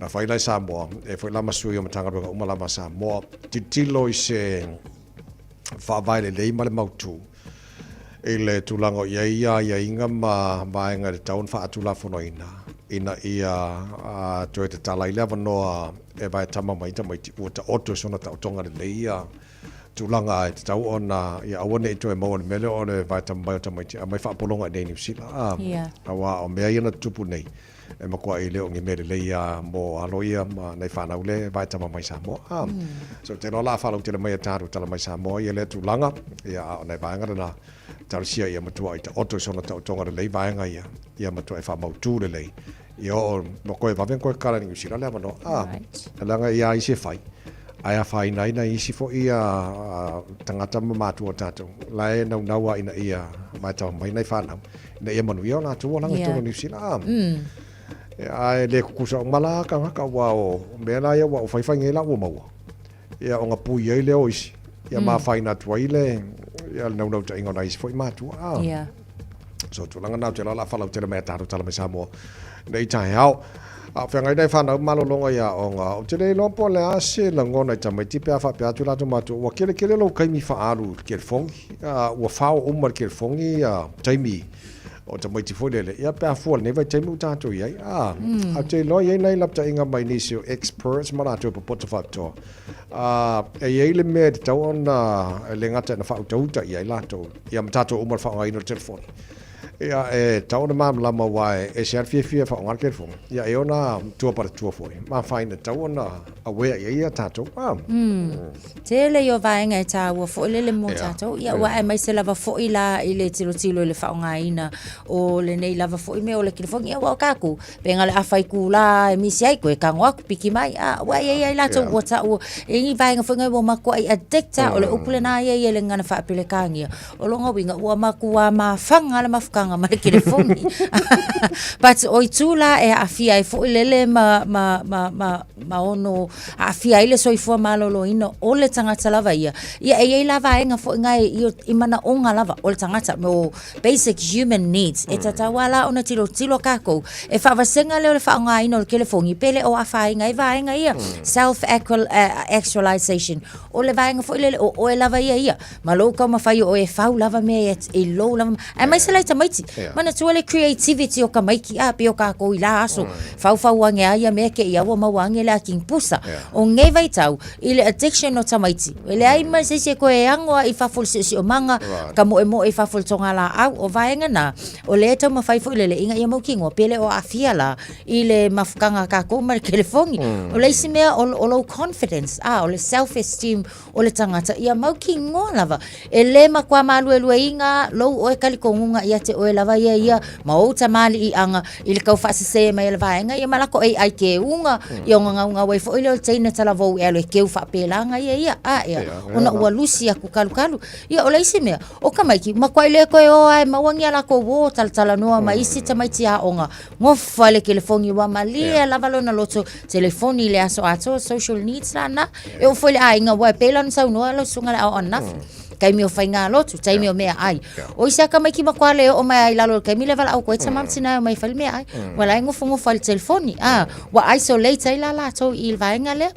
Na whai lai Samoa, e foi lama sui o Matagaluega uma lava Samoa. Tilotilo i se faavae lelei ma le mautu i le tulaga o i ai aiaiga ma vaega i le tau ona faatulafonoina ina ia toe tatala ai le avanoa e vae tama mai tamaiti ua taoto i sona taotoga lelei ia tulaga e tatau ona ia aua ne i toe maua i le mea lea o le vae tama mai o tamaiti aumai faapologa i inei i Niu Sila aua o mea ia na tutupu nei E makuaʻi le o ni mea lelei a mo alo ia ma nei whanau le vae tama mai Samoa. A, so te loa la whalau tele mai a tātou tala mai Samoa ia lea tulaga, ia a o nei vaenga lena, talosia ia matua i taoto i sona taotoga lelei vaenga ia, ia matua e whamautū lelei. Ia o, mo koe vave koe kala ni New Zealand le avanoa. A, leaga ia isi e whai. Ai a whainaina isi fo ia tangata ma mātua o tātou. La e naunaua ina ia vae tama mai nei whanau. Ina ia manuia o lātou olaga i tōna Niu Sila. Ia, e le kukusa o mala ka ngaka ua o mea la ia ua o whaiwhai ngei la ua maua. Ia, o nga pui ai leo isi. Ia mawhaina atu ai le, ia le naunau ta inga o na isi foi mātua. So, tulaga nā o te la la whalau tele mai a tātou tala mai Samoa. Nei tae ao. A whangai nei whanau malolonga ia o ngā. O te le iloa po le a se langona i tamaiti pe a whapea atu lātou mātua. Ua kele kele lou kaimi whaalu i le kelefongi. Ua whao uma le kelefongi ia taimi o tamaiti foi lele. Ia pe a fua lenei vaitaimi ua tātou i ai. A, a te iloa i ai nai lapataiga mai nisi o experts ma lātou e popota faapitoa. A, e i ai le mea e tatau ona e le gata ina faautauta i ai lātou ia ma tātou uma le faaaogaina o le telefoni. Ia, e tatau ona malamalama aua e ese lava le fiafia e faaaoga le telefoni. Ia, e ona tua paletua foi, ma afaina, e tatau ona aware i ai ia tatou. Ah. Tele ia o vaega e tāua foi lele mo tatou. Ia, ua aemaise lava foi la i le tilotilo i le faaaogaina o lenei lava foi mea o le telefoni. Ia, aua o kākou, pe na o le afa itula e misi ai koe, tago atu, piki mai, a, ua i ai ai latou ua taua, e i ai vaega foi nei ua matuai addict a, o le upu lena ia i le gagana faa-Pelekānia. O lona uiga, ua matua mafaga le mafutaga ma le telefoni. But o itu la e aafia ai foi lele ma, ma, ma, ma, ma ono aafia ai le soifua maloloina o le tagata lava ia. Ia e i ai la vaega foi na i, i manaoga lava o le tagata, mo basic human needs. E tatau lava la ona tilotilo tatou e faavasega lea o le faaaogaina o le telefoni pe le o afaina ai vaega ia. Self actualization. O le vaega foi lele o oe lava ia ia. Ma lou taumafai o oe e fau lava mea ia i lou lava aemaise la i tamaiti. Manatua le creativity o tamaiti a pei o tatou i la aso. Faufau ane a ia mea kei ua maua ane le ati pusa. O nei vaitau i le addiction o tamaiti. E leai ma se isi e toe ano a i fafo i le siosiomaga, ka moemoe i fafo i le togalaau. O vaega na, o lea e taumafai foi lele ina ia mautinoa pe le o aafia la i le mafutaga a tatou ma le telefoni. O le isi mea o lou confidence, a o le self esteem o le tagata ia mautinoa lava e le matua maluelueina lou oe talitonuga ia te oe. oe lava ia ia ma ou tamaliiaga i le tau faasese mai o le vaega ia ma lako ai keuga ia ona gaugau ai foi lea o le teine talavou e alu e keu faapelaga ia ia a ea ona ua lusi atu kalukalu. Ia o le isi mea, o tamaiti, matuai le toe o lava e maua ni a latou uo talatalanoa ma isi tamaiti aoga, nofo lava i le telefoni ua malie lava lona loto telefoni i le aso atoa, social needs la na. E oo foi i le aiga aua e pei la ona saunoa lau susuga i le ao ananafi, taimi o faigalotu, taimi o meaai. O isi lava tamaiti matua le oo mai lava i lalo i le taimi lea e valaau atu ai tama ma tina e omai e fai le meaai, ua la e nofonofo lava i le telefoni, a, ua isolate ai la latou i le vaega lea.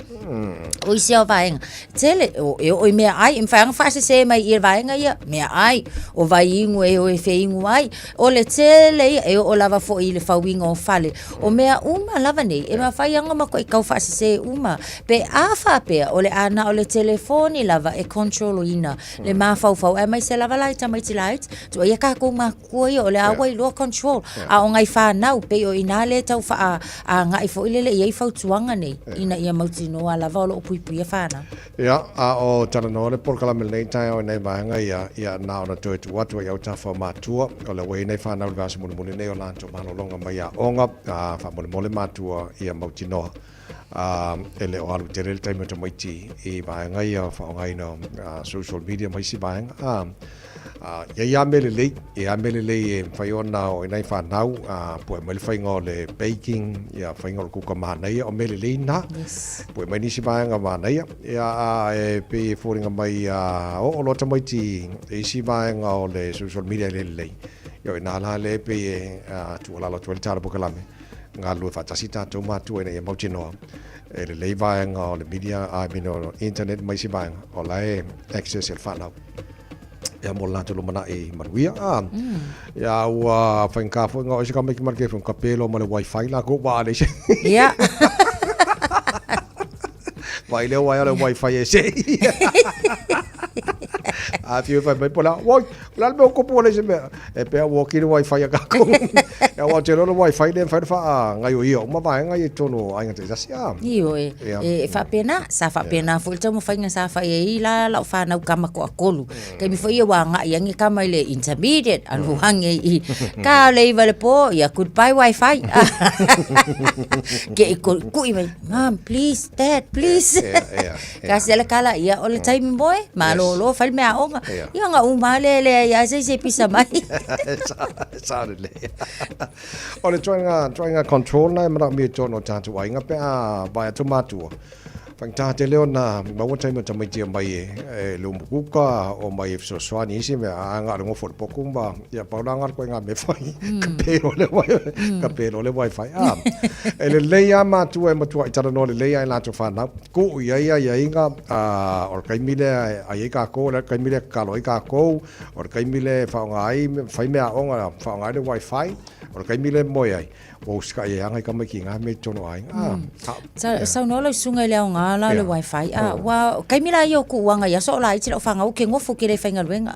O isi lava o vaega tele, e oo i meaai, e mafai lava ona faasese mai i vaega ia, meaai, o vaiinu e o e feinu ai. O le tele ia, e oo lava foi i le fauina o fale. O mea uma lava nei, e mafai lava ona matuai tau faasese uma, pe a faapea o le a na o le telefoni lava e control ina le mafaufau, aemaise lava la i tamaiti laiti, tuuaia tatou matua ia, o lea ua iloa control. A o nai fanau, pei o i ina lea e tau faaagai foi lele i ai fautuaga nei, ina ia mautinoa lava o lo o puipuia fanau. Ia, a o talanoa le polokalame lenei taeao i nai vaega ia, ia na ona toe tuu atu ai i autafa o matua, o lea ua i ai nai fanau i le vaiaso mulimuli nei o latou malologa mai aoga, a faamolemole matua ia mautinoa e le o alu tele le taimi o tamaiti i vaega ia o faaaogaina o social media ma isi vaega. E i ai lava mea lelei, e i ai lava mea lelei e mafai ona oo i nai fanau, pue mai le faiga o le baking, ia faiga o le kuka manaia, o mea lelei na. Yes. Pue mai nisi vaega manaia, ia a e pei e foliga mai a oo loa tamaiti i isi vaega o le social media e le lelei, ia o i ina la lea e pei e tuualalo atu ai le tala polokalame, galulue faatasi tatou matua ina ia mautinoa e lelei vaega o le media, I mean o internet ma isi vaega, o la e access e le fanau. Ia mo le latou lumanai manuia. Ah. Ia ua faigata foi nga o se tamaiti ma le telefoni ka pelo ma le wifi lakou ua ale se. Ia. Vaai lea ua le wifi e se. A fiu fai mai pola, oi, o le a le mea o tupu ua leai se mea. E pea ua oti le wifi a kākou. Ia aua ou te iloa o le wifi lea e mafai ona faagaioia uma vaega ia i totonu o aiga taitasi a. Ioe, e faapena, sa faapena foi le taumafaiga sa fai ai la lau fanau tama toatolu. Taimi foi ia ua agai ane tama i le intermediate, alu ane i ka o le 9 i le po, ia goodbye wifi. Ke i kui mai, mom, please, dad, please. Kasi le kala, ia o le taimi moe, malolo, fai le meaaoga. Ia ona uma lava lea e leai lava se isi e pisa mai. Sa lelei. O le ituaiga control lena e manaomia i totonu o tatou aiga pe a vaai atu matua. Faigata tele ona maua taimi o tamaiti e omai e le umukuka, omai e fesoasoani i isi mea, a na o le nofo i le potu ma, ia pau la lena o le ituaiga mea e fai, kape loa le wifi. A, e lelei lava matua e matuai talanoa lelei lava i latou fanau, tuu i ai aiaiga, o le taimi lea e ai ai tatou, o le taimi lea e tatalo ai tatou, o le taimi lea e faaaoga ai, fai meaaoga, faaaoga ai le wifi, o le taimi lea e moe ai, ua usitai ai lava nai tamaiti i na mea i totonu o aiga. Sa saunoa lau susuga i le aoga la o le wifi, a ua, o taimi la ia o kuuaga i aso o laiti lau fanau ou te nofo ou te le faigaluega.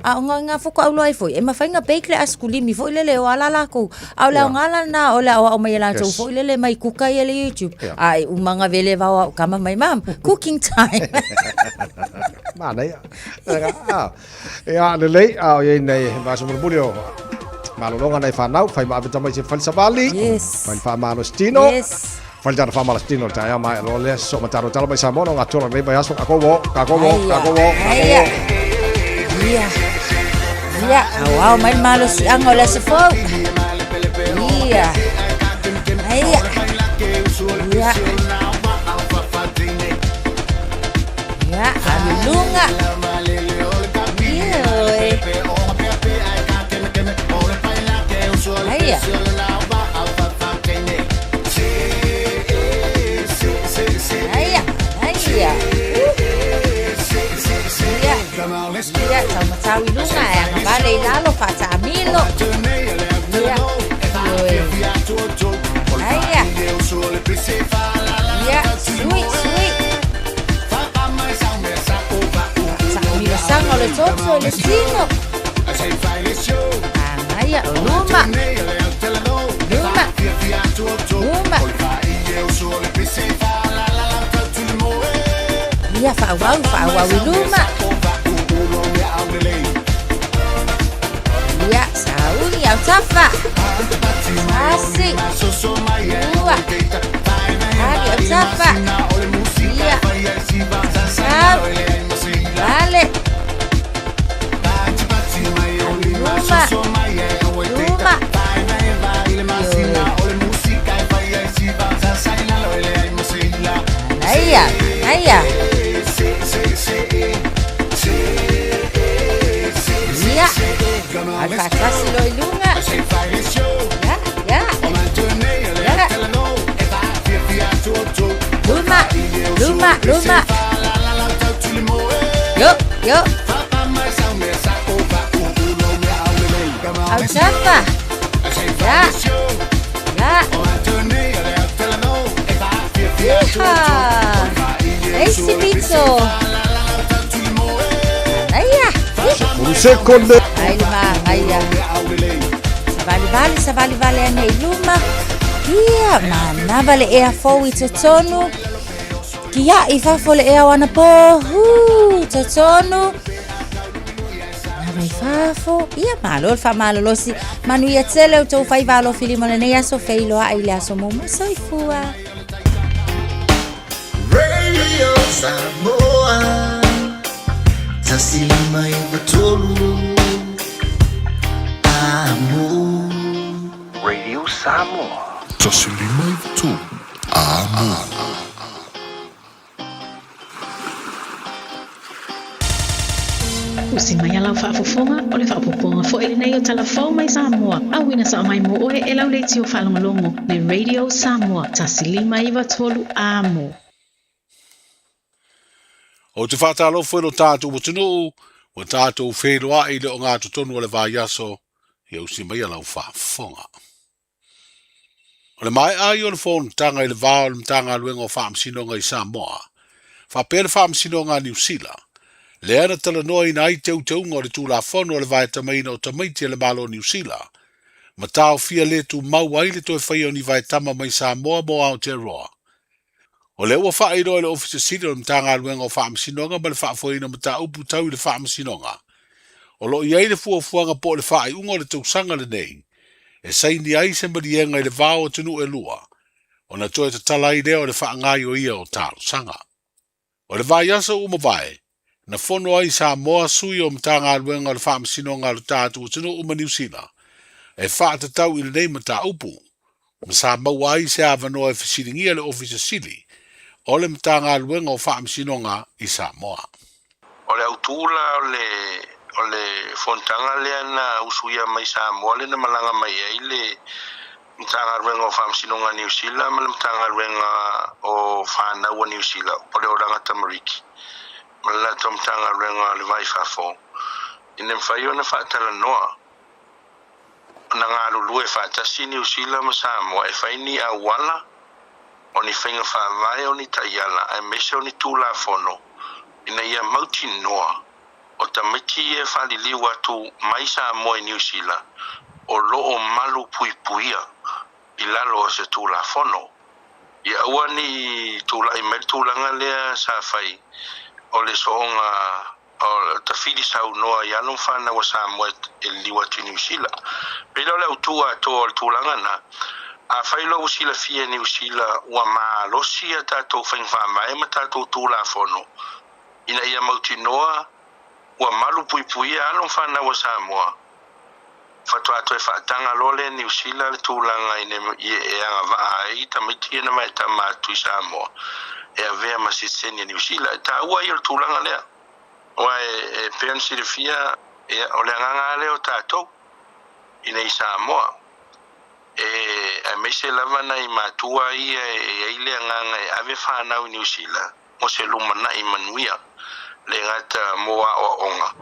A o ngā fokoauloa ai foi, e mafai ona bake le askulimi foi lele o ala lakou. A o le aoga la lena o le aoao mai e latou foi lele mai kuka ia le YouTube. A e uma ona vele vao au kama mai, Mom, cooking time. Manaia. Ia, lelei, a o iai nei vaiaso mulimuli o malologa nai fanau, fai ma ave tamaiti e fai le savali, Yes. fai le faamalositino, Yes. fai le tala faamalositino le taeao maea loa lea, sosoo ma talo talo mai Samoa na gatoa lenei vaiaso, kākou o, kākou o, kākou o, kākou o. Ia. Ia, aoao mai le malosiaga o le aso fou. Ia. Ia. Ia. Ia, alu i luga. Ioe. Aia. Aia, aia. Ia. Ia, taumatau i luga, e agavale i lalo, faataamilo. Ia. Ioe. Aia. Ia, sui, sui. Faataamilosaga o le toto i le tino. Agaia o luma. Luma. Luma. Ia, faaauau, faaauau i luma. Ia, sauni. Autafa. Tasi. Lua. Ali autafa. Ia. Sau. Vale. Luma. Luma. Aia, aia. Ia. Alfatasi lo i luga. Ia, ia. Ia. Luma, luma, luma. Yo, yo. Autafa. Ia. Ia. Iha. Eisi pito. Aia. Sekonde. Ai le magaia. Savalivali, savalivali ane i luma. Ia, manava le ea fou i totonu. Kia i fafo le ea o ana pō. Hū, totonu. Manava i fafo. Ia, malo le faamalolosi. Manuia tele o tou faiva alofilima o lenei aso feiloai i le aso muamua. Soifua. Radio Samoa 159 Amo. Radio Samoa. 159 Amo. Usi mai a lau faafofoga, o le faaopoopoga foi lenei o Tala Fou mai Samoa, auina sao mai mo oe e lau leitio faalogologo le Radio Samoa 159 Amo. Ou te faatalofa i lo tatou atunuu, ua tatou feiloai i le ogatotonu o le vaiaso, ia usi maia lau faafofoga. O le maea ai o le fonotaga i le va o le Matagaluega o Faamasinoga i Samoa, faapea le Faamasinoga a Niu Sila, lea na talanoaina ai teuteuga o le Tulafono o le Vaetamaina o Tamaiti a le Malo o Niu Sila, ma taofia le tumau ai le toe faia o ni vaetama mai Samoa mo Aotearoa. O lea ua faailoa e le Ofisa Sili o le Matagaluega o Faamasinoga ma le Faafoeina o Mataupu Tau i le Faamasinoga, o lo o i ai le fuafuaga po o le faaiuga o le tausaga lenei e saini ai se maliega i le va o atunuu e lua, ona toe tatala ai lea o le faagaoioia o talosaga. O le vaiaso ua mavae, na fono ai Samoa sui o Matagaluega o le Faamasinoga a lo tatou atunuu ma Niu Sila e faatatau i lenei mataupu, ma sa maua ai se avanoa e fesiligia le Ofisa Sili o le Matagaluega o Faamasinoga i Samoa. O le autū la o le o le fonotaga lea na usuia mai Samoa lea na malaga mai ai le Matagaluega o Faamasinoga a Niu Sila ma le Matagaluega o Fanau a Niu Sila po o le Oranga Tamariki ma le latou Matagaluega o le Va i Fafo ina mafai ona faatalanoa ona galulue faatasi Niu Sila ma Samoa e fai ni auala, o ni faiga faavae, o ni taiala aemaise o ni Tulafono ina ia mautinoa o tamaiti ia e faaliliu atu mai Samoa i Niu Sila o lo o malu puipuia i lalo o se Tulafono. Ia aua ne i tulai mai le tulaga lea sa fai o le sooga o tafili saunoa i alo ma fanau a Samoa e liliu atu i Niu Sila. Pei la o le autū atoa o le tulaga na, afai loa ua silafia e Niu Sila ua malosi a tatou faiga faavae ma tatou Tulafono ina ia mautinoa ua malu puipuia alo ma fanau a Samoa, faatoa toe faataga loa lea e Niu Sila le tulaga ina ia e agavaa ai tamaiti ia na vaetama atu i Samoa e avea ma sitiseni a Niu Sila. E taua ia o le tulaga lea, aua e pei ona silafia, ia, o le agaga lava lea o tatou inei i Samoa, e aemaise lava nai matua ia e i ai le agaga e ave fanau i Niu Sila, mo se lumanai manuia, le gata mo aoaoga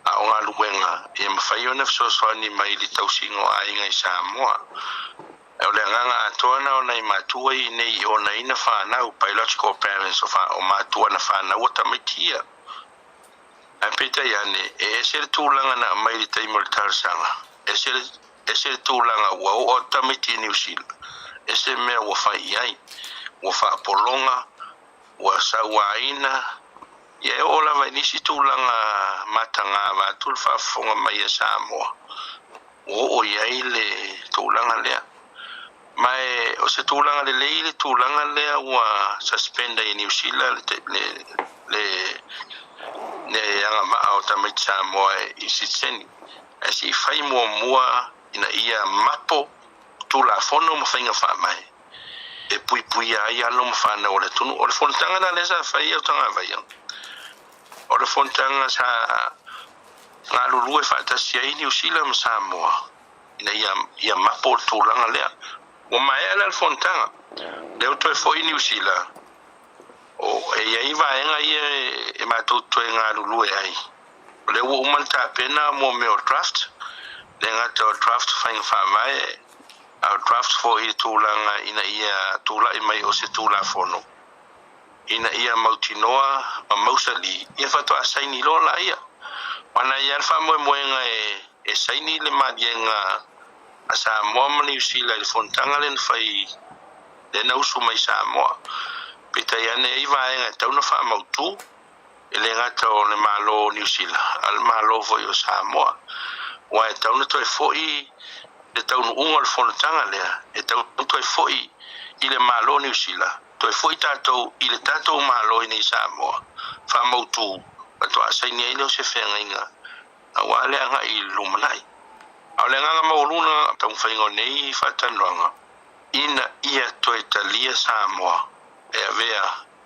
a o galuega ia mafai ona fesoasoani mai i le tausiga o aiga i Samoa. O le agaga atoa na o nai matua i nei i onaina fanau, biological parents, o, o matua na fanaua tamaiti ia. Ae peitai ane, e ese le tulaga na aumai i le taimi o le talosaga, ese le, ese le tulaga ua oo atu tamaiti i Niu Sila, ese mea ua fai i ai, ua faapologa, ua sauaina, ia e oo lava i nisi tulaga matagava atu le faafofoga mai a Samoa. Ua oo i ai le tulaga lea. Ma e o se tulaga lelei le tulaga lea ua suspend ai e Niu Sila le le le le agavaa o tamaiti Samoa i sitiseni. Ae se i fai muamua ina ia mapo Tulafono ma faiga faavae e puipuia ai alo ma fanau o le atunuu. O le fonotaga la lea sa fai e Autagavaia, o le fonotaga sa galulue faatasi ai Niu Sila ma Samoa ina ia ia mapo le tulaga lea. Ua maea la le fonotaga, lea ua toe foi Niu Sila, o, e i ai vaega ia e matou te toe galulue ai. O lea ua uma ona tapena mo mea o draft, le gata o draft faiga faavae, a o draft foi i le tulaga ina ia tulai mai o se Tulafono ina ia mautinoa ma mausali, ia faatoa saini loa laia. Aua na i ai lava le faamoemoega e saini le maliega a Samoa ma Niu Sila i le fonotaga lea na fai, lea na usu mai i Samoa. Peitai ane e i ai vaega e tatau ona faamautu. e le gata o le Malo o Niu Sila, a o le Malo foi o Samoa. Aua e tatau ona toe foi le taunuuga o le fonotaga lea, e tatau ona toe foi i le Malo o Niu Sila, toe foi tatou i le tatou Malo i nei Samoa, faamautu, faatoa saini ai lea o se feagaiga aua le agai i le lumanai. A o le agaga maualuga taumafaiga o nei faatalanoaga, ina ia toe talia Samoa e avea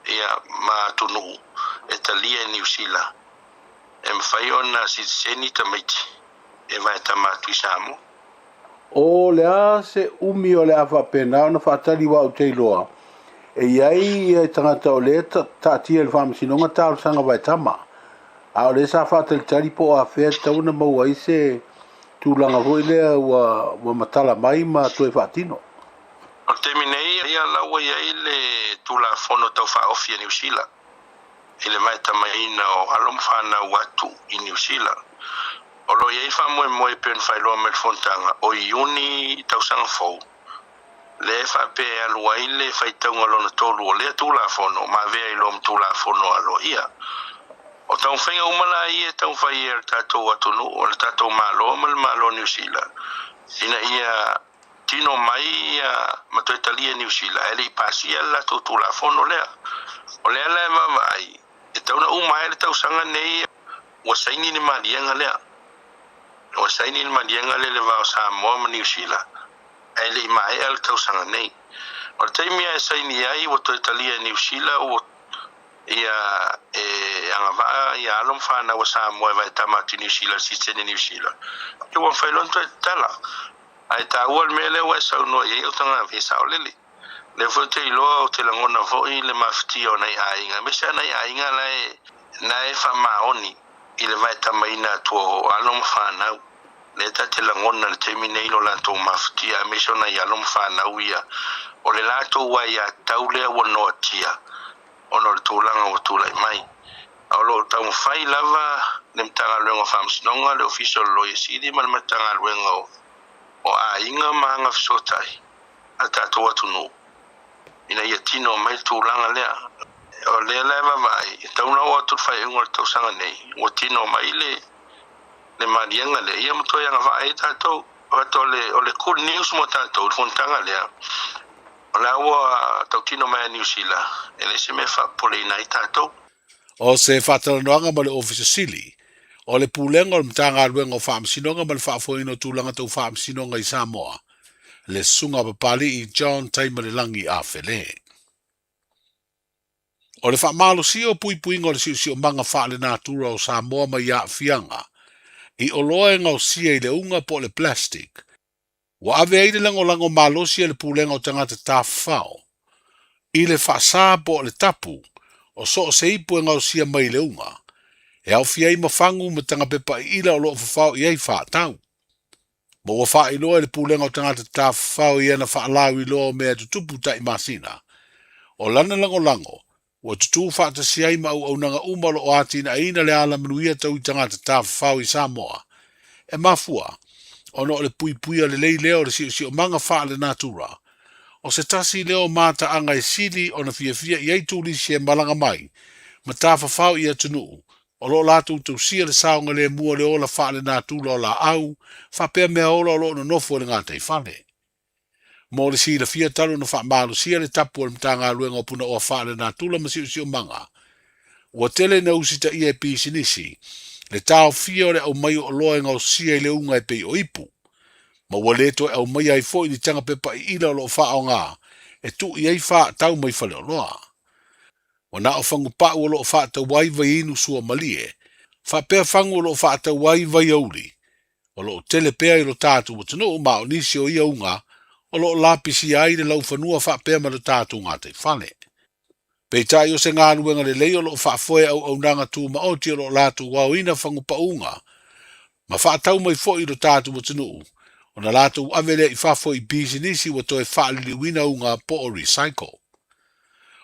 ia ma atunuu e talia e Niu Sila e mafai ona sitiseni tamaiti e vaetama atu i Samoa. O le a se umi o le a faapena ona faatali aua ou te iloa e i ai ia tagata o lea e taatia i le faamasinoga talosaga vaetama, a o lea sa faatalitali po o afea e tatau ona maua ai se tulaga foi lea ua matala mai ma toe faatino. O le taimi nei, ia la ua i ai le Tulafono Tau Faaofi a Niu Sila i le vaetamaina o alo ma fanau atu i Niu Sila. O lo o i ai faamoemoe e pei ona faailoa mai i le fonotaga o Iuni tausaga fou, lea e faapea e alu ai le faitauga lona tolu o lea Tulafono ma avea ai loa ma Tulafono aloaia. O taumafaiga uma la ia e taumafai e le tatou atunuu, le tatou Malo ma le Malo o Niu Sila ina ia tino mai ia ma toe talia e Niu Sila ae le i pasia le latou Tulafono lea. O lea la e vaavaai, e tatau ona uma ai le tausaga nei ua saini le maliega lea. Ua saini le maliega lea i le va o Samoa ma Niu Sila ae le i maea le tausaga nei. O le taimi lava e saini ai ua toe talia e Niu Sila ua ia e agavaa ia alo ma fanau a Samoa e vaetama atu i Niu Sila, le sitiseni Niu Sila. Ia ua mafai loa ona toe tatala. Ae taua le mea lea ua e saunoa i ai o tagata e saolele. Lea foi ou te iloa ou te lagona foi le mafatia o nai aiga, aemaise lava nai aiga la e la e faamaoni i le vaetamaina atu o alo ma fanau. Lea ta te lagona i le taimi nei lo latou mafatia aemaise o nai alo ma fanau ia o le latou aiatatau lea ua noatia ona o le tulaga ua tulai mai. A o lo o taumafai lava le Matagaluega o Faamasinoga, le Ofisa o le Loia Sili ma le Matagaluega o Aiga ma Agafesootai a le tatou atunuu ina ia tino mai le tulaga lea. O lea la e vaavaai, e tatau ona oo atu i le faaiuga o le tausaga nei, ua tino mai le le maliega lea, ia ma toe agavaa ai tatou. O le, o le good news mo tatou i le fonotaga lea, O la ua tautino mai a Niu Sila, e leai se mea e faapopoleina ai tatou. O se faatalanoaga ma le Ofisa Sili o le Pulega o le Matagaluega o Faamasinoga ma le Faafoeina o Tulaga Tau Faamasinoga i Samoa, le Susuga Papali'i John Taimalelagi Afele. O le faamalosia o puipuiga o le siosiomaga faalenatura o Samoa mai aafiaga i oloa e gaosia i le uga po o le plastic, Ua ave ai le lagolago malosi a le Pulega o Tagata Tafafao i le faasa po o le tapu o so o se ipu e gaosia mai i le uga, e aofia ai ma fagu ma tagapepa iila o lo o fafao i ai faatau. Ma ua faailoa e le Pulega o Tagata Tafafao i ana faalauiloa o mea e tutupu tai masina, o lana lagolago ua tutū faatasi ai ma auaunaga uma o lo o atinaeina le alamanuia tau i tagata tafafao i Samoa, e mafua ona o le puipuia lelei lea o le siosiomaga faalenatura, o se tasi lea o mataaga e sili ona fiafia i ai turisi e malaga mai ma tafafao i atunuu. O lo o latou tausia le saogalemu o le ola faalenatura o laau faapea meaola o lo o nonofo i le gataifale. Mo le silafia talu ona faamalosia le tapu a le Matagaluega o Punaoa Faalenatura ma Siosiomaga, ua tele ina usitaia e pisinisi le taofia o le aumai o oloa e gaosia i le uga e pei o ipu, ma ua le toe aumaia ai foi ni taga pepa iila o lo o faaaoga e tuu i ai faatau mai faleoloa. Ua na o fagupau o lo o faatau ai vaiinu suamalie, faapea fagu o lo o faatau ai vaiauli, o lo o tele pea i lo tatou atunuu ma o nisi o ia uga o lo o lapisia ai le laufanua faapea ma lo tatou gataifale. Peitai o se galuega lelei o lo o faafoe auaunaga tumaoti o lo o latou aoina fagupauga ma faatau mai foi i lo tatou atunuu ona latou ave lea i fafo i pisinisi ua toe faaliliuina uga po o recycle.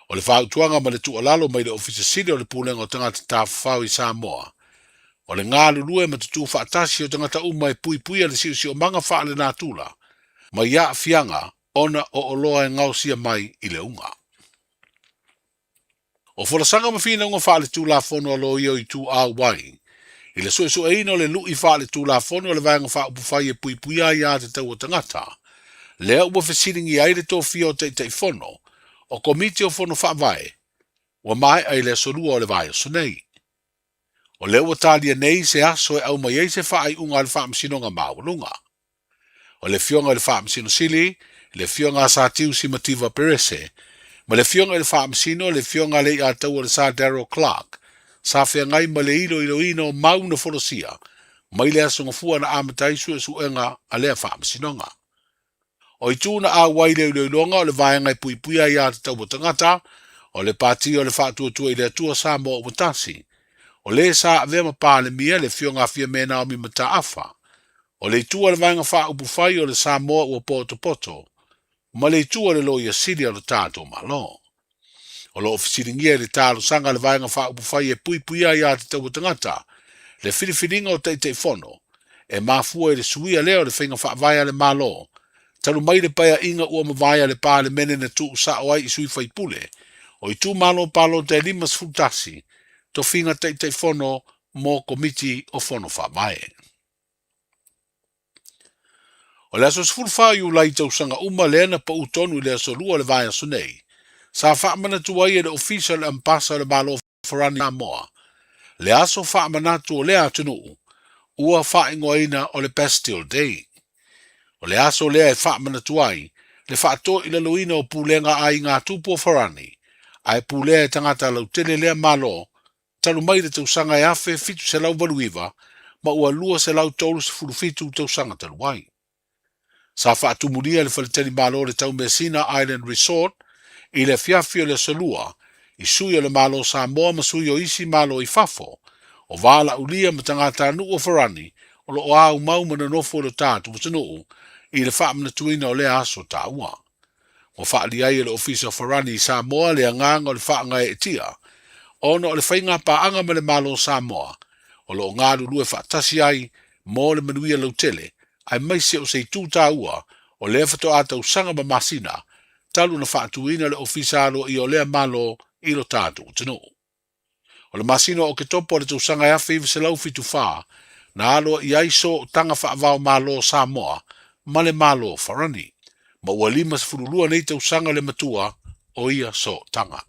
O le fautuaga ma le tuualalo mai le Ofisa Sili o le Pulega o Tagata Tafafao i Samoa, o le galulue ma tutū faatasi o tagata uma e puipuia le siosiomaga faalenatura mai aafiaga ona o oloa e gaosia mai i le uga. O folasaga ma finauga faaletulafono a loia o Itu Auai i le suesueina o le lu'i faaletulafono a le Vaega Faaupufai e puipuia aiatatau a tagata, lea ua fesiligia ai le tofia o Taitaifono o Komiti o Fono Faavae ua maea i le aso Lua o le vaiaso nei. O lea ua talia nei se aso e aumai ai se faaiuga a le Faamasinoga Maualuga. O le Afioga i le Faamasino Sili, le Afioga a Satiu Simativa Perese, ma le Afioga i le Faamasino, le Afioga a Leiataua le Sir Darrell Clarke, sa feagai ma le iloiloina o mau na folasia mai le aso Gafua na amata ai suesuega a lea Faamasinoga. O itu na auai i le iloiloga o le vaega e puipuia aiatatau a tagata, o le Pati o le Faatuatua i le Atua Samoa Ua Tasi, o le sa avea ma Palemia, le Afioga a Fiame Naomi Mataafa, o le itu a le Vaega Faaupufai o le Samoa Ua Potopoto, ma le itu a le Loia Sili a lo tatou Malo. O lo o fesiligia i le talosaga a le Vaega Faaupufai e puipuia aiatatau a tagata le filifiliga o Taitaifono e mafua i le suia lea o le faiga faavae a le Malo talu mai le paeaiga ua mavae a le Palemene na tuusao ai i sui faipule o itumalo palota e 51 tofiga Taitaifono mo Komiti o Fono Faavae. O le aso 14 o Iulai tausaga uma lea na pau tonu i le aso Lua o le vaiaso nei, sa faamanatu ai e le Ofisa o le Ambasa o le Malo o Farani Samoa le aso faamanatu o lea atunuu ua faaigoaina o le Bastille Day. O le aso lea e faamanatu ai le faatoilaloina o pulega a aiga tupu o Farani, ae pulea e tagata lautele lea Malo talu mai le tausaga e 1789 ma ua 237 tausaga talu ai. Sa faatumulia le faletalimalo o le Taumeasina Island Resort i le afiafi o le aso Lua i sui o le Malo o Samoa ma sui o isi Malo i fafo, o valaaulia ma tagatanuu o Farani o lo o aumau ma nonofo i lo tatou atunuu i le faamanatuina o lea aso taua. Ua faaalia ai e le Ofisa o Farani i Samoa le agaga o le faagaeetia ona o le faigapaaga ma le Malo o Samoa o lo o galulue faatasi ai mo le manuia lautele aemaise o se itu taua o lea faatoa tausaga ma masina talu ona faatuina le Ofisa Aloaia o lea Malo i lo tatou atunuu. O le masina o Oketopa o le tausaga e 1974 na aloaia ai sootaga faava-o-Malo o Samoa ma le Malo o Farani, ma ua 52 nei tausaga le matua o ia sootaga.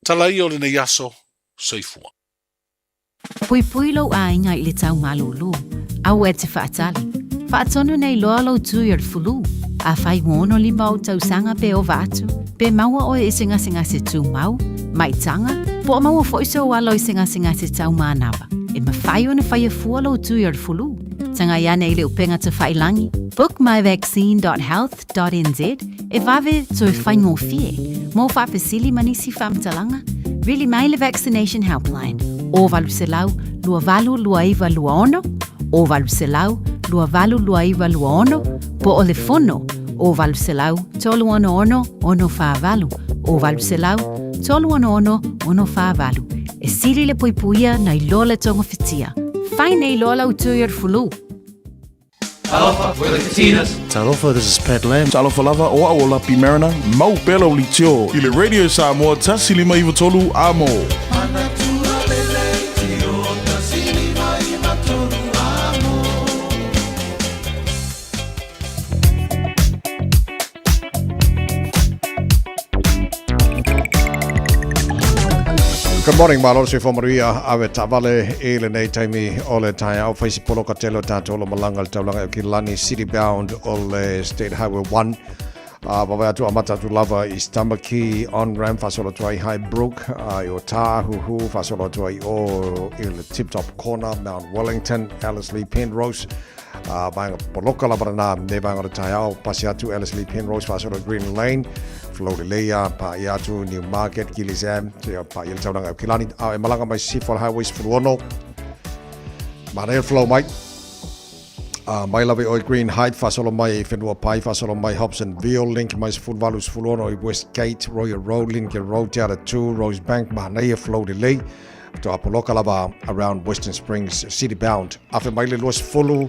Tala ia o lenei aso, soifua. Puipui lou aiga i le tau malūlū. Aua e te faatali. Faatonu nei loa lou tui o le fulu. Afai ua 65 ou tausaga pe ova atu, pe maua oe i se gasegase tumau, maitaga, po o maua foi sou alo i se gasegase tau manava, e mafai ona faia fua lou tui o le fulu. Tagai ane i le upega tafailangi, bookmyvaccine.health.nz, e vave toe faigofie. Mo faafesili ma nisi faamatalaga, vili mai le Vaccination Helpline, o 800 282926, o 800 282926, po o le fono, o 800 366 648, o 800 366 648. E sili le puipuia nai lo le togafitia. Fai nei loa lau tui o le fulu. Talofa, we're the Katinas. Talofa, this is Pat Lam. Talofa lava, o au o Lapi Mariner, mau pea lau leitio i le Radio Samoa 1593 Amo. Good morning, malo le soifua manuia ave taavale i lenei taimi o le taeao. Fai se poloka tele o tatou o lo malaga i le taulaga i Aukilani, city bound o le State Highway 1. Vavae atu amata atu lava i Stamaki on ramp faasolo atu ai Highbrook i Otāhuhu faasolo atu ai o i le Tip Top Corner, Mount Wellington, Ellerslie, Penrose. Vaega poloka lava lena nei vaega o le taeao. Pasi atu Ellerslie, Penrose faasolo i Green Lane, flow lelei a paia atu Newmarket, Gillies Am, paia le taulaga i Aukilani. A e malaga mai Sisifo le Highway 16, manaia le flow mai. Mai lava i oe Green Height, faasolo mai i Whenua Pai, faasolo mai Hobsonville, link mai 18, 16 i Westgate, Royal Road, Lincoln Road, Te Ara 2, Rosebank, manaia flow lelei. Toa poloka lava around Western Springs city bound. Afe mai le 20,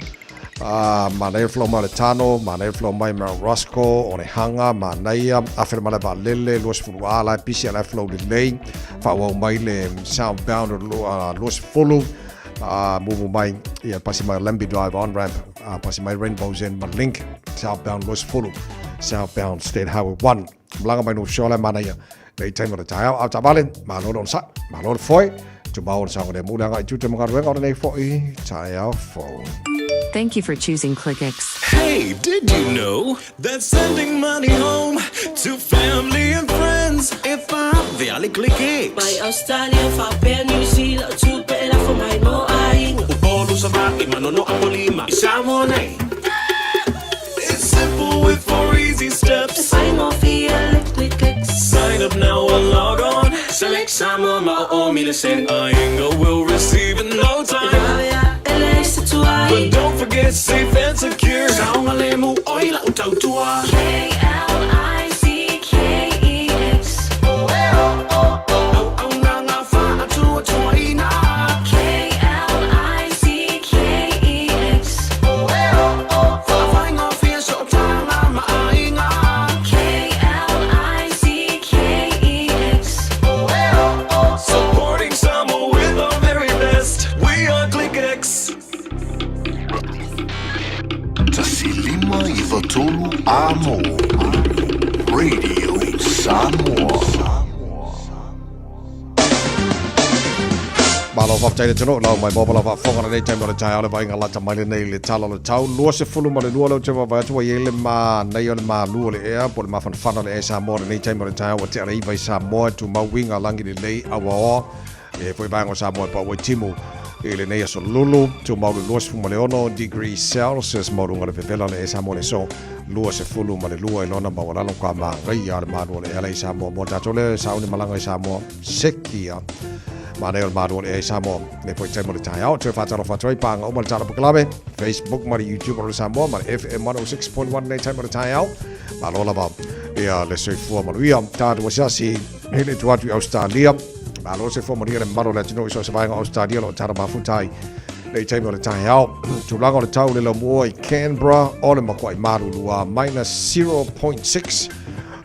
manaia flow mai le Tano, manaia flow mai Mount Roscoe, Onehanga, manaia, afe le malae vaalele, 20 a la pisi ala flow lelei, faaauau mai le southbound 20, mumu mai ia pasi mai Lambie Drive on ramp, pasi mai Rainbow's End ma link southbound 20, southbound State Highway 1. Malaga mai North Shore la manaia nei taimi o le taeao. Ao taavale, malo le onosai, malo le foe, tumau o le saogalemu le agai i tiute ma galuega o lenei foi taeao fou. Thank you for choosing ClickX. Hey, did you know that sending money home to family and friends e faavea le ClickX? Mai Australia faapea New Zealand o tupe e lafo mai mo aiga. Upolu, Savaii, Manono, Apolima, i Samoa nei. It's simple with four easy steps. E faigofie le ClickX. Sign up now or log on. Select Samoa ma o o mi le send. Aiga will receive in no time. E vave a e leai se tuai. But don't forget safe and secure. Saogalemu oi lau tautua. K-L-I-C-K-E-X. Auaunaga faatuatuaina. K-L-I-C-K-E-X. Faafaigofie sootaga ma aiga. K-L-I-C-K-E-X. Supporting Samoa with our very best. We are ClickX. 153 Amo Radio Samoa. Malo faafetai le atunuu lau mai mo lau faafofoga lenei taimi o le taeao le vaaiga lata mai lenei i le tala o le tau 22 lea ou te vaavaai atu ua i ai le manaia o le malu o le ea po o le mafanafana o le ea i Samoa lenei taimi o le taeao ua tea le 9 i Samoa e tumau uiga lagi lelei auaoa E foi vaega o Samoa e pau ai timu i lenei aso lulu, tumau le 26 degrees Celsius maualuga le vevela le e Samoa le so 22 i lona maualalo ka magaia le malu o le ea i Samoa mo tatou le sauni malaga i Samoa sekia Manaia o le malu o le ea i Samoa le foi taimi o le taeao toe faatalofa atu ai pāga uma le tala polokalame Facebook ma le YouTube o le Samoa ma le FM 106.1 nei taimi o le taeao malo lava ia le soifua manuia tatou asiasi i le tua atu i Australia. Malo se manuia le mamalu o le atunuu i so o se vaega o Australia o lo o tala mafuta ai nei taimi o le taeao. Tulaga o le tau le laumua i Canberra o le makuai malulu a minus 0.6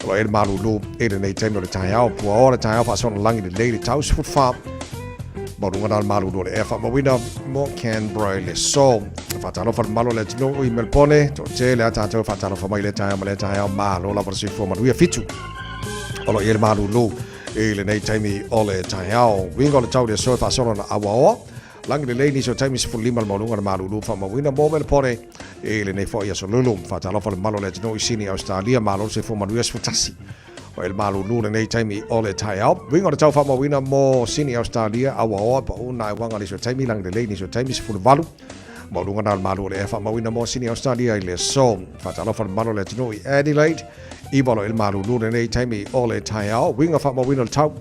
o lo e le malulu i lenei taimi o le taeao. Pua o le taeao faasona lagi lelei le tau 14 maualuga na le malulu o le ea faamauina mo Canberra i le so. Faatalofa le mamalu o le atunuu i Melbourne, toatele a tatou faatalofa mai le taeao ma le taeao malo lava le soifua manuia fitu. O lo o i ai le malulu i lenei taimi o le taeao. Uiga o le tau i le aso e faasolo na auaoa. Lagi lelei nisi o taimi 15 le maualuga o le malulu faamauina mo Melbourne i lenei foi aso lulu. Faatalofa le mamalu o le atunuu i Sini, Australia, malo le soifua manuia 11. O le malulu lenei taimi o le taeao. Uiga o le tau faamauina mo Sini, Australia, auaoa pau na e waga nisi o taimi lagi lelei nisi o taimi 18. Maualuga na o le malu o le ea faamauina mo Sini, Australia i le aso. Faatalofa le mamalu o le atunuu i Adelaide, iwa lo i le malulu lenei taimi o le taeao. Uiga faamauina o le tau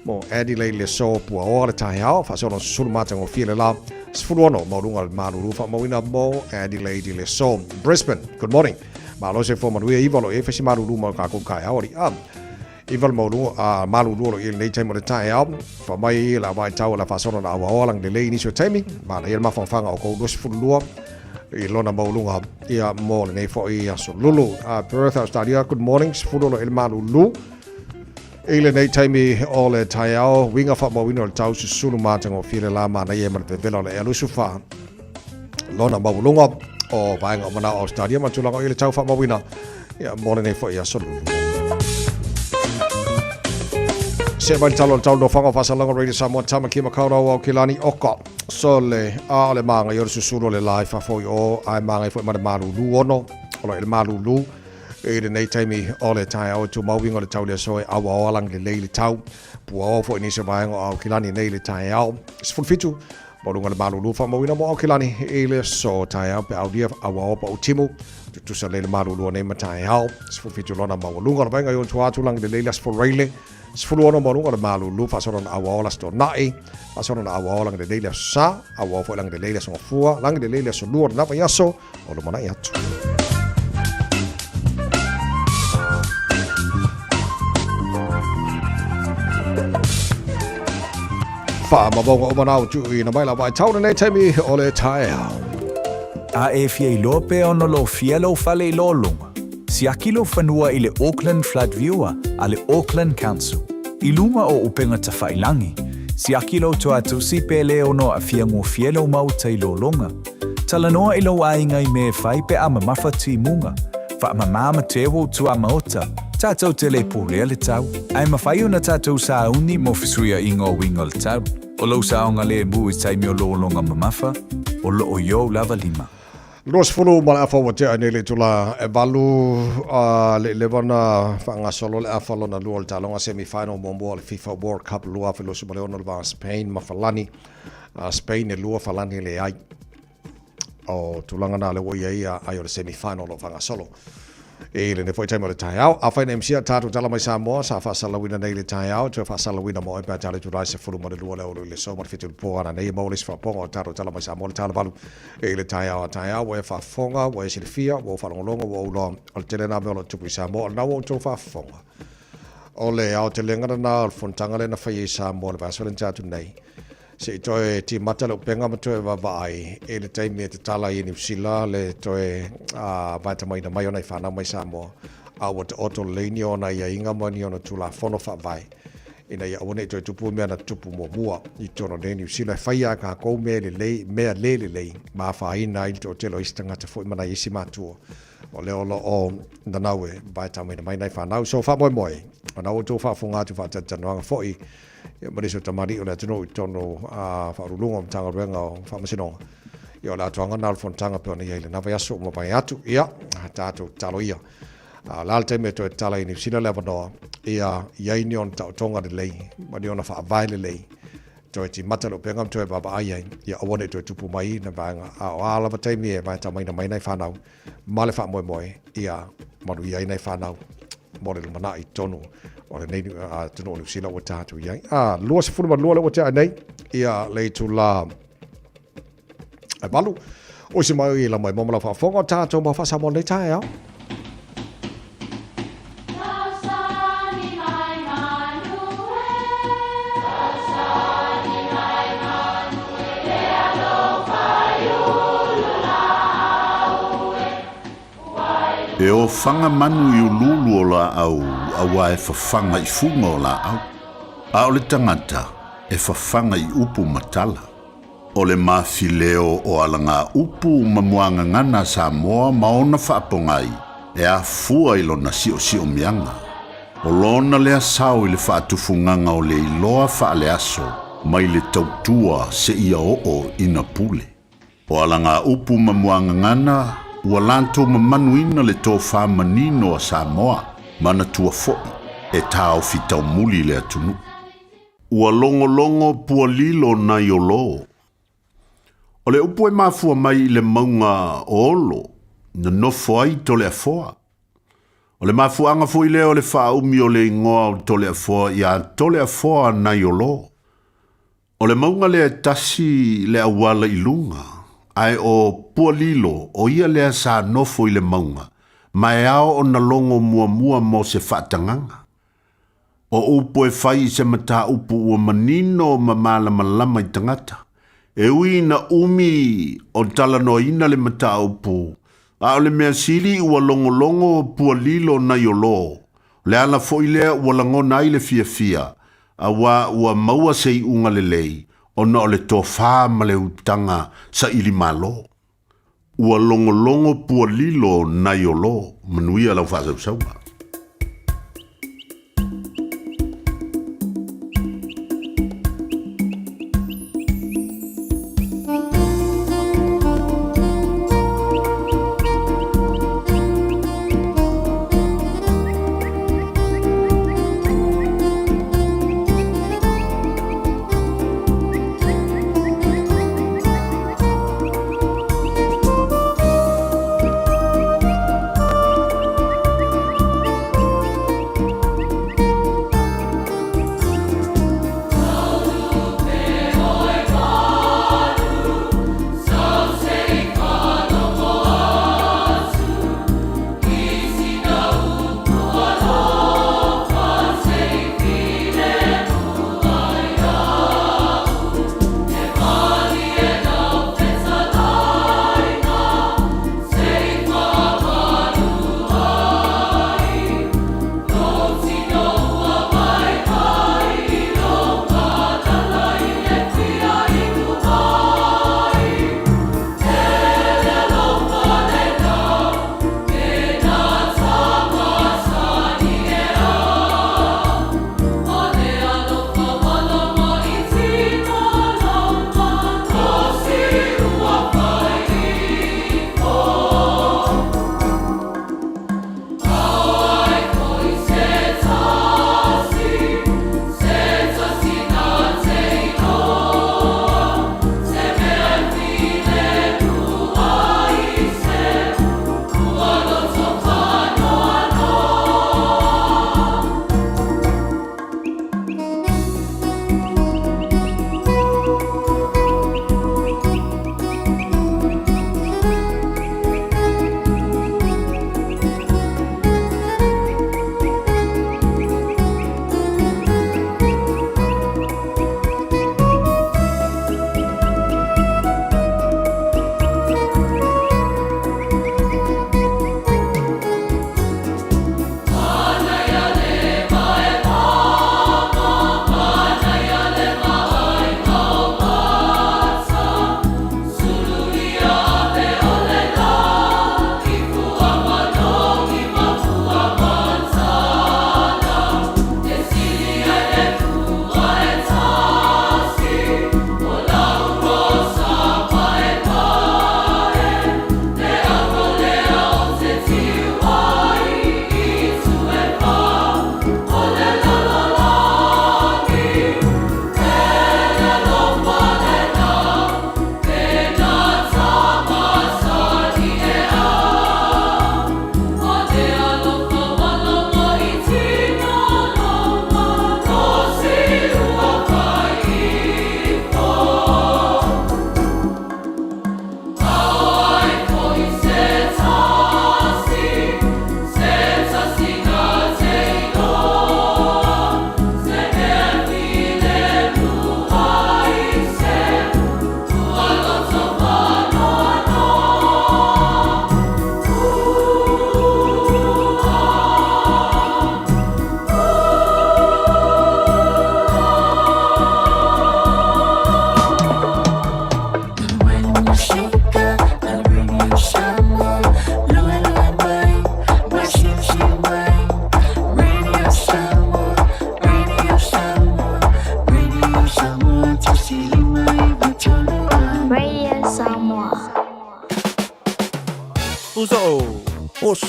mo Adelaide le aso puaoa le taeao. Faasolo susulu matagofie le la 16 maualuga o le malulu faamauina mo Adelaide i le aso. Brisbane, good morning. Malo se fua manuia iwa lo i fasi malulu mo kākou kaeao ali a. Iwa le maualuga a malulu o lo i lenei taimi o le taeao. Fa mai la vai tau la faasolo na awaoa lang lelei nisi o taimi. Manaia le mafanafanga o kou 22 i lona maualuga ia mo lenei foi aso lulu. Perth, Australia, good morning. 10 lo i le malulu. I lenei taimi o le taeao, uiga faamauina o le tau susulu matagofie le la manaia ma le vevela o le ea lusu fa lona maualuga o vaega o manao Australia ma tulaga o i le tau faamauina ia mo lenei foi aso lulu. Se mai le talo o le tau nofoga o faasalaga Radio Samoa Tamaki Makaurau Aokelani Oka Sole a o le māgai o le susulu o le la i fafo i o ae māgai foi ma le malulu ono o lo i le malulu i lenei taimi o le taeao e tumau uiga o le tau le aso e auaoa lagi lelei le tau puaoa foi nisi o vaega o Aokelani nei le taeao 17 Maualuga le malulu faamauina mo Aokelani i le aso taeao pe aulia auaoa pa utimu tutusa lei le malulu o nei ma taeao 17 lona maualuga o le vaega i ona tua atu lagi lelei le aso Foraile 16 maualuga o le malulu faasolo na auaoa le aso Toonai faasolo na auaoa lagi lelei le aso Sa auaoa foi lagi lelei le aso Gafua lagi lelei le aso Lua o lena vaiaso o lumanai atu. Faamaumauga uma na o tuuina mai la vaitau lenei taimi o le taeao. A e fia iloa pe ono lofia lou fale i lologa, siaki lou fanua i le Auckland Flood Viewer a le Auckland Council. I luga o upega tafailangi, siaki lou toatusi pe le ono aafia gofie lou maota i lologa. Talanoa i lou aiga i mea e fai pe a mamafa timuga. Faamama ma teu ou tuamaota, tatou te le pulea le tau. Ae mafai ona tatou sauni mo fesuiaiga o uiga o le tau. O lou saogalemu i taimi o lologa mamafa, o loo i ou lava lima. 20 ma le afa ua tea nei le itula e valu a le leva na faagasolo le afa lona lua o le taaloga semi final muamua o le FIFA World Cup 2026 le va Spain ma Falani. A Spain e lua Falani e leai. O tulaga na le ua ia ia ai o le semi final o faagasolo. I lenei foi taimi o le taeao. Afai na misia tatou tala mai Samoa, sa faasalalauina nei i le taeao, toe faasalalauina mo oe pe a tale itula e 12 le aoauli i le aso ma le 7 i le po ana nei e maua le isi faapopoga o tatou tala mai Samoa le tala valu i le taeao a taeao ua e faafofoga, ua e silafia, ua ou faalogologo, ua ou iloa o le tele na mea o lo o tupu i Samoa, o lena ua outou faafofoga. O le aotelega lena o le fonotaga lea na faia i Samoa i le vaiaso lea na tea atu nei. Se i toe timata le upega ma toe vaavaai i le taimi e tatala ai e Niu Sila le toe vaetamaina mai o nai fanau mai Samoa, a ua taoto lelei ni ona aiaiga ma ni ona Tulafono Faavae ina ia aua ne i toe tupu mea na tutupu muamua i totonu o nei Niu Sila. E fai lava e kākou mea lelei, mea le lelei ma afaina ai le toatele o isi tagata foi ma nai isi matua o lea o lo o nanau e vaetamaina mai nai fanau. So faamoemoe, o lena ua outou faafofoga atu faatalatalanoaga foi Ia ma nisi o tamalii o le atunuu i totonu a Faauluuluga o Matagaluega o Faamasinoga. Ia o le atoaga lena o le fonotaga pei ona i ai i lena vaiaso ua mavae atu. Ia, tatou tatalo ia. A o le a le taimi e toe tatala i Niu Sila le avanoa, ia i ai ni ona taotoga lelei ma ni ona faavae lelei, toe timata le upega ma toe vaavaai ai, ia aua ne i toe tupu mai na vaega. A o a lava taimi e vaetamaina mai nai fanau ma le faamoemoe, ia manuia ai nai fanau mo le lumanai i totonu o lenei atunuu o Niu Sila ua tatou i ai. A, 22 lea ua tea nei, ia le itula e valu. O isi mai i la mai mo ma lau faafofoga o tatou mau faa-Samoa lenei taeao. E ofaga manu i uluulu o laau auā e fafaga i fuga o laau, a o le tagata e fafaga i upu ma tala. O le mafileo o alagaupu ma muagagana a Samoa ma ona faapogai e afua i lona siosiomiaga. O lona lea sao i le faatufugaga o le iloa faaleaso mai le tautua seia oo ina pule. O alagaupu ma muagagana ua latou mamanuina le tofa manino a Samoa, manatua foi e taofi taumuli le atunuu. Ua logologo pua lilo nai Olo. O le upu e mafua mai i le mauga o Olo, na nofo ai Toleafoa. O le mafuaaga foi lea o le faaumi o le igoa o Toleafoa ia Toleafoa nai Olo. O le mauga lea e tasi le auala i luga, ae o Pualilo o ia lea sa nofo i le mauga, ma e ao ona logo muamua mo se faatagaga. O upu e fai i se mataupu ua manino ma malamalama i tagata, e ui ina umi o talanoaina le mataupu, a o le mea sili ua logologo Pualilo nai Olo, o le ala foi lea ua lagona ai le fiafia, Auā ua maua se iuga lelei ona o le tofā ma le utaga saili malo. Ua logologo pua lilo nai Olo, manuia lau faasausauga.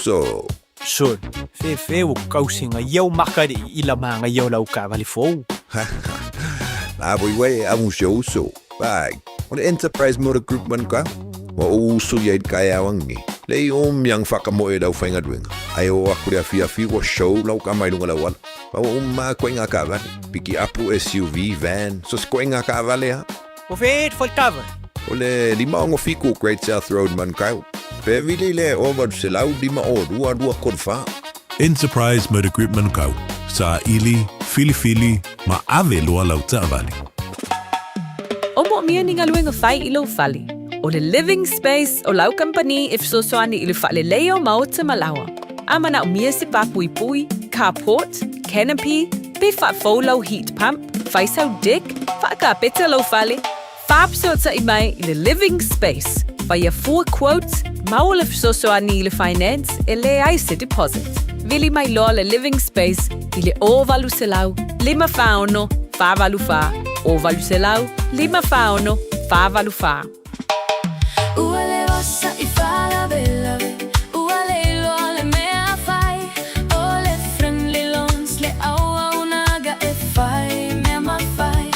uso. Son, fefe ua kausiga ia o makali'i i la magaia o lau taavale fou. La voi uē amu si ou uso. Vai, o le Enterprise Motor Group Manukau. Ua ou uso ia i le taeao angiangi. Lei umi ang whakamoe lau whaingaluenga. Ai o aku le afiafi ua show lau kama i lunga lau ala. Ma ua uma aku ai ngā kaavale. Piki apu, SUV, van, so se koe ngā kaavale ha. O fed fo le taavale? O le 567 Great South Road Manukau. Pe vili le 0800 52 234. Enterprise Motor Group Manukau, saili, filifili ma ave loa lau taavale. O moomia ni galuega fai i lou fale. O le Living Space o lau kamupani e fesoasoani i le faaleleia o maota ma laoa. A manaomia se pāpuipui, carport, canopy, pe faafou lau heat pump, fai sau deck, faakapeta lou fale, faafesootai mai i le Living Space, faia fua quote, maua le fesoasoani i le finance e leai se deposit. Vili mai loa le Living Space i le 0800 546 484, 0800 546 484. Ua le osa i faalavelave, ua le iloa le mea fai, o le Friendly Loans le auaunaga e fai mea ma fai.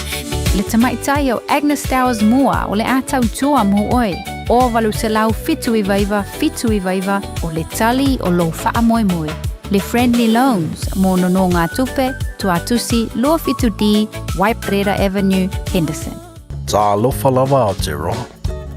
Le tamaitai o Agnes Towers Moore o le a tautua mo oe, o 879 79 o le tali o lou faamoemoe. Le Friendly Loans mo nonogatupe, Tuatusi 27D, Waiprera Avenue, Henderson. Talofa lava Aotearoa.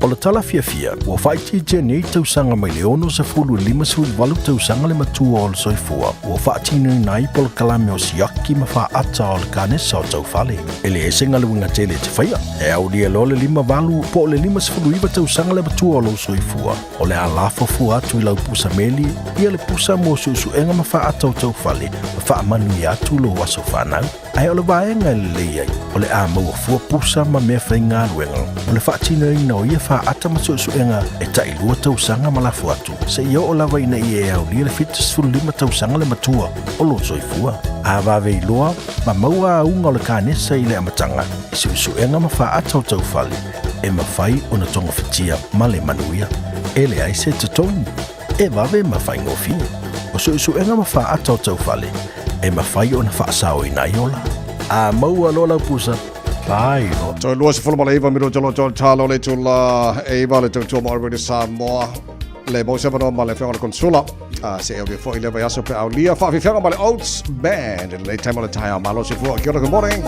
O le tala fiafia, ua faaitiitia nei tausaga mai le 60 i le 58 tausaga le matua o le soifua ua faatinoina ai polokalame o siaki ma faata o le kanesa o taufale. E leai se galuega tele e te faia, e aulia loa le 58 po o le 59 tausaga le matua o lou soifua, o le a lafo fua atu i lau pusa meli ia le pusa mo suesuega ma faata o taufale ma faamanuia atu lou aso fanau. Ae o le vaega e lelei ai, o le a maua fua pusa ma mea faigaluega o le faatinoina o ia faata ma suesuega e tailua tausaga ma lafo atu, seia oo lava ina ia e aulia le 75 tausaga le matua o lou soifua. A vave iloa ma maua auga o le kanesa i le amataga i suesuega ma faata o taufale, e mafai ona togafitia ma le manuia. E leai se totogi. E vave ma faigofie. O suesuega ma faata o taufale, e mafai ona faasaoina ai ola. A maua loa lau pusa, fai loa. Toe 29 minute lo tol talo le tula e iva le tautua mo Radio Samoa le mau se avanoa ma le afioga le Konsula a se e aulia foi le vaiaso pe aulia faafiafiaga ma le Oats Band i lenei taimi o le taeao malo se fua. Kia ora, good morning.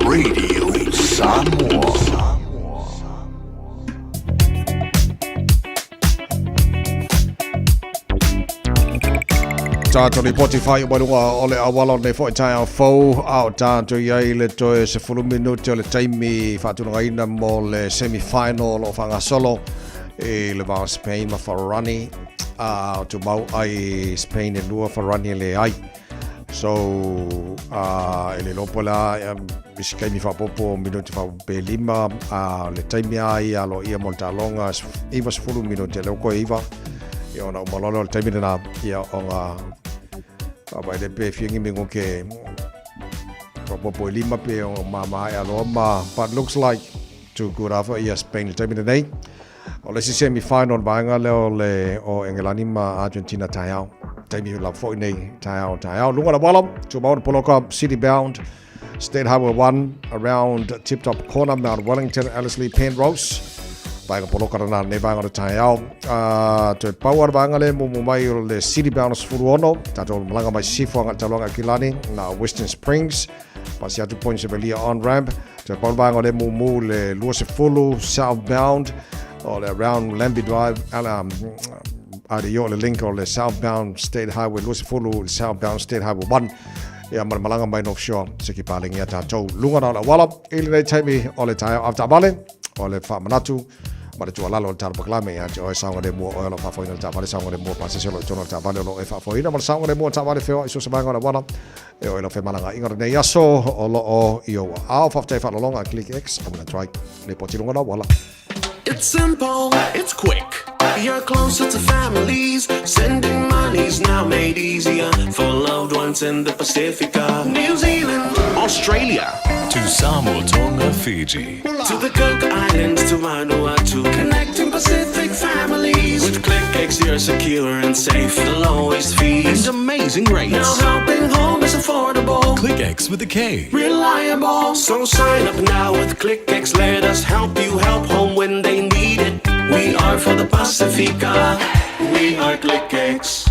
Radio Samoa. Tātou ripoti whai o luga o le auala o nei foi taeao fou, a o tātou i ai le toe 10 minute o le taimi faatulagaina mo le semi-final o whangasolo i le vao Spain ma Farani a o tumau ai Spain e lua Farani e le ai. So, e le lopo la, isi kaimi faapopo minute faapopo lima, a le taimi a ia lo ia mo le taaloga 90 minute le oko iva ia ona uma loa lea o le taimi lena ia ona faavaile pe fia gimi ke faapopo e lima pe o mama e aloa ma but looks like too good afa ia Spain le taimi lenei. O le isi semi final vaega lea o le o Engelani ma Argentina taeao. Taimi lava foi nei taeao taeao. Luga la wala, tumau na poloka City Bound, State Highway 1, around Tip Top Corner, Mount Wellington, Ellerslie, Penrose. Vaega poloka rana nei vaega o le taeao. Toe pau ara vaega le mumu mai o le City Bound 16, tātou malaga mai Sifo anga taluanga Kilani, na Western Springs, pasi atu Point Sevelia on ramp. Toe pau le vaega o le mumu le 20 southbound o le around Lambie Drive, ala ari o le link o le southbound State Highway 20 southbound State Highway 1 ia ma le malaga mai North Shore se ki palengia tātou luga na o le auala i lenei taimi o le taeao avetaavale o le faamanatu ma le tuualalo o le tala pakalame ia te oe saogalemu o oe o lo o faafoeina le taavale saogalemu o pasese o lo o i totonu o le taavale o lo o e faafoeina ma le saogalemu o le taavale feoai so o se vaega o le auala e oe lau femalagaaiga o lenei aso o lo o i ou aao. Faafetai faalologa Click X Amuna Try Lipoti luga o le auala. It's simple, it's quick. You're closer to families. Sending money's now made easier for loved ones in the Pacifica, New Zealand, Australia, To Samoa, Tonga, Fiji. To the Cook Islands, to Vanuatu, connecting Pacific families. With ClickX, you're secure and safe, the lowest fees and amazing rates. Now helping home is affordable. KlickEx with a K. Reliable. So sign up now with ClickX. Let us help you help home when they need it. We are for the Pacifica. We are ClickX.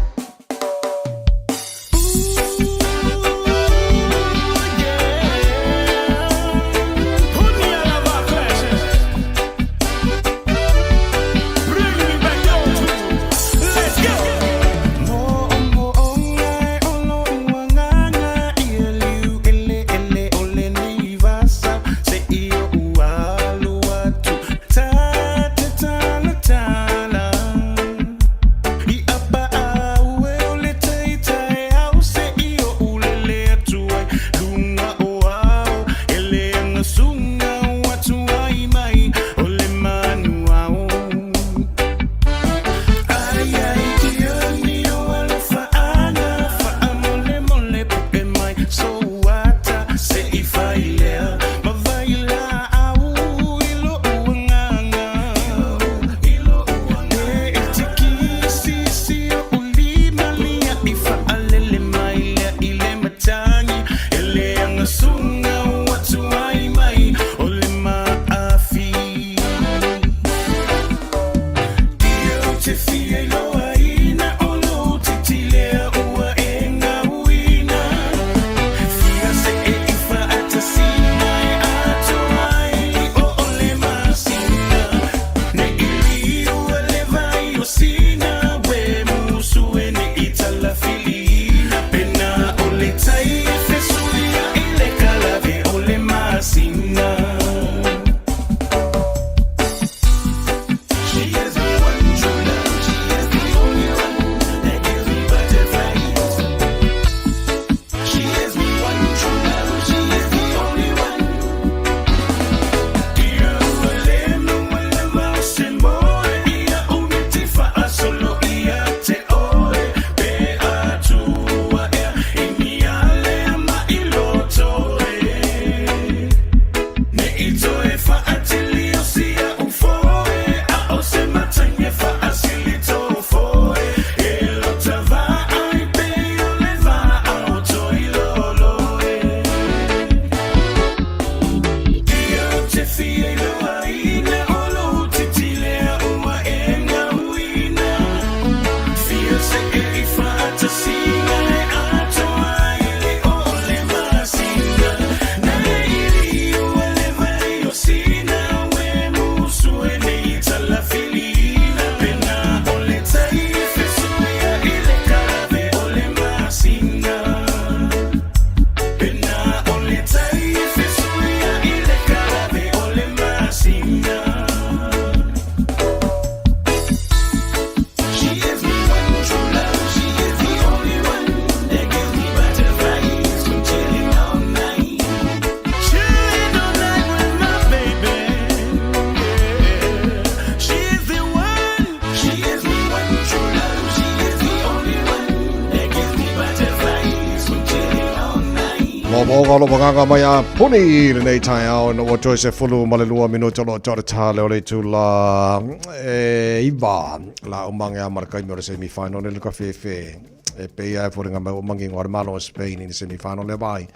Maomaoga o lo magaga mai a puni i lenei taeao ina ua toe 12 minuta o lo o tau le tā leo le itula e 9 la umange a ma le kaimi o le semi-final le ka fefe e pei ai foliga mai ua mangingo a le Malo o Spain i le semi-final le vai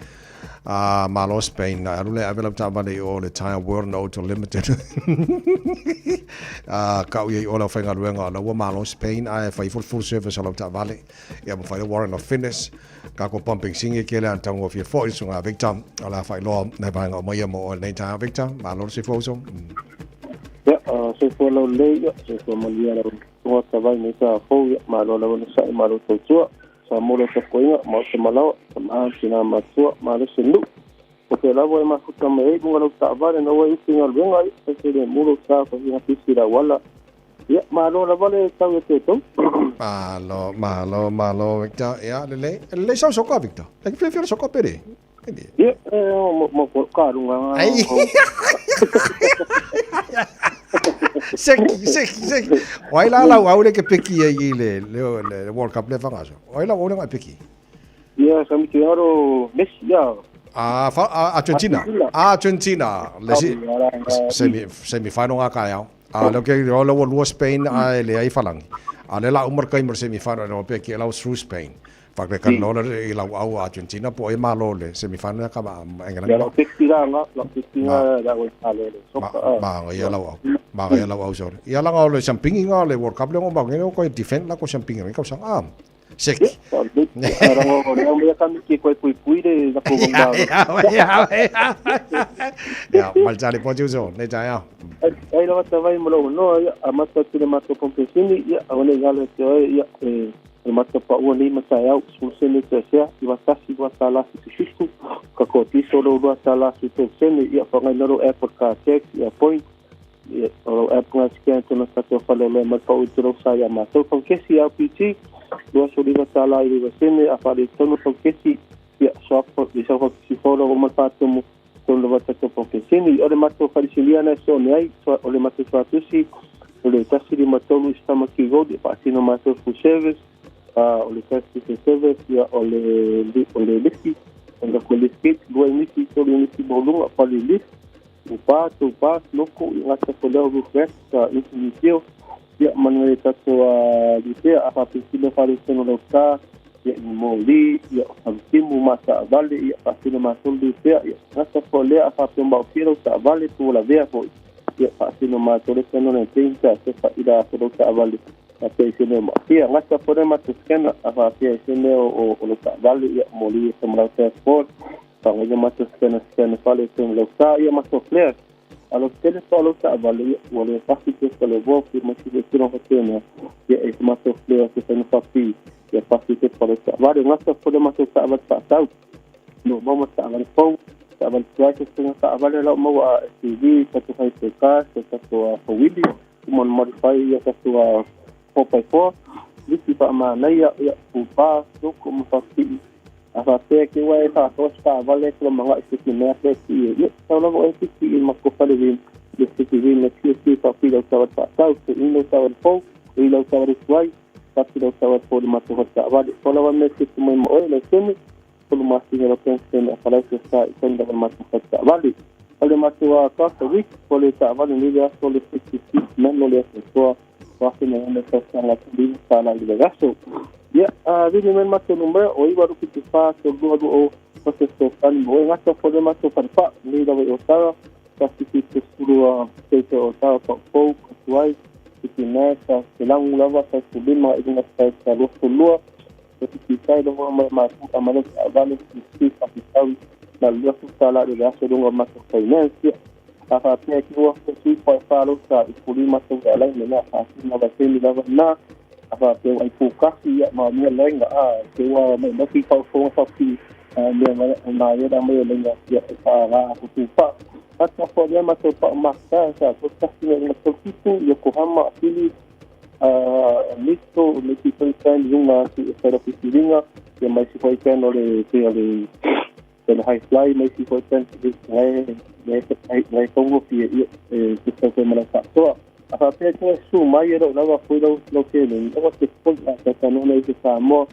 a Malo o Spain na alu le ave lau taavale i o le Tire World and Auto Limited a kau i o lau faigaluega o la ua Malo Spain ae fai full service o lau taavale ia ma fai le warrant of fitness ka ko pumping singi ke le antau ngofie foi le susuga Victor o le a faailoa nai vaega uma ia mo oe lenei taeao Victor. Malo le soifua uso. Ia, soifua laulelei, ia, soifua manuia lau susuga Tavai nei taeao fou, ia, malo lava le sa'i, malo tautua. Sa mo lau tapuaiga, maota malaoa, tama, tina matua, malo se nuu. O fea lava e mafuta mai ai luga lau taavale na ua isi galuega, ia, fai filemu lou sa fai pisi i le auala. Ia, malo lava le tau ia te outou. Malo, malo, malo, Victor. Ia, lelei. E lelei sau soka, Victor. E ke fiafia le soka pere. Ia, e, mo, mo, mo, ka runga ngā. Ai. Seki, seki, seki. O ai la lau au le ke peki ai i le, le, le World Cup le whangaso. O ai lau au le ngai peki. Ia, sa miti ngaro Messi, ia. Ah, fa, Argentina. Argentina. Le si, semi, semi final ngā kai au. A le ke o le ua Spain a le ai falangi. A le la umar kai mo semi final no pe ke lau through Spain. Fa ke kan no le i lau au Argentina po e malo le semi final ka ma engela. Ya lau peki la nga, lau peki nga la oi pale le soka. Ma nga ia lau au. Ma nga ia lau au sorry. Ia la nga le sampingi nga le World Cup le ngo ma ngene ko defend la ko sampingi ka sang am. Seki. Ia, maltali po uso, nei taeao. Ai lava ta vai mo lou noa, ia, amata atu le matou kompesini, ia, aua ne i galo ia te oe, ia, e, le matou paua nei ma taeao, sefulu sene toe sea, 91 $2.77, ka kotisa o lou $2.73 sene, ia, faaaogaina lou app o le car tax, ia, point, Ia, o lou app nga scan tona tatou faleoloa mai pau i te lou sa ia matou. Faukesi LPG, 29 tala i liva sene, a faaletonu faukesi, ia, swap i sau faukesi fou lau uma faatumu, tonu lava tatou paukesini. O le matou falisilia na e sone ai, o le matou suatusi, o le 153 i Stamaki Road, e faatino matou full service, o le taxi service, ia, o le, o le lifi, o le lift gate, lua inisi, tolu inisi mauluga, pali lift, Upa, Taupa, Loko, i gata ko leo Rufrex, Infinitio, ia, mana le tatou Litea, a faapesina faaletonu lau ta, ia, i moli, ia, o Faletimu, ma taavale, ia, faasino matou Litea, ia, gata ko lea, a faapea maopia lau taavale, po ua lavea foi, ia, faasino matou le tano le teinta, se faila aso lau taavale, faapea i se mea maopia, gata ko lea matou scanner, a faapea i se mea o lau taavale, ia, moli e sa ma lau dashboard, Whangaia matou scanner scanner fale tonu lau tā ia matou flare. A lau tele pa lau taavale ia ua le pasi te pa le wolf ia mai sive tino whatena ia e te matou flare te whaina whapi ia pasi te pa lau taavale. Ngata fole matou taavale whaatau. No mauma taavale fou, taavale tuai te singa taavale lau maua a SUV, tatou hai car, te tatou a wawili, uma na modify ia tatou a 4x4. Liki wha manaia ia pūpā, toko ma whapii. A faapea ke ua e faatoa se taavale e tolo i se ki mea pe ki e. Ia, tau lava oe fiti i ma ko fale rim, le se ki rim le ki ki fa pi lau tawa ta tau, se i lau tawa fou, i lau tawa le tuai, fa pi lau tawa fou le matou hot taavale. Ko lava mea se mai ma oe, lau sene, tolu masina lau pen sene a falau se sa i tonu lava le matou hot taavale. O le matou a kasa week, ko le taavale ni le aso le 66 meno le aso toa, wahine ene tausaga tolu tala i le aso. Ia, a vili mai matou numera o iwa rupi te whā te lua lua o o se fesoasoani mo oe ngata fo le matou wharepa nei lava i Otara, ka whiti te suru a te te Otara pa pou ka tuai i te mea ka te langu lava ka te lima i runga te ka loto lua te whiti tai lava mai matou a malo te avale ki te ka te tau na lua tu tala i le aso runga matou finance. Ia, a faapea ki ua te tui pai whālo sa i puli matou e alai me nā whātuna wa tēni lava nā a faapea ai pūkasi ia ma mea lenga a te ua mai maki pau fonga whapi mea mai nā ia rā mai o lenga ia e wha ngā aku tū pa ata fo lea matou pa maka sa ko kasi me nga tau Yokohama Pili Mito me ki foi kan lunga ki e whaira whitiringa ia mai si foi kan o le te o le te le high fly mai si foi kan ngai ngai ngai tongo pia ia e te tau koe mana whaatoa. A faapea ki ngā su mai e rau lava foi lau lau tēnei. Awa te poi a te tanona i te Samoa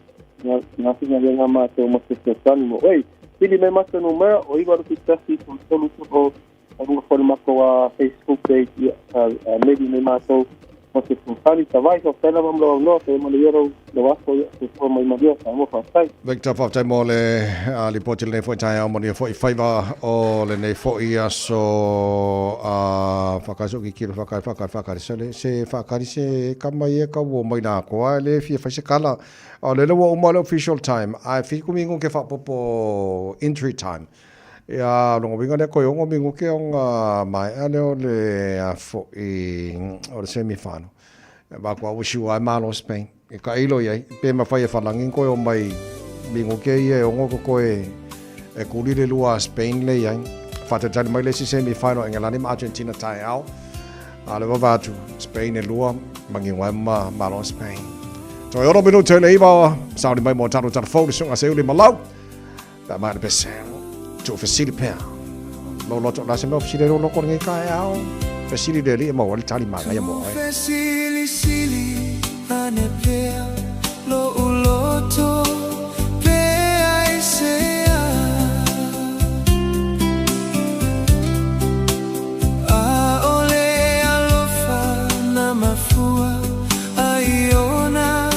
ngā ngā whina le ngā mātou ma te fesoasoani mo oe. Pili mai matou numera o 981 33 o luga foi le matou Facebook page ia meli mai matou mo se fesoasoani Tavai faafetai lava mo lou avanoa pe manuia lou aso ia soifua ma manuia Samoa faafetai. Victor, faafetai mo le lipoti lenei foi taeao manuia foi faiva o lenei foi aso faakali sou kikilo faakali faakali faakali sale se faakali se kama ia kau o mai la koa le fia fai se kala o le ua uma le official time ae 7 minute ke faapopo entry time Ia, o lona uiga lea toe 6 minute ona maea lea o le a foi o le semi final. E avatu au siua ai malo Spain. E tailo i ai, pe mafai e Falagi ona toe omai minute ia e 6 totoe e tuli le lua a Spain lea i ai. Faatalitali mai le isi semi final Engelani ma Argentina taeao. A o le vava atu Spain e lua, manino ai ma malo Spain. Toe 6 minute i le 9, sauni mai mo tatou tala fou le susuga Seuli Malau. Pe a maea le pese, tuufesili pea. Lou loto, o le a se mea o fesili ai lou loto i lenei taeao? Fesili le Alii e maua ai le tali manaia mo oe. Tuufesilisili ane pea lou loto pe aisea. ʻAʻole alofa na mafua ai ona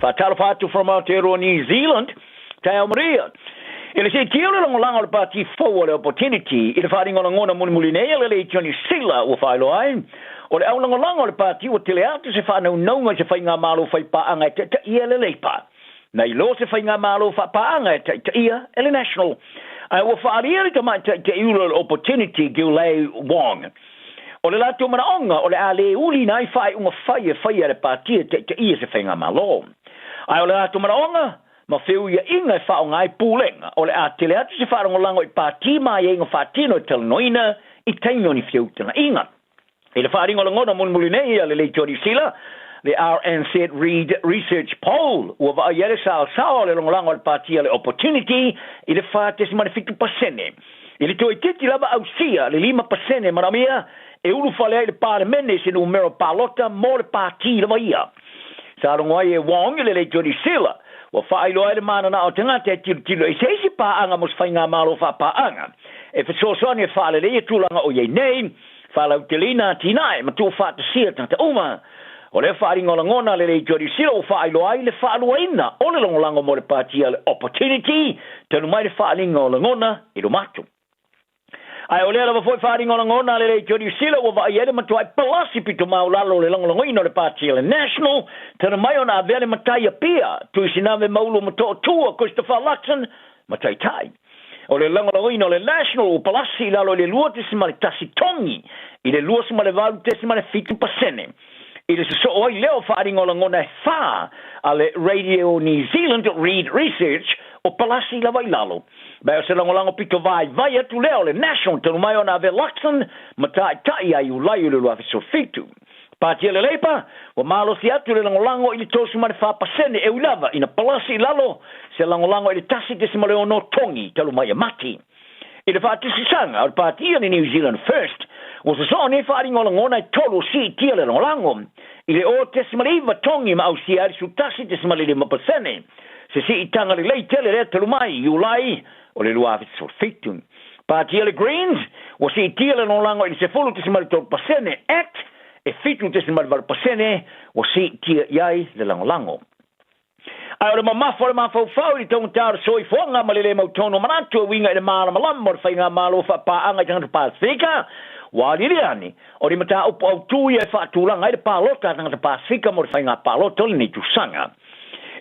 Faatalofa atu from Aotearoa New Zealand, Taeao Maria. I le siitia o le lagolago a le Pati fou o le Opportunity i le faaaliga o lagona mulimuli nei a le Leitio Niu Sila ua faailoa ai, o le aulagolago a le Pati ua tele atu se faanaunauga i se faigamalo faipaaga e taitaia e le Leipa nai lo se faigamalo faapaaga e taitaia e le National. Ae ua faaalia le tamaitai teiula o le Opportunity Gilay Wong o le latou manaoga o le a le uliina ai faaiuga fai e faia e le Pati e taitaia se faigamalo. Ae o le latou manaoga ma feuiaiga e faaaoga ai pulega, o le a tele atu se faalagolago i pati ma aiaiga faatino e talanoaina i taimi o ni feutagaiga. I le faaaliga o lagona mulimuli nei a le Leitio Niu Sila, le RNZ Reid Research Poll, ua vaaia ai le saosaoa o le lagolago a le pati a le Opportunity i le 4.7%. I le toeitiiti lava ausia le 5% manaomia e ulufale ai le Palemene i se numera palota mo le pati lava ia. Sa logo ai e Wong i le Leitio Niu Sila, ua faailoa ai le mananao o tagata e tilotilo i se isi paaga mo se faigamalo faapaaga e fesoasoani e faaleleia tulaga o i ai nei, faalauteleina atinae ma tuufaatasia tagata uma. O lea faaaliga o lagona a le Leitio Niu Sila ua faailoa ai le faaluaina o le lagolago mo le pati a le Opportunity talu mai le faaaliga o lagona i luma atu. Ae o lea lava foi faaaliga o lagona a le Leitio Niu Sila ua vaaia ai le matuai palasi pito maulalo o le lagolagoina o le pati a le National talu mai ona avea le matai Apia Tuisinave Maulu Motootua Christopher Luxon ma taitai. O le lagolagoina o le National ua palasi i lalo i le 2.1 togi i le 28.7%. I le sosoo ai lea o faaaliga o lagona e fa a le Radio New Zealand Reid Research o palasi lava i lalo. Ma o se lagolago pito vaivai atu lea o le National talu mai ona avea Luxon ma taitai ia Iulai o le 2017. Pātia le Labour, ua malosi atu le lagolago i le 34% e ui lava ina palasi i lalo se lagolago i le 1.6 togi talu mai ia Mati. I le faatusitusaga o le pātia le New Zealand First, ua sosoo nei faaaliga o lagona e tolu o siitia le lagolago i le 0.9 togi ma ausia ai le 11.5%, se siitaga lelei tele lea talu mai Iulai o le 2017. Pātia le Greens, ua siitia le lagolago i le 10.3% at e 7.8% ua siitia i ai le lagolago. Ae o le mamafa o le mafaufau i le taugata o le soifuaga ma le le mautonu o manatu e uiga i le malamalama o le faigamalo faapaaga i tagata Pasefika, ua aliali ane o ni mataupu autū ia e faatulaga ai le palota a tagata Pasefika mo le faiga palota o lenei tausaga.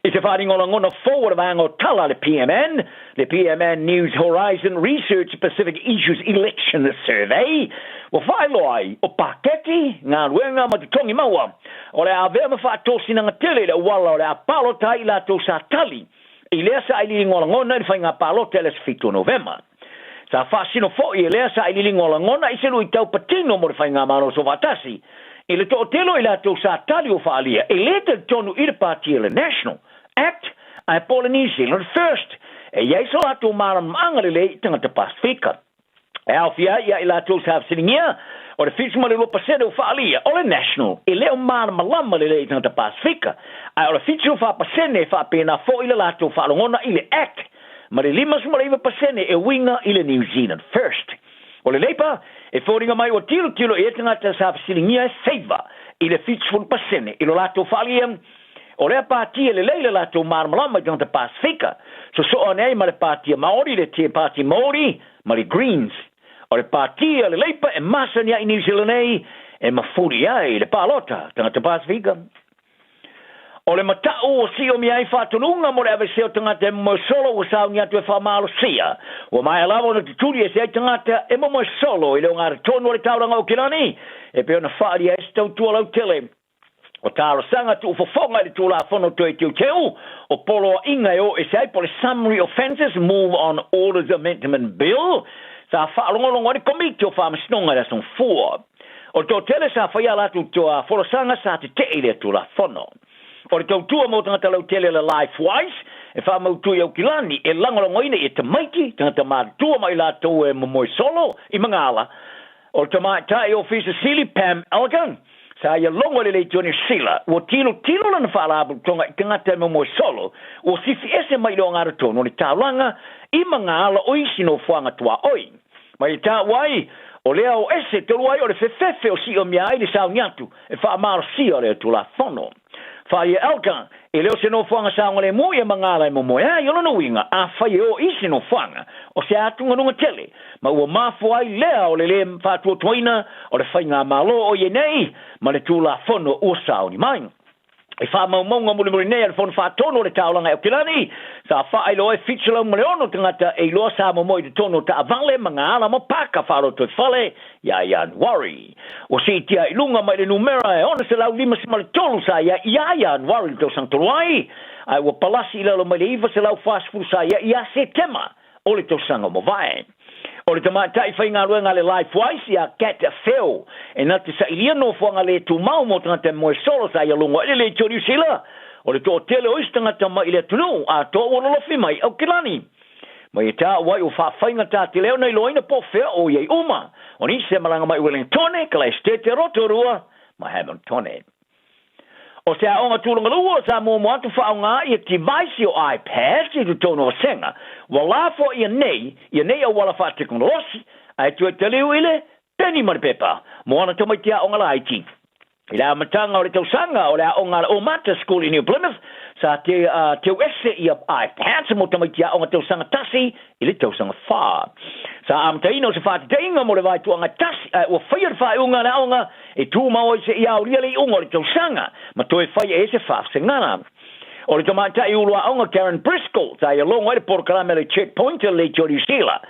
I se faaaliga o lagona fou o le vaega o tala a le PMN, le PMN News Horizon Research Pacific Issues Election Survey, ua faailoa ai o paketi, galuega ma totogi maua o le a avea ma faatosinaga tele i le auala o le a palota ai i latou sa tali i lea sailiiliga o lagona i le faiga palota i le aso 7 o Novema. Sa faasino foi e lea sailiiliga o lagona i se luitau patino mo le faigamalo soofaatasi i le toatele o i latou sa tali ua faaalia e le talitonu i le pati a le National Act ae po o le New Zealand First e i ai so latou malamalamaaga lelei i tagata Pasefika. E aofia ai ia i latou sa fesiligia, o le 72% ua faaalia o le National e le o malamalama lelei i tagata Pasefika, ae o le 74% e faapena foi le latou faalogona i le Act ma le 59% e uiga i le New Zealand First. O le Labour, e foliga mai ua tilotilo i ai tagata sa fesiligia e favour i le 70% i lo latou faaalia o lea pati e lelei le latou malamalama i tagata Pasefika, sosoo ane ai ma le Patia Maori, le Te Pati Maori ma le Greens. O le pati a le Labour e masani ai i New Zealand nei e mafuli ai le palota tagata Pasefika. O le mata'u ua siomia ai faatonuga mo le aveesea o tagata e momoe solo ua sauni atu e faamalosia. Ua maea lava ona tutuli ese ai tagata e momoe solo i le ogatotonu o le taulaga o Aukilani e pei ona faaalia ai se tautua lautele. O talosaga tuufofoga i le Tulafono Toe Teuteu o Poloaiga e o ese ai po o le Summary Offences Move on Orders Amendment Bill sa faalogologo ai le Komiti o Faamasinoga i le Aso Gafua. O le toatele sa faia a latou toa folasaga sa tetee i lea Tulafono. O le tautua mo tagata lautele a le LifeWise e faamautu i Aukilani e lagolagoina i tamaiti, tagata matutua ma i latou e momoe solo i Magala. O le tamaitai Ofisa Sili Pam Elkin sa ia logo i le Leitio Niu Sila ua tilotilo lana faalapotopotoga i tagata e momoe solo ua sifi ese mai i le ogatotonu o le taulaga i Magala o isi nofoaga tuaoi. Ma i taua ai, o lea o ese talu ai o le fefefe o siomia ai le sauni atu e faamalosia o lea Tulafono. Whaia Elka, E le o se nofoaga saogalemu ia magala e momoe ai. O lona uiga, afai e oo i se nofoaga, o se atugaluga tele, ma ua mafua ai lea o le lē faatuatuaina o le faigamalo o i ai nei ma le Tulafono ua saoni mai. I faamaumauga mulimuli nei a le Fono Faatonu o le Taulaga i Aukilani, sa faailoa ai 76 tagata e iloa sa momoe i totonu o taavale ma gaala ma paka faalotoifale ia Ianuari. Ua siitia i luga mai le numera e 653 sa i ai ia Ianuari i le tausaga talu ai, ae ua palasi i lalo mai le 940 sa i ai ia Setema o le tausaga ua mavae. O le tamaitai faigaluega a le Lifewise ia Kat Feo e na te sailia nofoaga le tumau mo tagata e moe solo sa ia logo ai le leitio Niu Sila, o le toatele o isi tagata mai i le atunuu atoa ua lolofi mai i Aukilani. Mai e taua ai ua faafaigata tele ona iloaina po o fea o i ai uma o nisi e malaga mai i Wellingtone, Kalaesetete, Rotorua ma Hamiltone. O se aoga tulagalua sa muamua atu faaaoga ia tivaisi o iPads i totonu o vasega, ua lafo ia nei ia nei auala faatekonolosi ae toe taliu i le peni ma le pepa mo ana tamaiti aoga laiti. I le amataga o le tausaga o le aoga a le Omata School i New Plymouth, sa te teu ese ia iPads mo tamaiti aoga tausaga tasi i le tausaga whā. Sa amataina o se whāteteinga mo le vaetuaga tasi ae ua faia le faaiuga a le aoga e tumau ai seia aulia le iuga o le tausaga ma toe faia e se faafesegana. O le tamaitai ulu aoga Karen Briscoe sa ia logo ai le polokalame a le Checkpoint a le Leitio Niu Sila.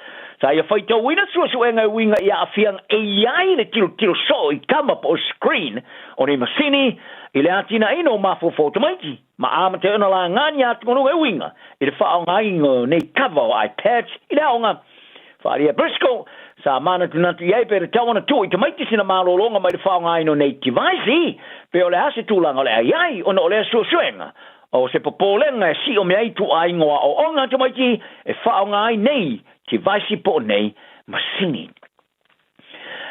Sa ia faitauina suesuega e uiga i aafiaga e i ai le tilotilo soo i kama po o screen o nei masini i le atinaeina o mafaufau o tamaiti. Ma amata ai ona laga ni atugaluga e uiga i le faaaogaina o nei kava o iPads i le aoga. Faaalia Briscoe, sa manatunatu i ai pe tatau ona tuu i tamaiti sina malologa mai le faaaogaina o nei tivaisi, pe o le a se tulaga o le a i ai ona o lea suesuega o se popolega e siomea ai ituaiga o aoaoga a tamaiti e faaaoga ai nei tivaisi po o nei masini.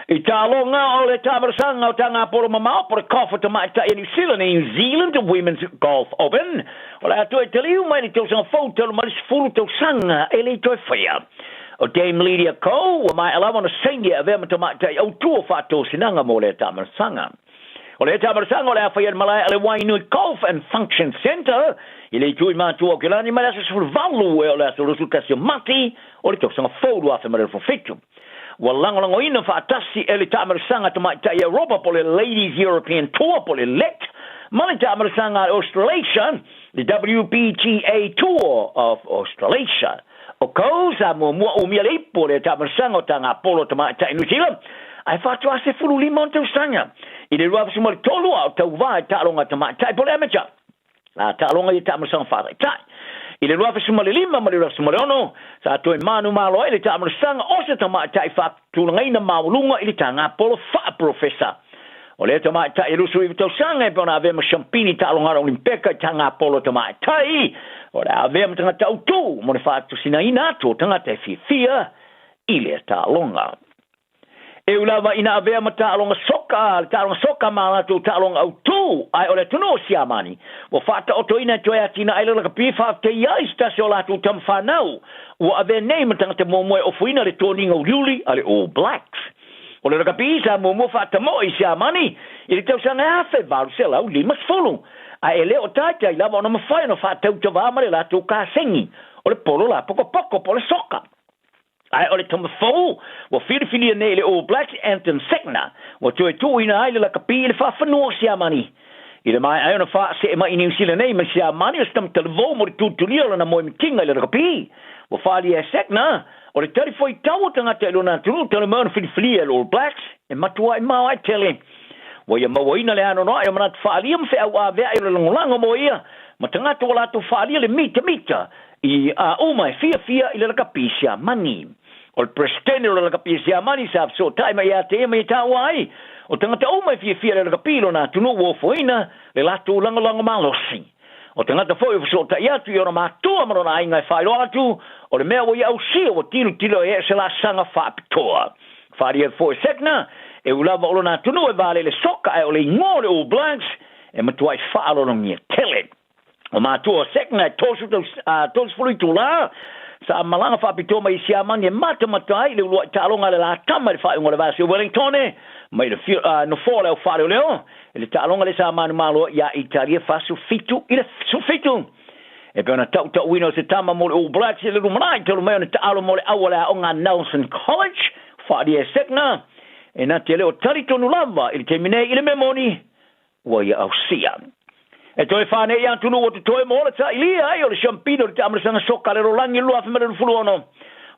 I taaloga o le taamalasaga o Tagapolo Mamao po o le Golf o Tamaitai a Niu Sila, New Zealand Women's Golf Open, o le a toe taliu mai le tausaga fou talu mai le 10 tausaga e le i toe faia. O Dame Lydia Ko ua maea lava ona saini e avea ma tamaitai autu o faatosinaga mo lea taamalasaga. O lea taamalasaga o le a faia i le malae a le Wainui Golf and Function Centre i le itu i Matua o Kelani mai le aso 18 e oo i le aso 21 o Mati o le tausaga fou 2027. Ua lagolagoina faatasi e le Taamalasaga Tamaitai Europa po o le Ladies European Tour po o le LET ma le Taamalasaga a le Australasia, le WPGA Tour of Australasia. O Ko sa muamua umia le ipu o le Taamalasaga o Tagapolo Tamaitai Niu Sila ae faatoa 15 ona tausaga i le 2003 a o tauva i taaloga tamaitai po o le Amateur. A taaloga ia taamalasaga faataitai. I le 2005 ma le 2006, sa toe manumalo ai le taamalasaga o se tamaitai faatulagaina maualuga i le tagapolo faaprofesa. O lea tamaitai e 29 tausaga e pei ona avea ma siampini taaloga ala Olimpeka i tagapolo tamaitai, o le a avea ma tagata autū mo le faatusinaina atu o tagata e fiafia i lea taaloga. E ui lava ina avea ma taaloga soka, le taaloga soka ma a latou taaloga autū, ae o le atunuu o Siamani, ua faataotoina e toe atinae le lakapi faafetai ai se tasi o latou tama fanau ua avea nei ma tagata muamua e ofoina le toniga uliuli a le All Blacks. O le lakapi sa muamua faatamoe i Siamani i le tausaga e 1850, ae e le o taitai lava ona mafai ona faatautavā ma le latou kasegi o le polo lapokopoko po o le soka. Ae o le tama fou ua filifilia nei e le All Blacks, Anton Segner, ua toe tuuina ai le lakapi i le faafanua o Siamani. I le maea ai ona faasee mai i Niu Sila nei mai Siamani o se tama talavou mo le tulitulia o lana moemitiga i le lakapi. Ua faaalia e Segner, o le talifuaitau o tagata i lona atunuu talu mai ona filifilia e le All Blacks e matuai maoae tele. Ua ia mauaina le anoanoai o manatu faaalia ma feau aveae o le lagolago mo ia ma tagata ua latou faaalia le mitamita i a uma e fiafia i le lakapi Siamani. O le Peresetene o le lakapi Siamani sa fesootai mai ia te ia ma ia taua ai, o tagata uma e fiafia i le lakapi i lona atunuu ua ofoina le latou lagolago malosi. O tagata foi ua fesootai atu i ona matua ma lona aiga e faailoa atu, o le mea ua ia ausia ua tilotilo e se laasaga faapitoa. Faaalia foi e Segner, e ui lava o lona atunuu e valele soka ae o le igoa o le All Blacks e matuai faalologia tele. O matua o Segner e 30 itulā, sa malaga faapitoa mai i Siamani e matamata ai i le uluai taaloga a le la tama i le faaiuga o le Vasi o Wellingtone mai le nofoa o le au faaleoleo I le taaloga lea sa manumalo ai ia Italia 47 i le 17. E pei ona tautauina o se tama mo le All Blacks i le lumanai talu mai ona taalo mo le au a le aoga a Nelson College, faaalia e Segner, e na te le o talitonu lava i le taimi nei i le mea moni ua ia ausia. E toe whānei atunuu ua totoe mo le tailia ai o le siampina o le taamalasaga soka a le lalolagi 2026.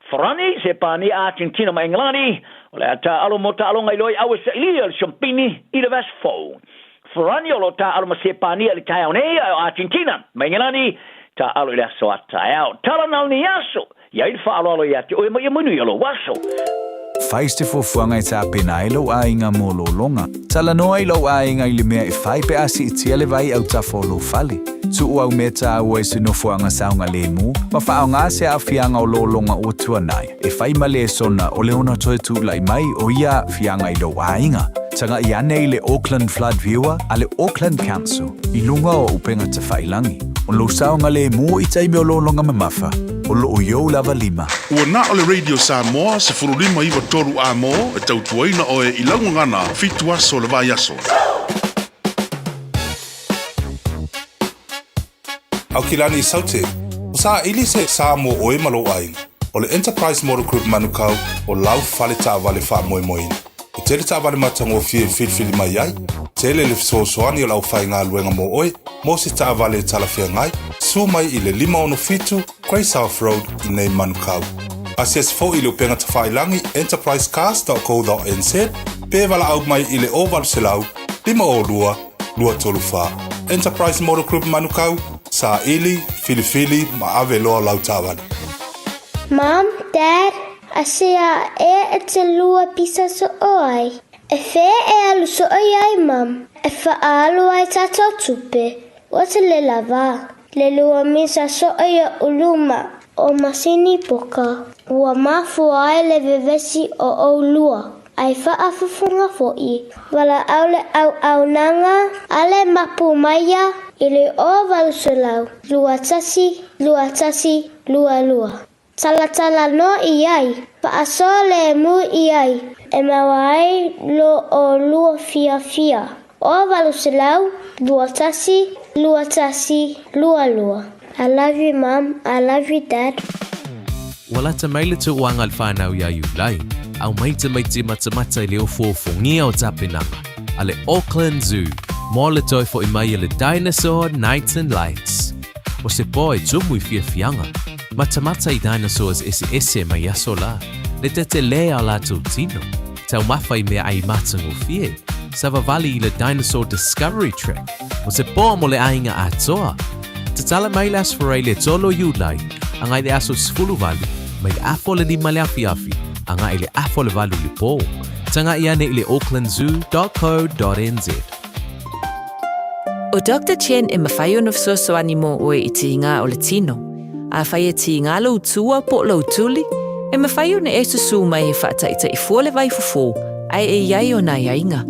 Farani, Sepania, Argentina ma Engelani, o le a taaalo mo taaloga i loa i au e sailia le siampini i le vaiaso fou. Farani o lo o taaalo ma Sepania i le taeao nei, ae o Argentina ma Engelani taaalo i le aso a taeao. Tala na o lenei aso, i ai le faaaloalo ia te oe ma ia manuia lou aso. Fai se fuafuaga e tapena ai lou aiga mo lologa. Talanoa i lou aiga i le mea e fai pe a siitia le vai autafa o lou fale. Tuu au mea taua i se nofoaga saogalemu ma faaaoga se aafiaga o lologa ua tuanai e fai ma lesona o le ono toe tulai mai o ia aafiaga i lou aiga. Tagai ane i le Auckland Flood Viewer a le Auckland Council i luga o upega tafailagi. O lou saogalemu i taimi o lologa mamafa, o lo o i ou lava lima. Ua na o le Radio Samoa 15 93 A-mo e tautuaina oe i lau gagana fitu aso o le vaiaso. Aukilani Saute, o saili se sa mo oe ma lou aiga. O le Enterprise Motor Group Manukau o lau fale taavale faamoemoeina. E tele taavale matagofie e filifili mai ai, tele le fesoasoani o le aufaigaluega mo oe mo se taavale e talafeagai, susu mai i le 567 Grey South Road i nei Manukau. Asiasi foi i le upega tafailagi enterprisecars.co.nz pe valaau mai i le 0800 502 234. Enterprise Motor Group Manukau, saili, filifili ma ave loa lau taavale. Mom, Dad, asea ea e te lua pisa so'o ai? E fea e alu so'o i ai, Mom? E fa'aalu ai tatou tupe. Ua tele lava. Le lua misa so'o i luma o masini poka. Ua mafua ai le vevesi o ʻolua. Ae faafofoga foʻi. Valaau le auaunaga a le mapu maia i le 0800 21 21 22. Talatalanoa i ai, faasolemu i ai, e maua ai lo ʻolua fiafia. 0800 21 21 22. I love you mom, I love you dad. Ua lata mai le tauaga a le fanau iā Iulai, aumai tamaiti matamata i le ofuofogia o tapenaga a le Auckland Zoo mo le toe foʻi mai a le Dinosaur Nights and Lights. O se po e tumu i fiafiaga, matamata i dinosaurs eseese mai aso la, le tetelē a o latou tino, taumafa i meaai matagofie, savavali i le Dinosaur Discovery Track, o se po mo le aiga atoa. Tatala mai le Aso Faraile le 3 o Iulai, agai le aso 18, mai le afa o le 5 le afiafi, agai le afa o le 8 le po. Tagai ane i le aucklandzoo.co.nz. ʻO Doctor Chen e mafai ona fesoasoani mo ʻoe i tīgā o le tino. Afai e tīgā lou tua po o lou tuli, e mafai ona e susū mai e faataʻitaʻi fua le vaifofo ae e i ai ona aiaiga.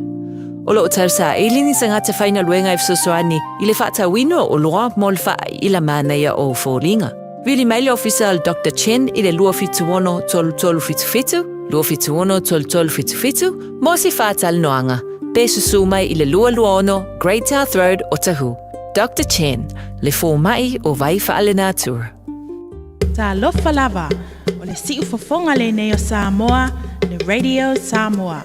O lo o tausaili ni tagata faigaluega e fesoasoani i le faatauina o oloa mo le faaiʻila manaia o foliga. Vili mai le ofisa o le Doctor Chen i le 276 3377, 276 3377, mo se faatalanoaga, pe susū mai i le 226 Great South Road, Otahuhu. Doctor Chen, le fomai o vai faalenatura. Talofa lava, o le siufofoga lenei o Samoa, le Radio Samoa.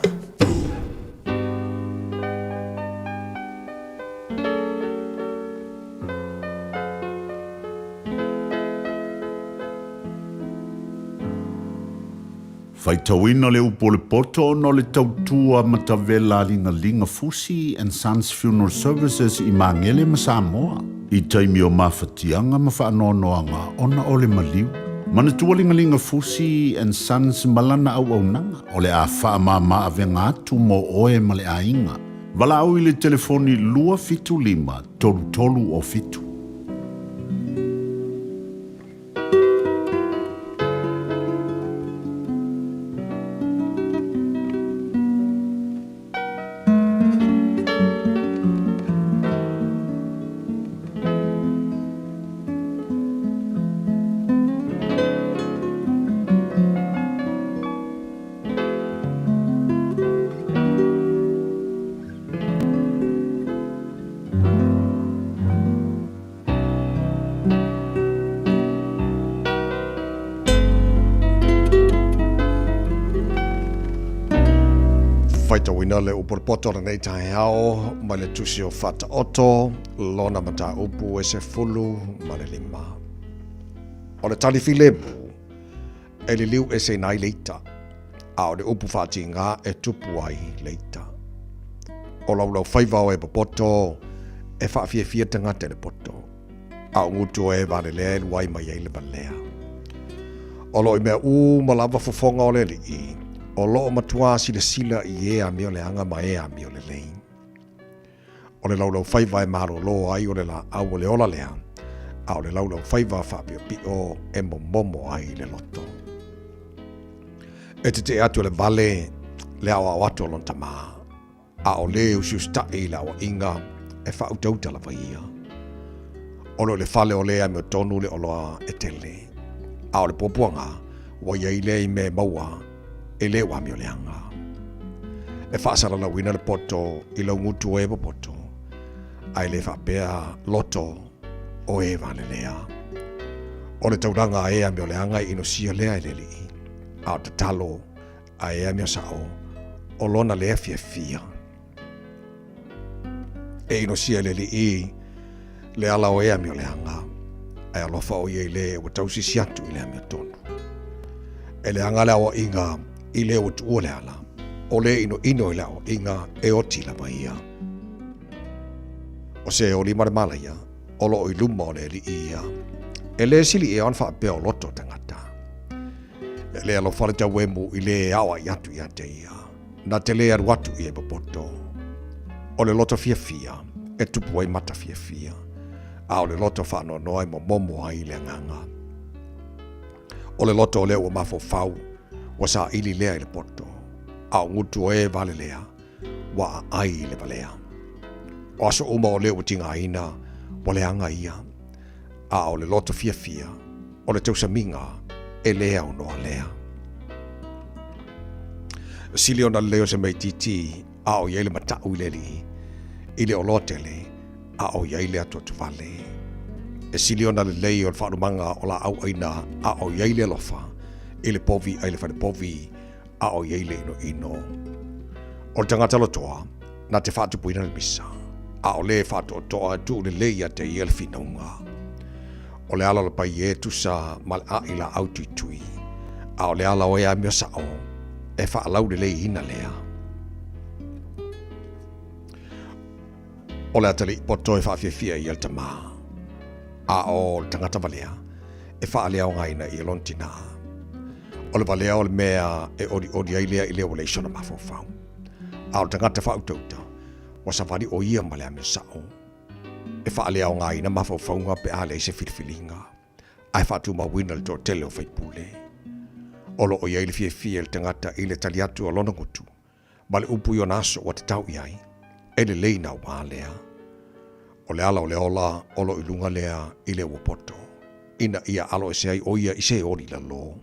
Faitauina le upu o le poto ona o le tautua matavela a Ligalinga Fusi and Sons Funeral Services i Magele ma Samoa i taimi o mafatiaga ma faanoanoaga ona o le maliu. Manatua Ligalinga Fusi and Sons ma lana auaunaga o le a faamama avega atu mo oe ma le aiga. Valaau i le telefoni 275 33 o 7. faitauina le upu o le poto o lenei taeao mai le tusi o Faataoto, lona mataupu e 15. O le tali filemu e liliu eseina ai le ita, a o le upu faatiga e tupu ai le ita. O laulaufaiva o e popoto e faafiafia tagata i le poto, a o gutu o e valelea e luai mai ai le valea. O lo o i mea uma lava fofoga o le Alii, o lo o matuā silasila i e amio leaga ma e amio lelei. O le laulaufaiva e malōlō ai o le lāʻau o le ola lea, a o le laulaufaiva faapiopio e momomo ai le loto. E tetee atu e le vale le aoao atu o lona tamā, a o le usiusitaʻi i le aoaiga e faautauta lava ia. O lo o i le fale o le amiotonu le oloa e tele, a o le puapuaga ua i ai lea i mea e maua e le ua amioleaga. E faasalalauina le poto i lau gutu o e popoto, a e le faapea loto o e valelea. O le taulaga a e amioleaga e inosia lea e le Alii, a o tatalo a e amiosao o lona lea fiafia. E inosia e le Alii le ala o e amioleaga, ae alofa o ia i le ua tausisi atu i le amiotonu. E leaga le aoaiga i le ua tuua le ala, o le inoino i le aoaiga e oti lava ia. O se oli ma le malaia, o lo o i luma o le Alii ia. E le sili ea ona faapea o loto tagata. E le alofa le tauemu i le aoai atu ia te ia. Na te le alu atu i e popoto. O le loto fiafia e tupu ai mata fiafia, a o le loto faanoanoa e momomo ai le agaga. O le loto o lea ua mafaufau, ua saili lea i le poto, a o gutu o e valelea, ua aai i le valea. O aso uma o lea ua tigaina, ua leaga ia, a o le loto fiafia, o le tausamiga e le aunoa lea. Sili ona lelei o se maitiiti a o i ai le mataʻu i le alii, i le oloa tele a o i ai le atuatuvale. E sili ona lelei o le faalumaga o laau ʻaina a o i ai le alofa, i le povi ʻai le fale povi a o i ai le inoino. O le tagata lotoa, na te faatupuina le misa, a o le faatoatoa e tuu lelei ia te ia le finauga. O le ala o le paia e tusa ma le aʻi laau tuitui, a o le ala o e amio sao, e faalauleleiina lea. O le atalii poto e faafiafia ia le tamā, a o le tagata valea e faaleaogaina ia lona tinā. O le valea o le mea e olioli ai lea i le ua leai sona mafaufau, a o le tagata faautauta, ua savali o ia ma le amio sao. E faaleaogaina mafaufauga pe a leai se filifiliga, ae faatumauina le toatele o faipule. O lo o i ai le fiafia i le tagata i le tali atu a lona gutu, ma le upu i ona aso ua tatau i ai, e lelei na wā lea. O le ala o le ola o lo o i luga lea i le ua poto, ina ia alo ese ai o ia i se oli lalo.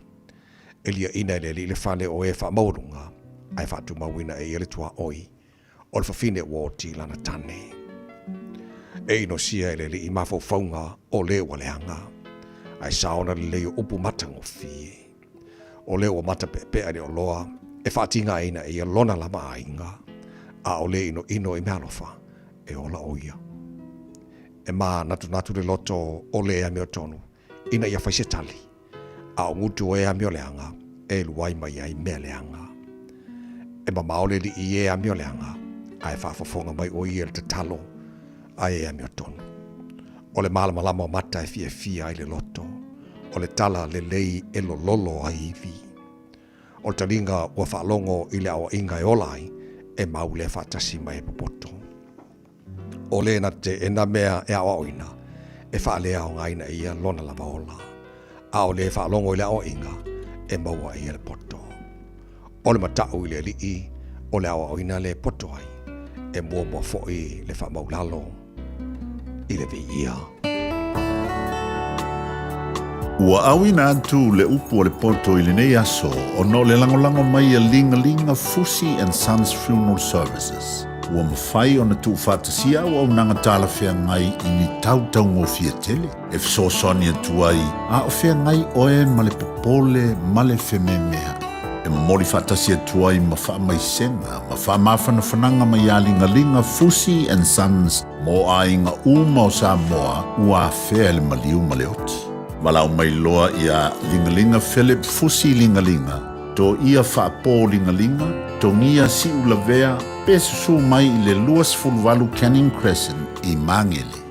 E liaina e le alii le fale o e faamaualuga, ae faatumauina e ia le tuaoi o le fafine ua oti lana tane. E inosia e le alii mafaufauga o le ua leaga, ae saona lelei o upu matagofie. O lea ua matapeapea i le oloa e faatigaina e ia lona lava aiga, a o le inoino i meaalofa e ola o ia. E mānatunatu le loto o le amiotonu ina ia fai se tali, a o gutu o e amioleaga e luai mai ai mea leaga. E mamao le alii i e amioleaga, ae faafofoga mai o ia i le tatalo a e amiotonu. O le malamalama o mata e fiafia ai le loto, o le tala lelei e lololo ai ivi. O le taliga ua faalogo i le aoaiga e ola ai, e mau lea faatasi ma e popoto. O le na te e na mea e aoaoina, e faaleaogaina e ia lona lava ola. A o le faalogo i le aoaiga, e maua e ia le poto. O le mataʻu i le alii, o le aoaoina le poto ai, e muamua foi le faamaulalo i le viia. Ua auina atu le upu o le poto i lenei aso ona o le lagolago mai a Ligalinga Fusi and Sons Funeral Services. Ua mafai ona tuufaatasia auaunaga talafeagai i ni tau taugofie tele e fesoasoani atu ai a o feagai oe ma le popole ma le fememeaʻi. E momoli faatasi atu ai ma faamaisega ma faamafanafanaga mai iā Ligalia Fusi and Sons mo aiga uma o Samoa ua afea i le maliu ma le oti. Valaau mai loa iā Ligalia Philip Fusi Ligalia, Toia Faapo Ligalia, Togia Siulavea, pe susū mai i le 28 Canning Crescent i Magele.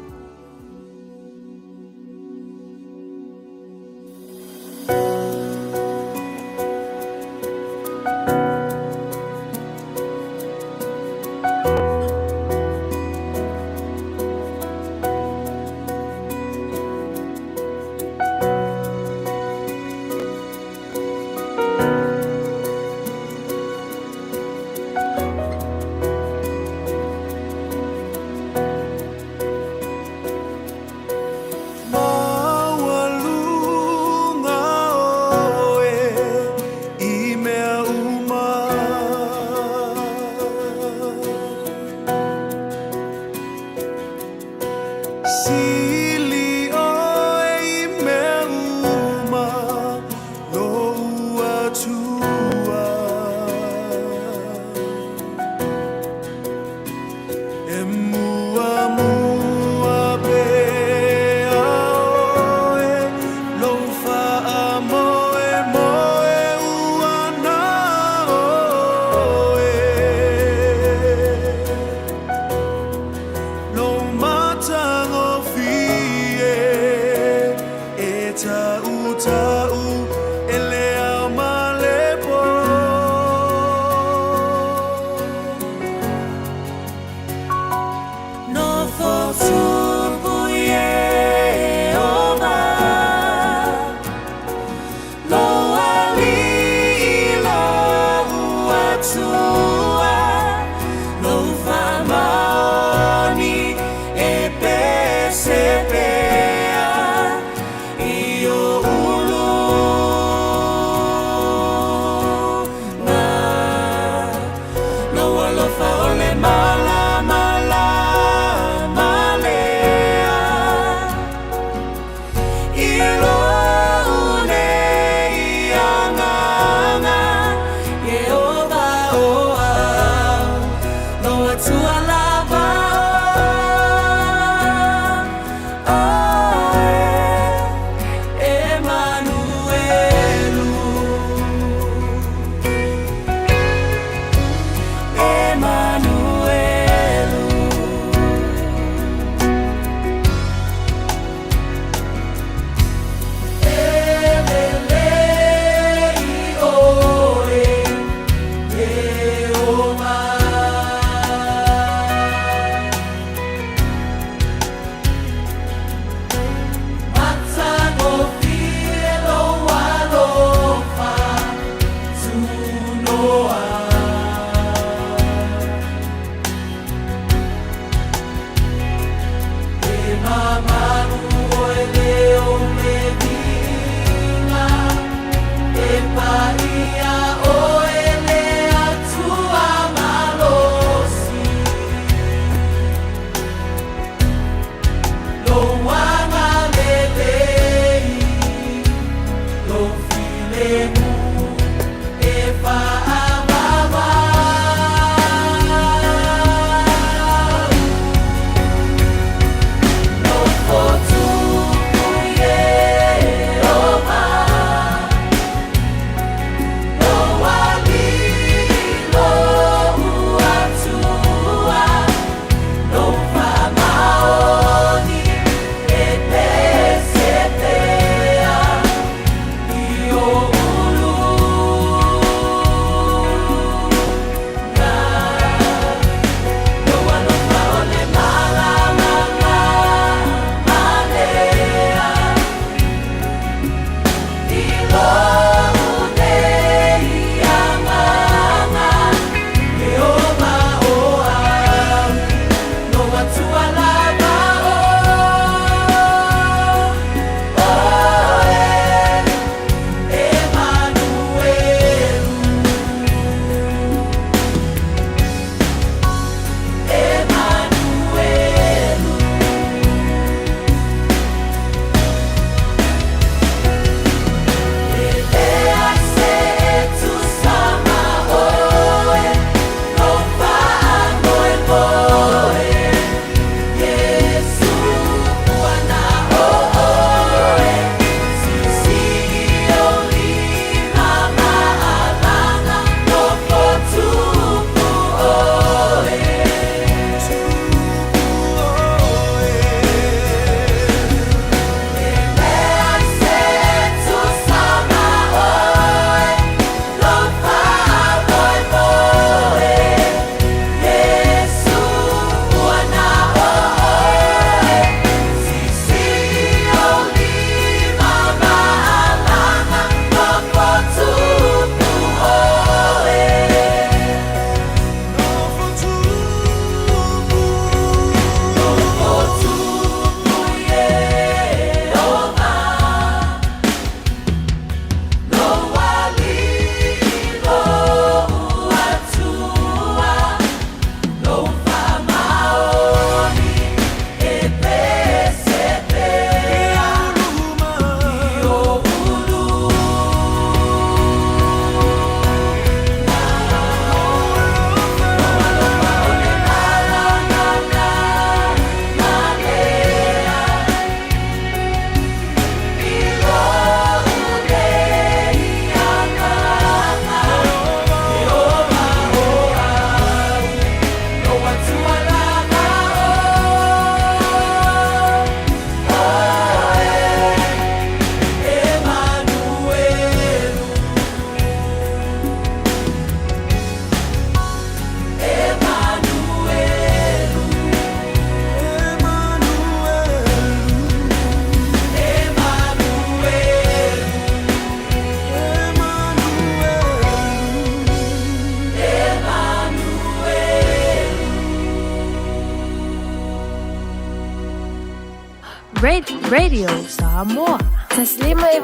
Radio Samoa. 153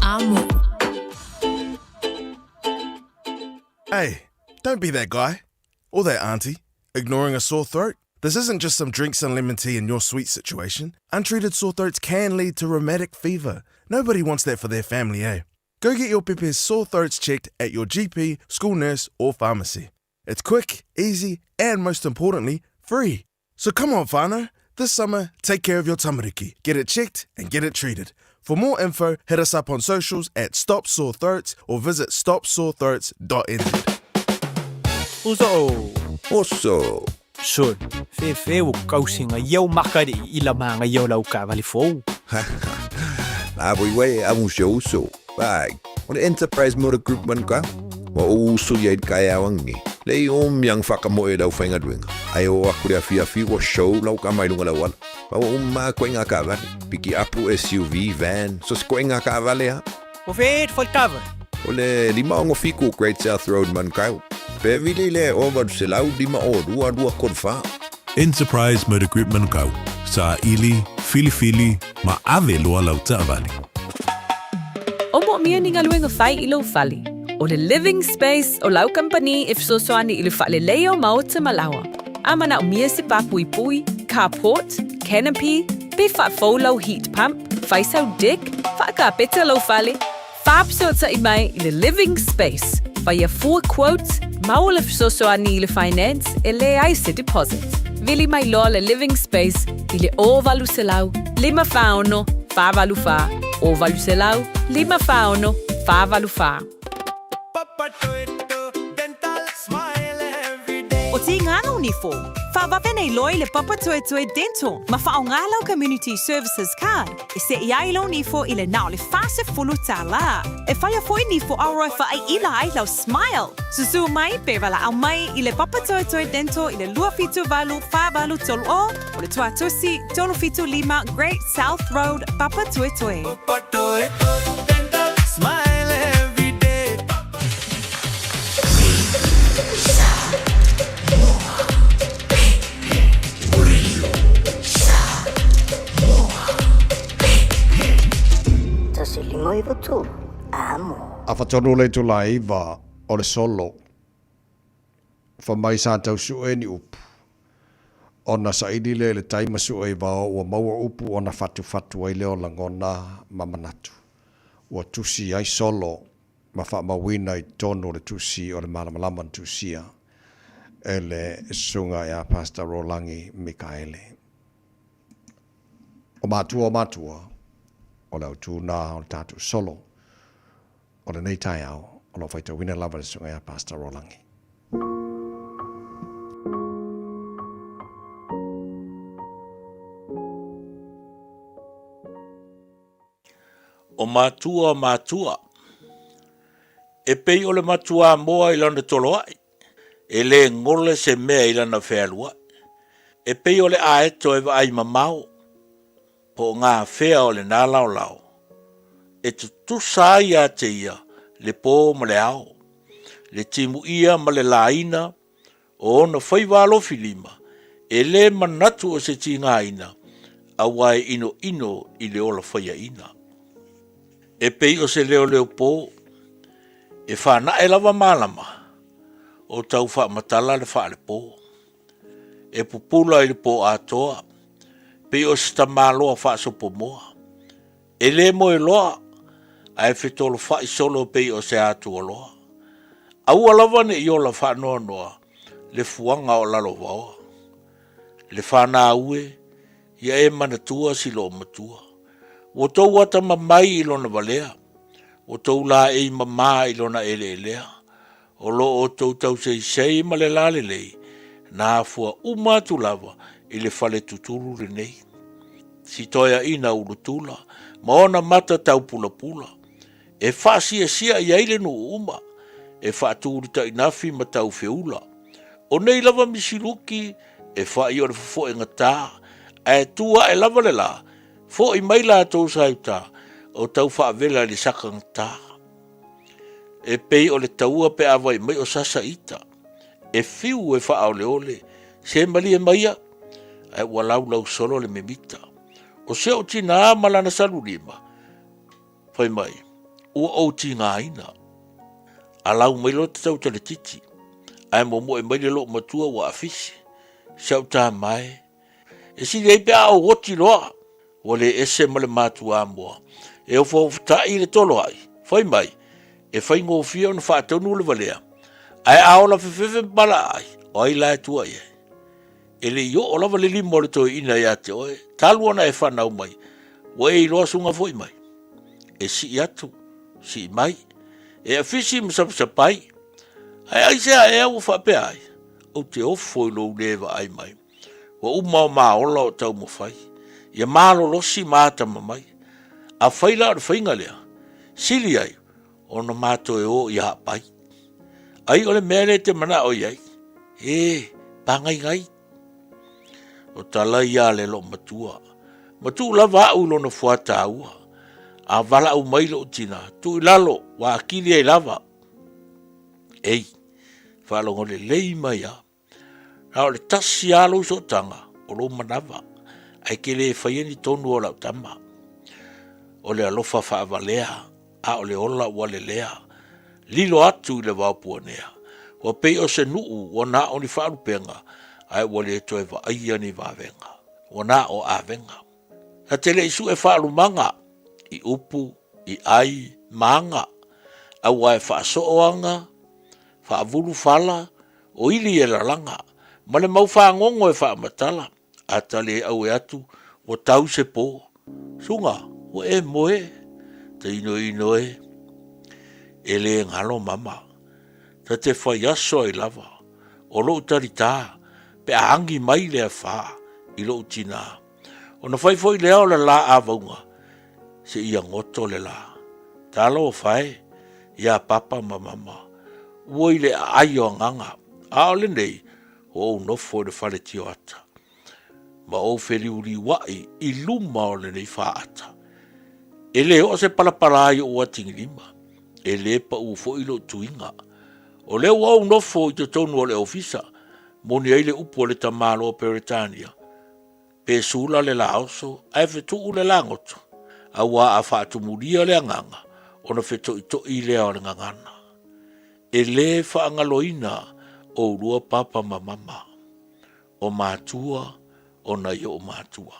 Amo. Hey, don't be that guy. Or that auntie. Ignoring a sore throat. This isn't just some drinks and lemon tea in your sweet situation. Untreated sore throats can lead to rheumatic fever. Nobody wants that for their family, eh? Go get your pepe's sore throats checked at your GP, school nurse, or pharmacy. It's quick, easy, and most importantly, free. So come on, whānau. This summer, take care of your tamariki. Get it checked and get it treated. For more info, hit us up on socials at Stop Sore Throats or visit stopsorethroats.nz. Uso. Oso. Sol, fefe ua kausiga i au makali'i i lamagaia o lau taavale fou. La voi uai e amu si ou uso. Vai, o le Enterprise Motor Group manukau. Ua ou uso ia i le kaeao angi. Le i omiang whakamoe i lau whaingaluenga. Ai o aku le awhiawhi ua show lau ka mai lunga lau ala. Ma ua uma koe ngā kaavale. Piki apu, SUV, van, so se koe ngā kaavale ha. O whē te whai taavale? O le 567 Great South Road Manukau. Pe vili le 852 234. Enterprise Motor Group Manukau, saili, filifili, ma ave loa lau taavale. O moomia ni galuega fai i lou fale. O le Living Space o lau kamupani e fesoasoani i le faaleleia o maota ma laoa. A manaomia se pāpuipui, carport, canopy, pe faafou lau heat pump, fai sau deck, faakapeta lou fale, faafesootai mai i le Living Space, faia fua quote, maua le fesoasoani i le finance e leai se deposit. Vili mai loa le Living Space i le 0800 546 484, 0800 546 484. O Tīngana Nifo, whaavave nei loa i le Papatoetoe Dental ma faaaoga lau Community Services Card e se'i ai lou nifo i le na o le 40 tālā. E whaia foi nifo auro e whaaiila ai lau smile. Susū mai pe valaau mai i le Papatoetoe Dental i le 278 483 o o le Tuatusi 375 Great South Road, Papatoetoe. Papatoetoe Dental, smile every day. Afa tonu le itula e 9 o le solo. Fa mai sa tau sue ni upu. Ona saili lea i le tai ma sue i vao ua maua upu ona fatufatu ai lea o lagona ma manatu. Ua tusi ai solo ma faamauina i totonu o le tusi o le Malamalama na tusia e le Susuga ia Pastor Rolagi Mikaele. O matua o matua, o le autū nā o le tātou solo o lenei taeao o lo o faitauina lava le Susuga ia Pastor Rolagi. O matua o matua. E pei o le matuamoa i lana toloaʻi, e lē gole se mea i lana fealuaʻi. E pei o le aeto e vaai mamao, po o gafea o lenā laolao, e tutusa ai iā te ia le pō ma le ao, le timuia ma le lāina o ona faiva alofi lima, e lē manatu o se tigāina, auā e ʻinoʻino i le ola faiaʻina. E pei o se leoleopō, e whanaʻe lava malama, o tau faamatala le faalepō. E pupula i le pō atoa, pei o se tamāloa faasopomoa. E lē moe loa, ae fetolofaʻi solo pei o se atualoa. Aua lava ne i ola faanoanoa le fuaga o lalovaoa. Le whanau e, ia e manatua si loo matua. Ua tou atamamai i lona valea, ua tou laei mamā i lona eleelea, o lo outou tauseisei ma le lalelei, na afua uma atu lava i le fale tutulu lenei. Si toeaina ulutula ma ona mata taupulapula, e faasiasia i ai le nuu uma, e faatulitainafi ma taufeula. O nei lava misiluki e fa'i o le fofo'egatā, ae tu a'e lava le lā, fo'i mai latou sa i uta, o tau faavela i le sakagatā. E pei o le taua pe a vai mai o sasa ita, e fiu e faaoleole, se malie maia, ae ua laulau solo le mimita. O si o'u tinā ma lana salulima, fai mai, ua ou tigaina. A lau mai loa te tau tele titi, ae momoe mai le loomatua ua afisi, si a'u tama e, e sili ai pe a ou oti loa, ua le ese ma le matuamoa, e ofaofatai le toloai, fai mai, e faigofie ona faatonu le valea, ae a ola fefefe ma palaai, o ai la e tua i ai? E le i oo lava le lima o le toeaina ia te oe, talu ona e fanau mai, ua e iloa suga foi mai. E sii atu, sii mai, e afisi ma sapasapai, ae aisea ea ua faapea ai? Ou te ofo i lou lē vaai mai. Ua uma o maola o taumafai, ia malolosi ma atamamai. Afai la o le faiga lea, sili ai ona ma toe o i Haapai. Ai o le mea lea e te manao i ai, e, pāgaigai. O tala ia a le loomatua. Ma tuu lava a'u i lona fuataua. A valaau mai lou tina, tuu i lalo, ua akili ai lava. Ei, faalogo lelei mai a. Na o le tasi lava lou sootaga, o lou manava, ae ke le faia ni tonu o lau tama. O le alofa faavalea, a o le ola ua lelea, lilo atu i le vao puanea. Ua pei o se nuu ua na o ni faalupega, ae ua le toe vaaia ni vavega. Ua na o avega. Na te le i sue faalumaga i upu, i ai, ma aga, aua e faasoo aga, faavulu fala, o ili e lalaga, ma le mau fagogo e faamatala, a ta le aue atu, ua tau se po. Suga, ua e moe, ta inoino e, e le galo mama. Ta te fai aso ai lava, o lou talitā, pe a agi mai le afa i lou tinā. Ona fai foi lea o le la avauga, seia goto le la. Talofa e, iā Papa ma Mama, ua i le aai o agaga, a o lenei, ua ou nofo i le fale tioata, ma ou feliuliuai i luma o lenei faata. E le oo se palapala i ou atigilima, e le pau foi lou tuiga. O lea ua ou nofo i totonu o le ofisa, moni ai le upu a le tamaloa Peretania, Pe sula le laoso ae fetuu le lagoto, auā a faatumulia le agaga ona fetoitoi lea o le gagana. E lē faagaloina oulua papa ma mama, o matua o nai o'u matua.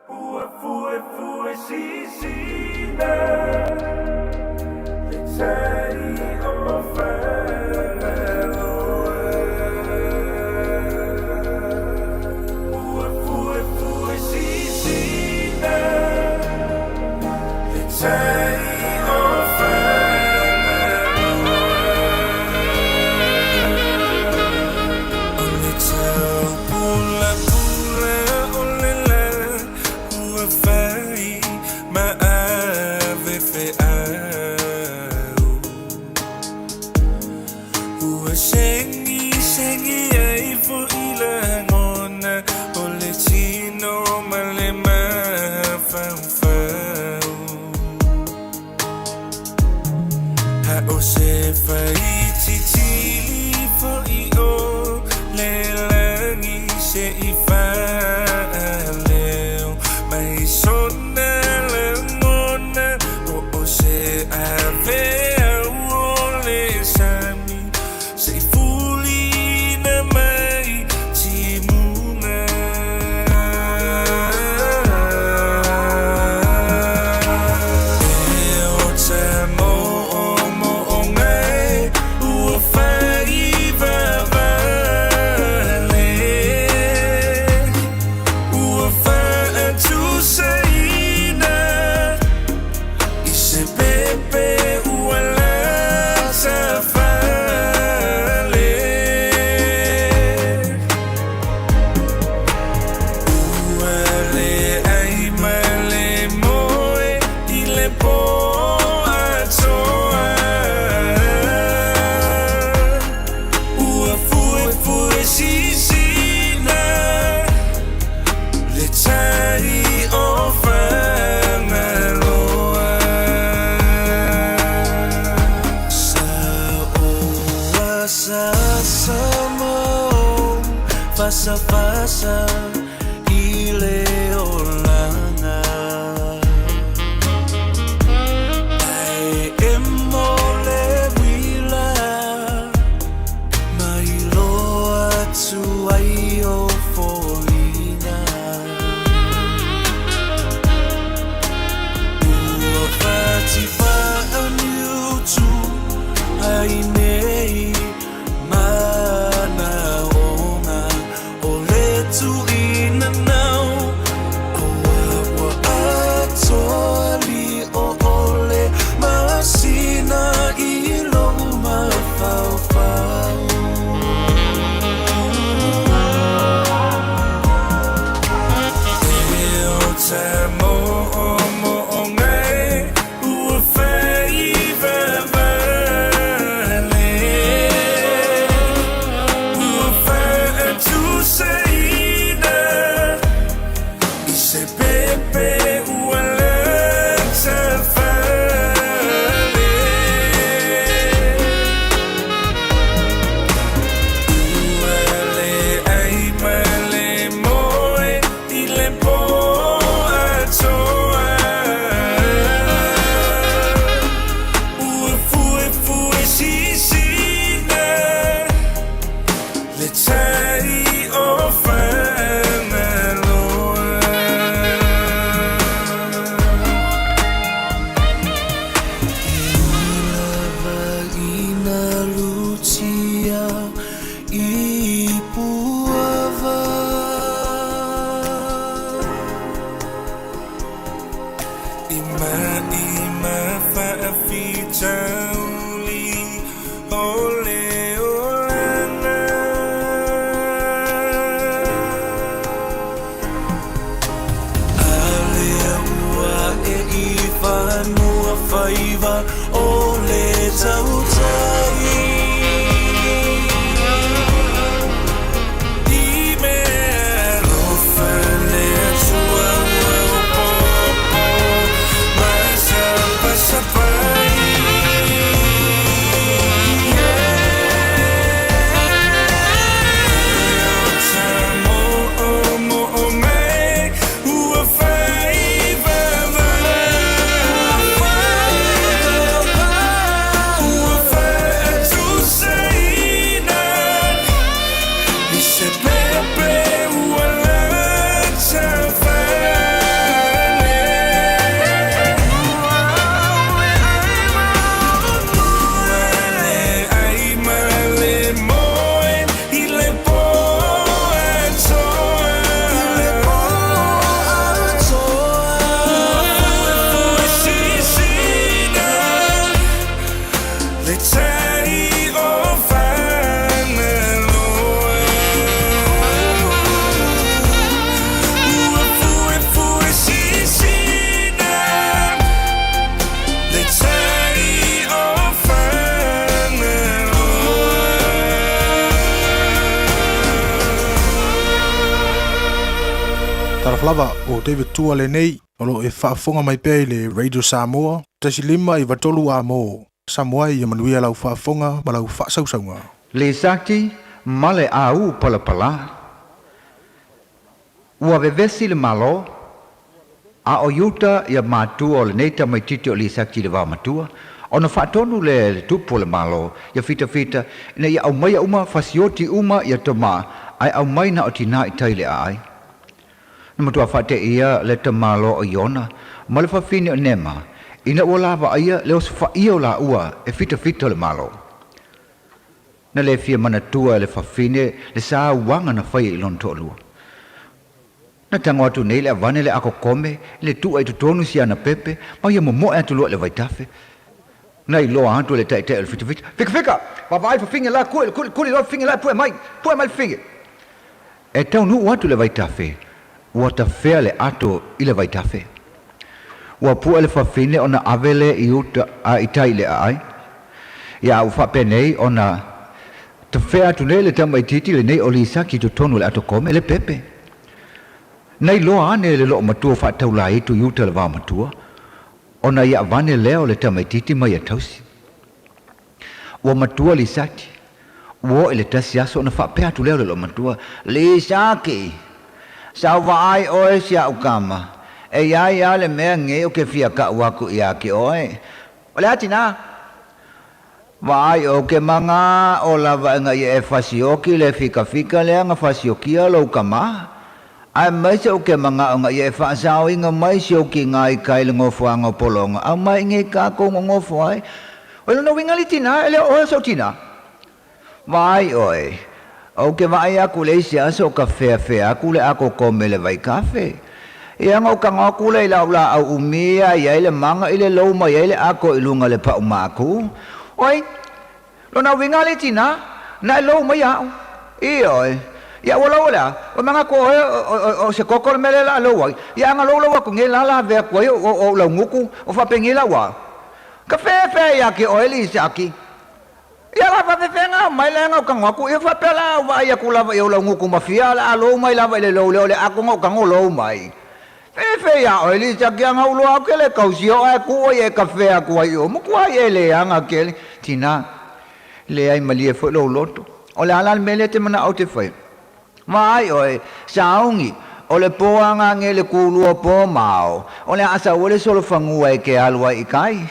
Ua fuefue sisina le tai o Fagaloa. Ua fuefue sisina le tai o Fagaloa. O le taupulapula o le la ua fai ma ave feau. Ua segisegi ai foi lagona o le tino ma le mafaufau. A o se faititili foi o le lagi se i faaleo mai sona lagona o o se aveau o le sami se i fulina mai timuga. E o ta moomooga e ua fai vavale, ua faatusaina i se pepe ua lata fale. Ua leai ma le moe i le po atoa. Ua fuefue sisina le tai o Fagaloa. Sa oa sa samo fasafasa i le ola. tai o Fagaloa. E ui lava ina lutia i Puava. I maʻi ma faafitauli o le olaga. A lea ua ee i fanua faiva o le tautai. I mea alofa le Atua ua opopo ma sapasapai. E ota mo'omo'o mai ua faiva ua faatusaina i se pepe ua lata fale. Ua le ʻai ma le moe i le pō atoa. Ua fuefue sisina le tai o Fagaloa. Ua fuefue sisina le tai o Fagaloa. Talofa lava, o David Tua lenei, o lo o e faafofoga mai pea i le Radio Samoa, 1 5 93 Amo. Samoa ia manuia lau faafofoga ma lau faasausauga. Lisaki ma le aū palapalā. Ua vevesi le Malo, a o i uta ia matua o lenei tamaititi o Lisaki i le vaomatua, ona faatonu lea e le tupu o le Malo ia Fitafita ina ia aumaia uma fasioti uma ia tamā ae aumai na o tinā i tai i le aai. Na matua faateia le tamaloa o Iona ma le fafine o Nema ina ua lavaaia le osofaia o laua e Fitafita o le Malo. Na le fia manatua e le fafine le sauaga na faia i lona toalua. Na tago atu nei le avane le akokome i le tu'a i totonu i si ana pepe ma ia momo'e atu loa i le vaitafe. Na iloa atu e le ta'ita'i o le Fitafita, Fikafika! Vaavaai le fafine la, kuli, kuli, kuli loa le fafine la e pu'e mai! Pu'e mai le fafine! E taunuu atu le vaitafe, ua tafea le ato i le vaitafe. Ua pu'e le fafine ona ave lea i uta a i tai i le aai. Ia ua faapenei ona tafea atu nei le tamaititi lenei o Lisaki i totonu o le ato kome, le pepe. Na iloa ane e le loomatua faataulaitu i uta le vaomatua, ona ia avane lea o le tamaititi ma ia tausi. Ua matua Lisaki, ua oo i le tasi aso ona faapea atu lea o le loomatua, Lisaki! Sa ou vaai oe si a'u kama, e iai a le mea nei o ke fia ka'u aku ia ke oe. O le a tinā? Vaai ou ke maga'o lava ina ia e fasioki le fikafika lea na fasiokia lou kamā. Aemaise ou ke maga'o ina ia e faasaoina mai si ou kinā i kai i le nofoaga o Pologa, aumai i nei kākou nonofo ai. O lona uiga le tinā, e le o oe o sou tinā. Vaai oe, ou ke vaai aku i le isi aso o ka feafea aku le akokome i le vaikafe. Ia na ou tago aku lea i lau laau umi e ai ai le maga i le lou mai ai le ako i luga o le pau maku. Oi, lona uiga le tinā, na e lou mai a'u. Ioe, ia ua lou o le a? Ua manatu oe o se koko le mea lea o le a lou ai. Ia a na lou lou aku nei la lavea atu ai o ou laugutu, o faapenei la ua. Ka feafea ia te oe Lisaki. Ia la faafefea mai le na ou tago atu, ia faapea la au vaai atu lava i ou laugutu ma fia, o le a lou mai lava i le lou lea o le ato na ou tago lou mai. Fefe iā oe Lisaki ana ou loa atu ke le tausia oe ae kū oe ia e kafe atu ai i o matua ai e leaga kele. Tinā, leai malie foi lou loto. O le a la le mea lea e te manao ou te fai? Vaai oe, sauni, o le pō aga age le kūlua pō ma ao, o le a sau ai le solofanua e ke alu ai i kai.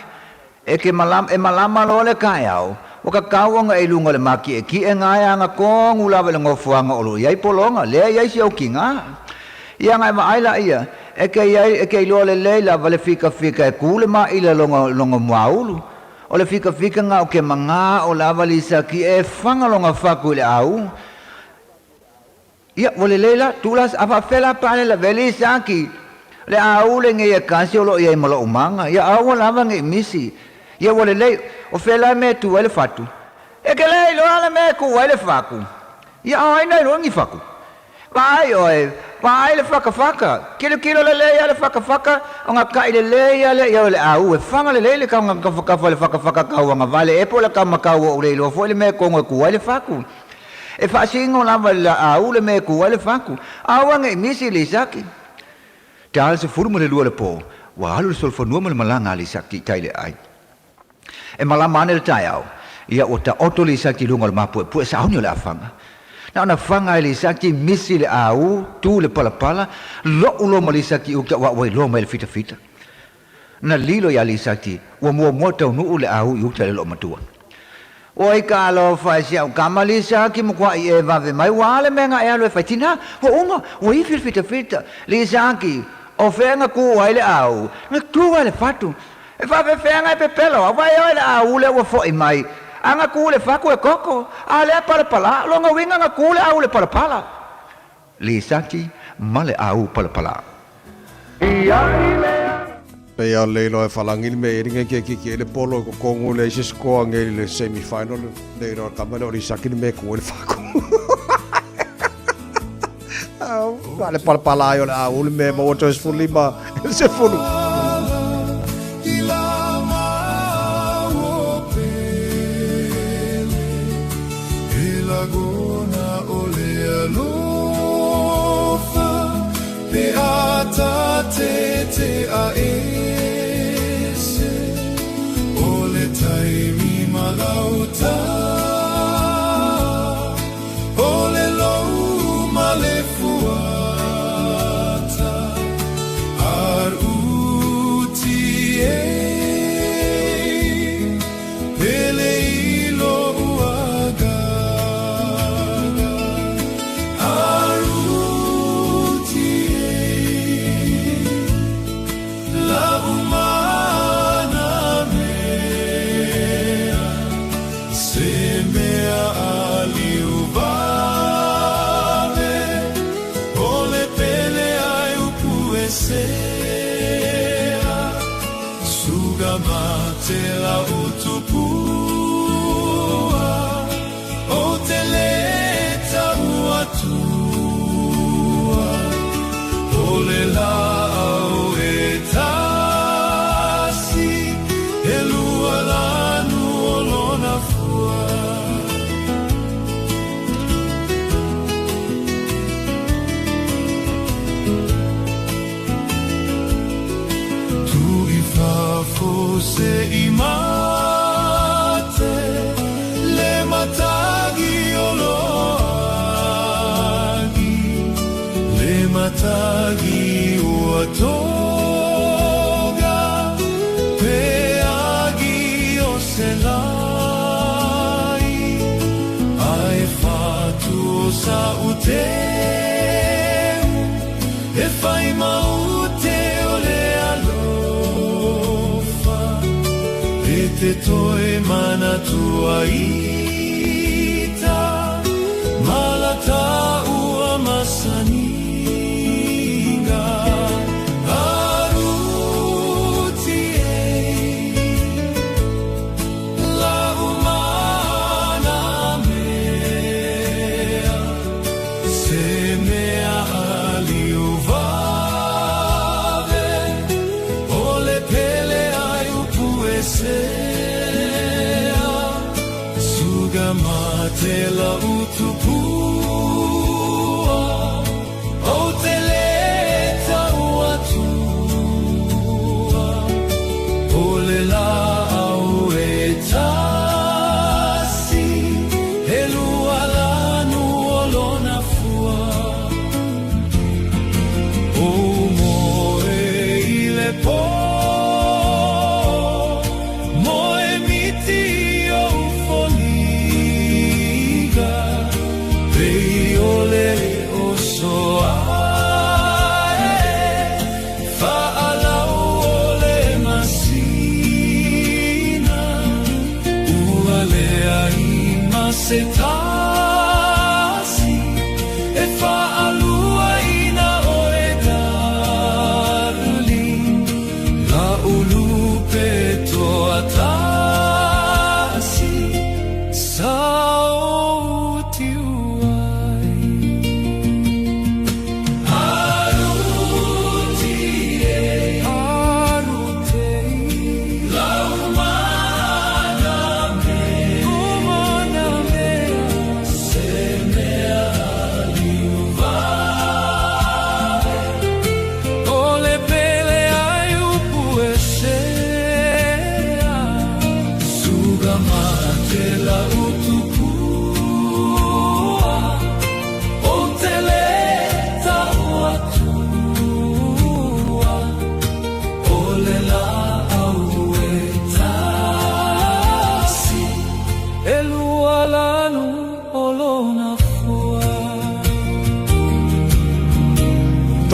E ke malama, e malama loa le kaeao, Ua kakau ona e i luga o le makiʻekiʻega e agatonu lava i le nofoaga o loo i ai pologa lea e i ai si ou tigā. Ia na e vaai laia, e te i ai, e te iloa lelei lava le fikafika e ku le maʻila lona, lona muaulu. O le fikafika na o ke magā o lava Lisaki e faga lona fatu i le au. Ia, ua lelei la, tuu la, a faafefea la pe a le lavea Lisaki, le au lenei e kasi o loo i ai ma lou maga. Ia aua lava nei misi. Ia ua lelei, o fea la le mea e tu ai le fatu? E te le iloa le mea e tu ai le fatu. Ia o ai na iloa ni fatu? Vaai oe, vaai le fakafaka, kilokilo lelei a le fakafaka, ona taʻi lelei a lea ia oe le au e faga lelei le taoga kafakafa le fakafaka tauaga vale e po o le taumatau ua ou le iloa foi le mea e kogo e ku ai le faku. E faasino lava i le laau le mea e ku ai le faku. Aua nei misi Lisaki. Ta le 12 o le po, ua alu le solofanua ma le malaga a Lisaki i tai le ai. E malama ane le taeao, ia ua taoto Lisaki i luga o le mapuepue sauni o le afaga. Na ona faga e Lisaki misi le au, tu le palapala, loʻu loa ma Lisaki i uta ua ua iloa mai le fitafita. Na lilo iā Lisaki, ua muamua taunuu le au i uta i le loomatua. Oi ka alofa e si au kama Lisaki makuaʻi e vave mai, ua a le mea na e alu e fai tinā, ua uma, ua ifi le fitafita. Lisaki, o fea na ku ai le au? Na tu ai le fatu. E faafefea e pepelo au, vaai oe le au lea ua foʻi mai. A na ku le fatu e koko, a lea palapala, lona uiga na ku le au le palapala. Lisaki ma le au palapala. Pei a le iloa e whalangi le me eringa ki ki ki le polo ko kongu le isi score nge le semi final le iloa kama le o Lisaki le me ku le faku. Au, le palapala ai o le au le me mo to 15 se fulu.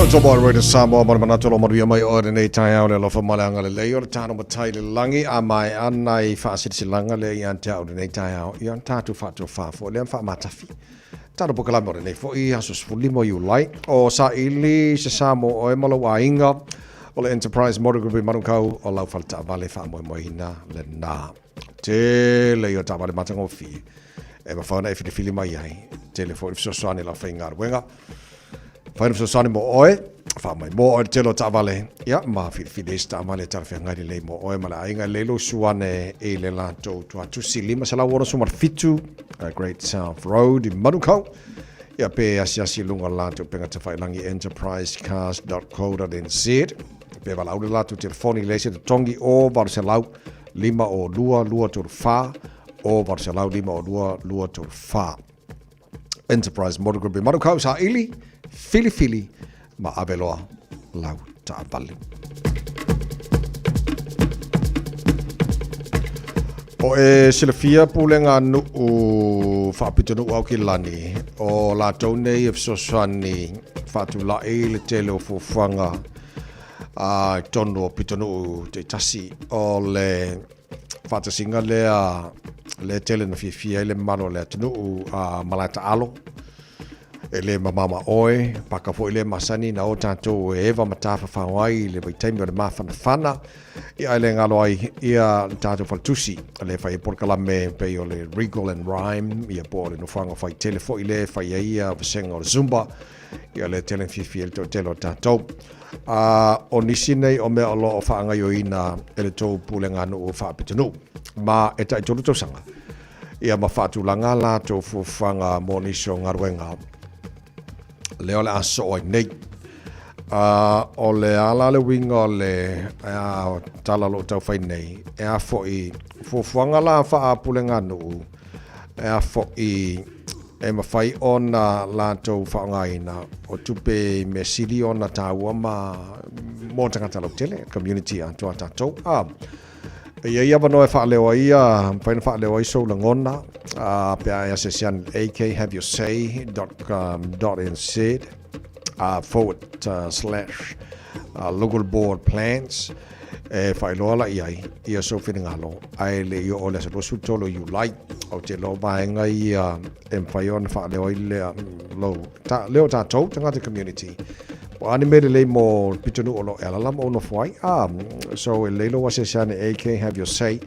Toto Boy Radio Samoa mo le manatu o lo manuia mai oe lenei taeao le alofa ma le agalelei o le tano matai i le lagi a maea nai faasilasilaga lea ia te au lenei taeao ia tatou faatofa foi lea ma faamatafi tano pokalame o lenei foi aso 15 o Iulai o saili se sa mo oe ma lou aiga o le Enterprise Motor Group i Manukau o lau faletaavale faamoemoeina lena. Tele ia taavale matagofie e mafai ona e filifili mai ai. Tele foi le fesoasoani i lau faigaluega. Fai na fesoasoani mo oe, faamai mo oe le tele o taavale, ia ma filifili ai se taavale e talafeagai lelei mo oe ma le aiga. E lelei lou suane i le latou tuatusi 567 Great South Road i Manukau. Ia pe asiasi i luga o le latou upega tafailangi enterprisecars.co.nz pe valaau le latou telefoni le se totogi o 800 502 234 o 800 502 234. Enterprise Motor Group i Manukau, saili, filifili ma ave loa lau taavale. O e silafia pulega nuu faapitonuu Aukilani, o latou nei e fesoasoani faatulai le tele o fuafuaga a i totonu o pitonuu taitasi. O le faatasiga lea le tele na fiafia ai le mamalu o le atunuu a malae taalo e le mamama oe, paka foi le masani na o tatou e eva ma tafafao ai i le vaitaimi o le mafanafana, ia ae le galo ai ia le tatou faletusi le fai ai polokalame pei o le Regal and Rhyme, ia po o le nofoaga faitele foi le fai ai ia vasega o le Zumba, ia le tele fiafia i le toatele o tatou. A o nisi nei o mea o lo o faagaoioina e le tou puleganuu faapitonuu ma e taitolu tausaga, ia ma faatulaga a latou fuafuaga mo nisi o galuega lea o le a soo ai nei. A o le a la le uiga o le a tala o lo o taufai nei, e a foi fuafuaga la faapuleganuu, e a foi e mafai ona latou faaaogaina o tupe i mea sili ona taua ma mo tagata lautele, community atoa tatou. A e i ai avanoa e faaleo ai ia, mafai ona faaleo ai sou lagona, a pe a e asiasi ane i akhaveyousay.nz forward slash local board plans e faailoa la i ai ia sou finagalo ae le i oo i le aso 23 o Iulai. Ou te iloa o vaega ia e mafai ona faaleo ai le lou ta, leo tatou tagata community. Po o a ni mea lelei mo le pitonuu o lo o e alala ma ou nofo ai. So e lelei lou asiasi ane akhaveyousay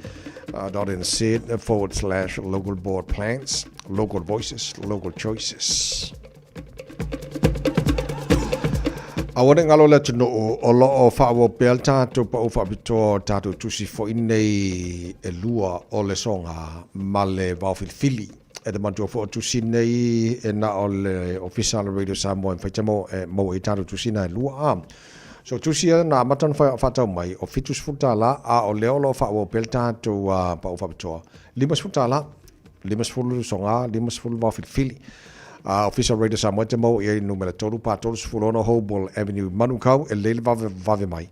dot nz forward slash local board plans, local voices, local choices. Aua ne galo le atunuu o lo o faaauau pea le tatou pau faapitoa o tatou tusi foi nei e lua o le soga ma le vaofilifili. E te manatua foi o tusi nei e na o le Ofisa o le Radio Samoa e mafai te e maua ai tatou tusi na e lua. A. So tusi ia na amata ona faatau mai o $70 a o lea o lo o faaauau pea le tatou pau faapitoa $50. 50 soga, 50 vaofilifili. Ofisa Radio Samoa te maua i ai numera 3 pa 36 Hobol Avenue, Manukau, e lelei le vave, vave mai.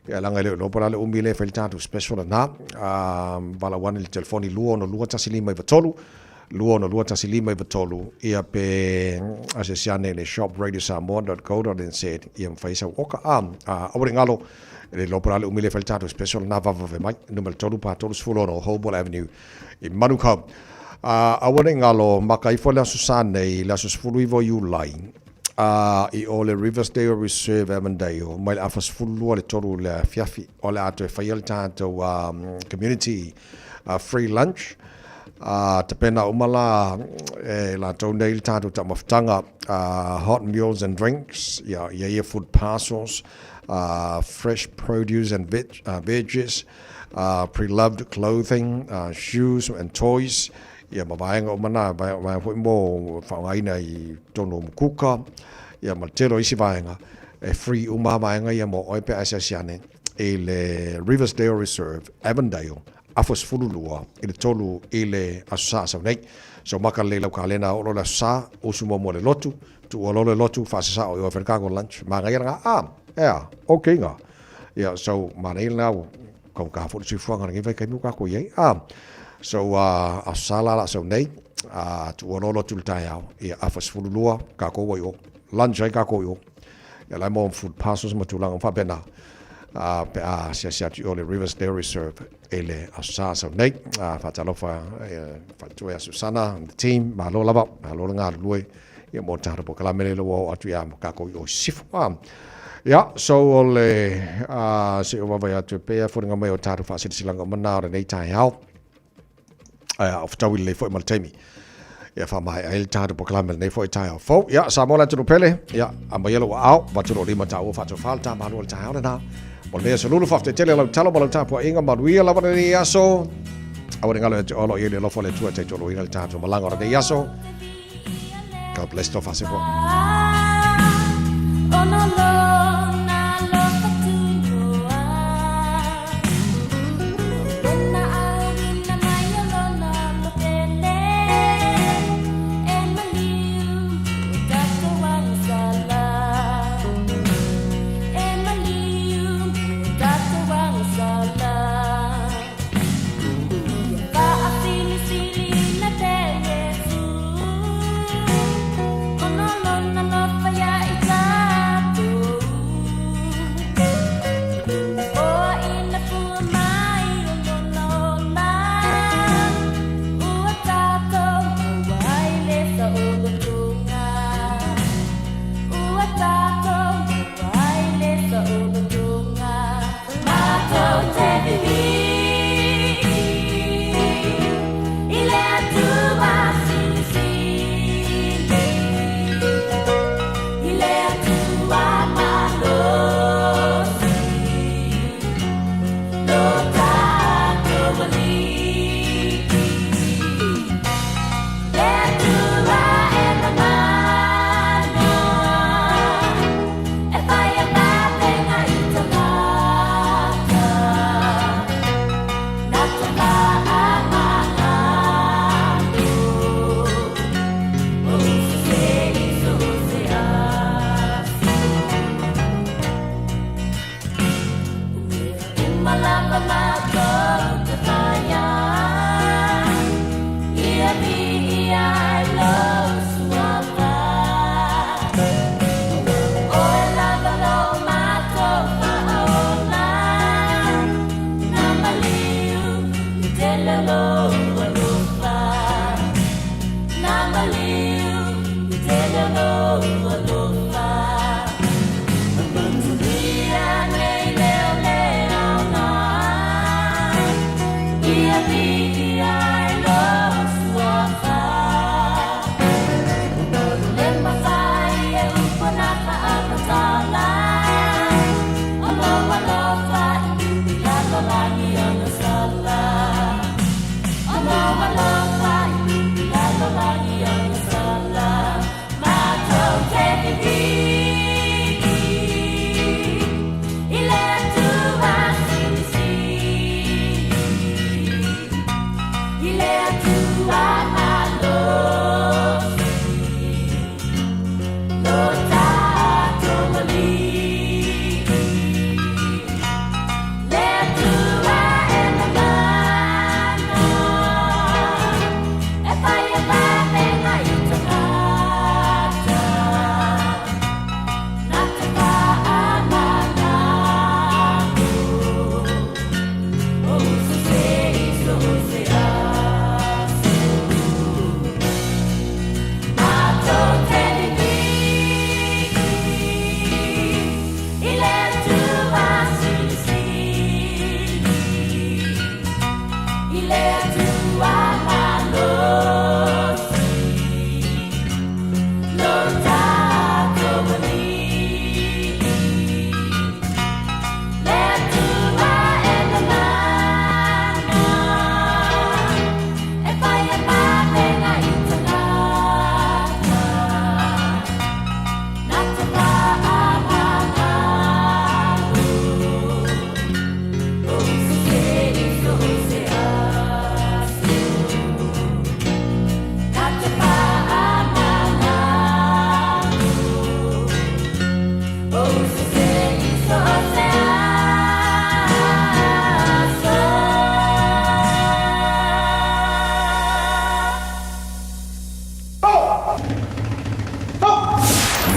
Ia leaga e le o iloa po o le a le umi lea e fai le tatou special lena. Valaau ane i le telefoni 262 1593, 262 1593, ia pe asiasi ane i le shopradiosamoa.co.nz ia ma fai sau oka. Aua ne i galo, e le iloa po o le a le umi lea e fai le tatou special lena, vavevave mai. Numera 3 pa 36 Hobol Avenue, i Manukau. A, aua ne i galo, maka ifo le aso Sa nei, le aso 19 o Iulai, a, i o le Riversdale Reserve Avondale, mai le afa 12 i le 3 i le afiafi, o le a toe faia le tatou um, community free lunch. A, tapena uma la e latou nei le tatou taumafataga, hot meals and drinks, ia, ia ia food parcels, fresh produce and veg, veggies, pre-loved clothing, shoes and toys, ia ma vaega uma na, vaega foi mo faaaogaina i totonu o mukuka, ia ma le tele o isi vaega, e free uma lava vaega ia mo oe pe a asiasi ane i le Riversdale Reserve, Avondale, afa 12 i le 3 i le Aso Sa sau nei. So maka lelei lau kalena oo loa le Aso Sa, usu muamua i le lotu, tuua loa le lotu, faasasao i o e fai le cargo lunch, manaia lena, ah, ea, okay nga. Ia, so, manaia lena ua kaugata foi le soifuaga i lenei vaitaimi ua tatou i ai. Ah, so, Aso Sa la la sau nei, tuua loa lotu i le taeao, ia, afa 12, tatou ua i o, lunch ai tatou i o. Ia la e maua ma food parcels ma tulaga uma faapena pe a asiasi atu i o le Riversdale Reserve i le Aso Sa sau nei. Faatalofa faletua ia Susana and the team, malo lava, malo le galulue ia mo le tatou polokalame lea ua oo atu ia tatou i o i Sisifo. Ia, so o le se i ou vaavaai atu e pei lava foliga mai o tatou faasilasilaga uma na o lenei taeao. Ae a o fetaui lelei foi ma le taimi. Ia faamaea ai le tatou polokalame lenei foi taeao fou. Ia, Samoa le atunuu pele, ia, aumaia lou aao, avatu lou lima taua faatofa le ta malu o le taeao lena. Mo lenei aso lulu, faafetai tele lau talo ma lau tapuaiga, manuia lava lenei aso. Aua ne i galo ia te oe o lo o i ai le alofa o le Atua e taitoaluaina le tatou malaga o lenei aso. God bless tofa se foʻi.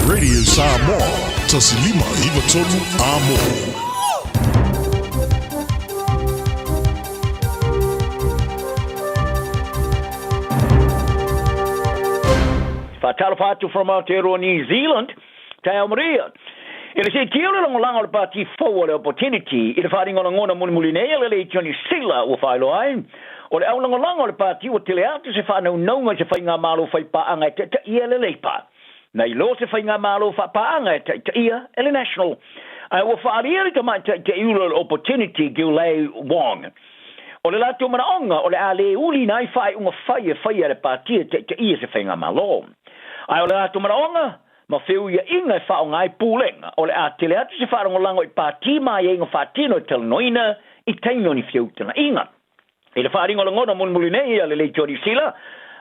Radio Samoa. 1593 Amo. Faatalofa atu from Aotearoa New Zealand, Taeao Maria. I le siitia o le lagolago a le Pati fou o le Opportunity i le faaaliga o lagona mulimuli nei a le Leitioni Sila ua faailoa ai, o le aulagolago a le Pati ua tele atu se faanaunauga i se faigamalo faipaaga e taitaia e le Leipa nai lo se faigamalo faapaaga e taitaia e le National. Ae ua faaalia le tamaitai teiula o le Opportunity Gilay Wong O le latou manaoga o le a le uliina ai faaiuga fai e faia e le Pati e taitaia se faigamalo. Ae o le latou manaoga, ma feuiaiga e faaaoga ai pulega, o le a tele atu se faalagolago i Pati ma aiaiga faatino e talanoaina i taimi o ni feutagaiga. I le faaaliga o lagona mulimuli nei a le Leitio Niu Sila,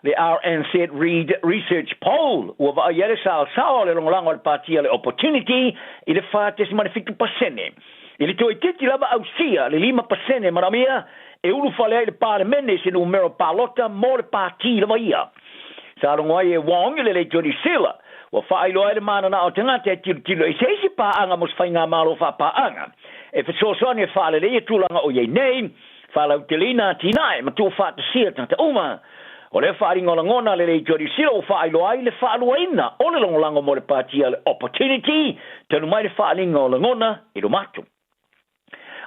le RNZ Reid Research Poll, ua vaaia ai le saosaoa o le lagolago a le Pati a le Opportunity i le 4.7%. I le toeitiiti lava ausia le 5% manaomia e ulufale ai le Palemene i se numera palota mo le pati lava ia. Sa logo ai e Wong i le Leitio Sila, ua faailoa ai le mananao o tagata e tilotilo i se isi paaga mo se faigamalo faapaaga e fesoasoani e faaleleia tulaga o i ai nei, faalauteleina atinae ma tuufaatasia tagata uma. O lea faaaliga o lagona a le Leitio Sila ua faailoa ai le faaluaina o le lagolago mo le pati a le Opportunity talu mai le faaaliga o lagona i luma atu.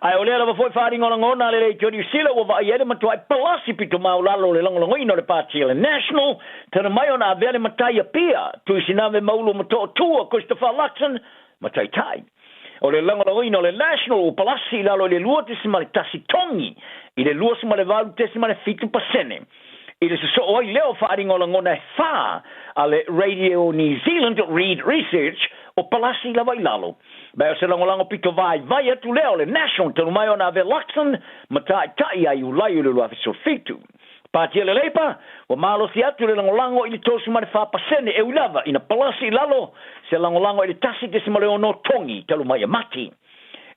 Ae o lea lava foi faaaliga o lagona a le Leitio Sila ua vaaia ai le matuai palasi pito maulalo o le lagolagoina o le pati a le National talu mai ona avea le matai Apia Tuisinave Maulu Motootua Christopher Luxon ma taitai. O le lagolagoina o le National ua palasi i lalo i le 2.1 togi i le 28.7%. I le sosoo ai lea o faaaliga o lagona e fa a le Radio New Zealand Reid Research o palasi lava i lalo. Ma o se lagolago pito vaivai atu lea o le National talu mai ona avea Luxon ma taitai ia Iulai o le 2017. Pati a le Leipa, ua malosi atu le lagolago i le 34% e ui lava ina palasi i lalo se lagolago i le 1.6 togi talu mai ia Mati.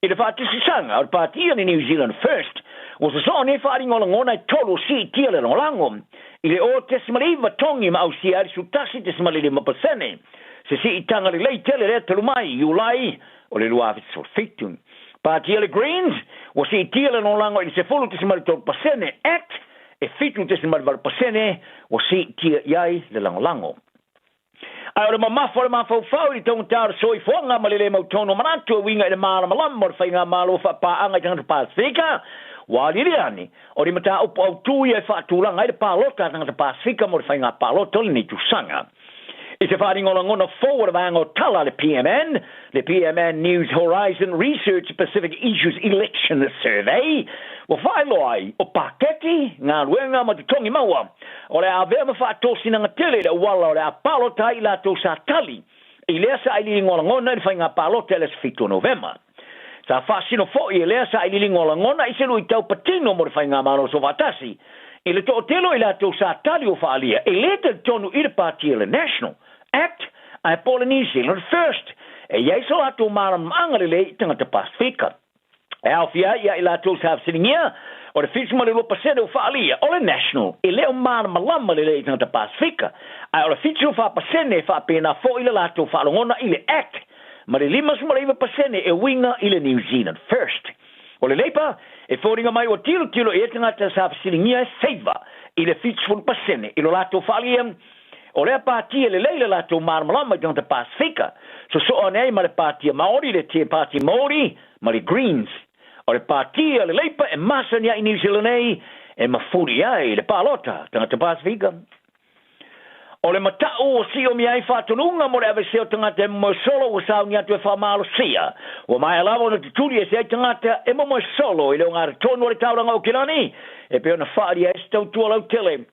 I le faatusitusaga o le pati a le New Zealand First, ua sosoo nei faaaliga o lagona e tolu o siitia le lagolago i le 0.9 togi ma ausia ai le 11.5%, se siitaga lelei tele lea talu mai Iulai o le 2017. Pati a le Greens, ua siitia le lagolago i le 10.3% at e 7.8% ua siitia i ai le lagolago. Ae o le mamafa o le mafaufau i le taugata o le soifuaga ma le le mautonu o manatu e uiga i le malamalama o le faigamalo faapaaga i tagata Pasefika, ua aliali ane o ni mataupu autū ia e faatulaga ai le palota a tagata Pasefika mo le faiga palota o lenei tausaga. I se faaaliga o lagona fou o le vaega o tala a le PMN, le PMN News Horizon Research Pacific Issues Election Survey, ua faailoa ai o paketi, galuega ma totogi maua o le a avea ma faatosinaga tele i le auala o le a palota ai i latou sa tali i lea sailiiliga o lagona i le faiga palota i le aso 7 o Novema. Sa faasino foi e lea sailiiliga o lagona i se luitau patino mo le faigamalo soofaatasi i le toatele o i latou sa tali ua faaalia e lē talitonu i le pati a le National, Act ae po o le New Zealand First e i ai so latou malamalamaaga lelei i tagata Pasefika. E aofia ai ia i latou sa fesiligia, o le 72% ua faaalia o le National e le o malamalama lelei i tagata Pasefika, ae o le 74% e faapena foi le latou faalogona i le Act ma le 59% e uiga i le New Zealand First. O le Labour, e foliga mai ua tilotilo i ai tagata sa fesiligia e favour i le 70% i lo latou faaalia o lea pati e lelei le latou malamalama i tagata Pasefika, sosoo ane ai ma le Patia Maori, le Te Pati Maori ma le Greens. O le pati a le Labour e masani ai i New Zealand nei e mafuli ai le palota tagata Pasefika. O le mata'u ua siomia ai faatonuga mo le aveesea o tagata e momoe solo ua sauni atu e faamalosia. Ua maea lava ona tutuli ese ai tagata e momoe solo i le ogatotonu o le taulaga o Aukilani e pei ona faaalia ai se tautua lautele.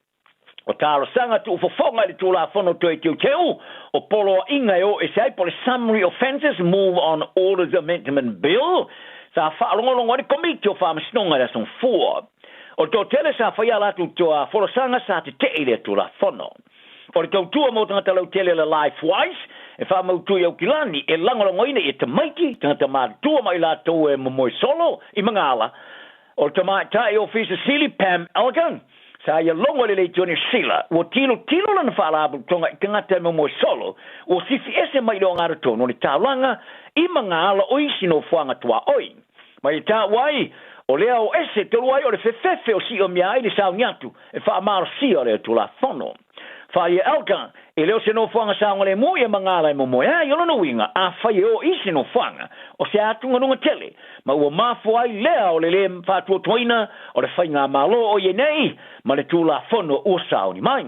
O talosaga tuufofoga i le Tulafono Toe Teuteu o Poloaiga e o ese ai po o le Summary Offences Move on Orders Amendment Bill sa faalogologo ai le Komiti o Faamasinoga i le Aso Gafua. O le toatele sa faia a latou toa folasaga sa tetee i lea Tulafono. O le tautua mo tagata lautele le Lifewise e faamautu i Aukilani e lagolagoina i tamaiti, tagata matutua ma i latou e momoe solo i magala. O le tamaitai Ofisa Sili Pam Elkin Sa ia logo i le Leitio Niu Sila, ua tilotilo lana faalapotopotoga i tagata e momoe solo, ua sifi ese mai i le ogatotonu o le taulaga i magaala o isi nofoaga tuaoi. Ma ia taua ai, o lea o ese talu ai o le fefefe o siomia ai le sauni atu e faamalosia lea Tulafono. Faaalia Elgar, e le o se nofoaga saogalemu ia magaala e momoe ai. O lona uiga, afai e o i isi nofoaga, o se atugaluga tele, ma ua mafua ai lea o le lē faatuatuaina o le faigamālō o iai nei ma le Tulafono ua sauni mai.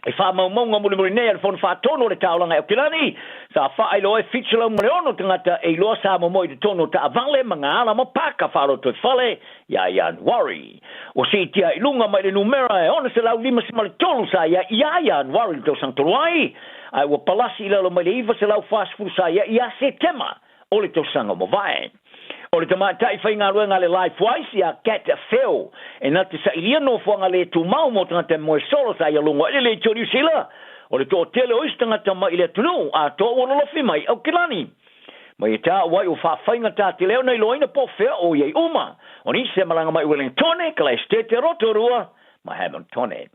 I faamaumauga mulimuli nei a le Fono Faatonu o le Taulaga i Aukilani, sa faailoa ai 76 tagata e iloa sa momoe i totonu o taavale ma gaala ma paka faalotoifale ia Ianuari. Ua siitia i luga mai le numera e 653 sa i ai ia Ianuari i le tausaga talu ai, ae ua palasi i lalo mai le 940 sa i ai ia Setema o le tausaga ua mavae. O le tamaitai faigaluega a le Lifewise ia Kat Feo e na te sailia nofoaga lē tumau mo tagata e moe solo sa ia logo ai le Leitio Niu Sila, o le toatele o isi tagata mai i le atunuu atoa ua lolofi mai i Aukilani. Ma ia taua ai ua faafaigata tele ona iloaina po o fea o i ai uma o nisi e malaga mai i Wellingtone, Kalaesetete, Rotorua ma Hamiltone.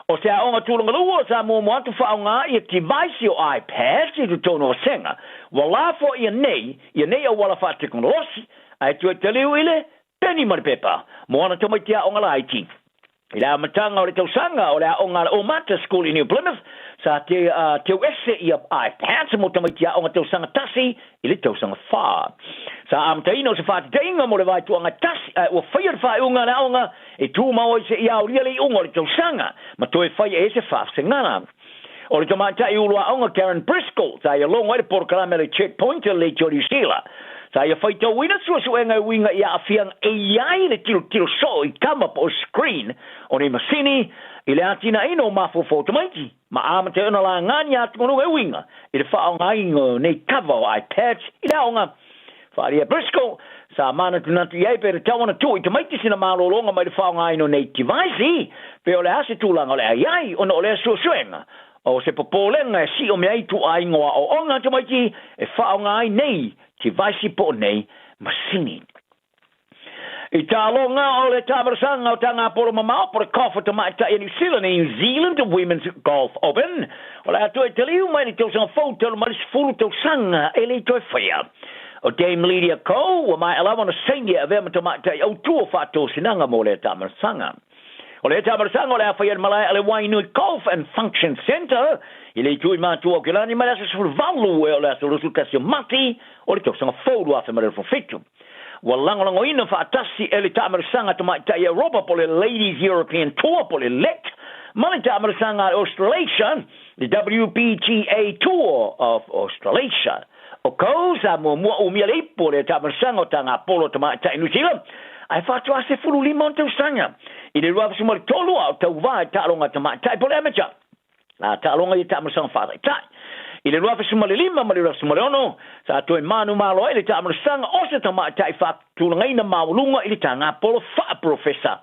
O se aoga tulagalua sa muamua atu faaaoga ia tivaisi o iPads i totonu o vasega ua lafoa ia nei ia nei auala faatekonolosi ae toe taliu i le peni ma le pepa mo ana tamaiti aoga laiti. I le amataga o le tausaga o le aoga a le Omata School i New Plymouth, sa te teu ese ia iPads mo tamaiti aoga tausaga tasi i le tausaga whā. Sa amataina o se whāteteinga mo le vaetuaga tasi ae ua faia le faaiuga a le aoga e tumau ai seia aolia le iuga o le tausaga ma toe faia e se faafesegana. O le tamaitai ulu aoga Karen Briscoe sa ia logo ai le polokalame a le Checkpoint a le Leitio Niu Sila. Sa ia faitauina suesuega e uiga i aafiaga e i ai le tilotilo soo i kama po o screen o nei masini i le atinaeina o mafaufau o tamaiti ma amata ai ona laga ni atugaluga e uiga i le faaaogaina o nei kava o iPads i le aoga. Faaalia Briscoe, sa manatunatu i ai pe tatau ona tuu i tamaiti sina malōlōga mai le faaaogaina o nei tivaisi, pe o le a se tulaga o le a i ai ona o lea suesuega o se popolega e siomia ai ituaiga o aoaoga a tamaiti e faaaoga ai nei tivaisi po o nei masini. I taaloga o le taamalosaga o tagapolo mamao po o le Golf o Tamaitai a Niu Sila, New Zealand Women's Golf Open, o le a toe taliu mai le tausaga fou talu mai le 10 tausaga e le i toe faia. O Dame Lydia Ko ua maea lava ona saini e avea ma tamaitai autū o faatosinaga mo lea taamalosaga. O lea taamalosaga o le a faia i le malae a le Wainui Golf and Function Centre i le itu i Matua o Kilani mai le aso 18 e o le aso 21 o Mati o le tausaga fou 2027. Ua lagolagoina faatasi e le taamalosaga tamaitai Europa po o le Ladies European Tour po o le LET ma le taamalosaga a le Australasia, le WPGA Tour of Australasia. O Ko sa muamua umia le ipu o le taamalosaga o tagapolo tamaitai Niu Sila ae faatoa 15 ona tausaga i le 2023 a o tauvā i taaloga tamaitai po o le amateur. A taaloga ia taamalosaga faataitai. I le 2005 ma le 2006, sa toe manumalo ai le taamalosaga o se tamaitai faatulagaina maualuga i le tagapolo faaprofesa.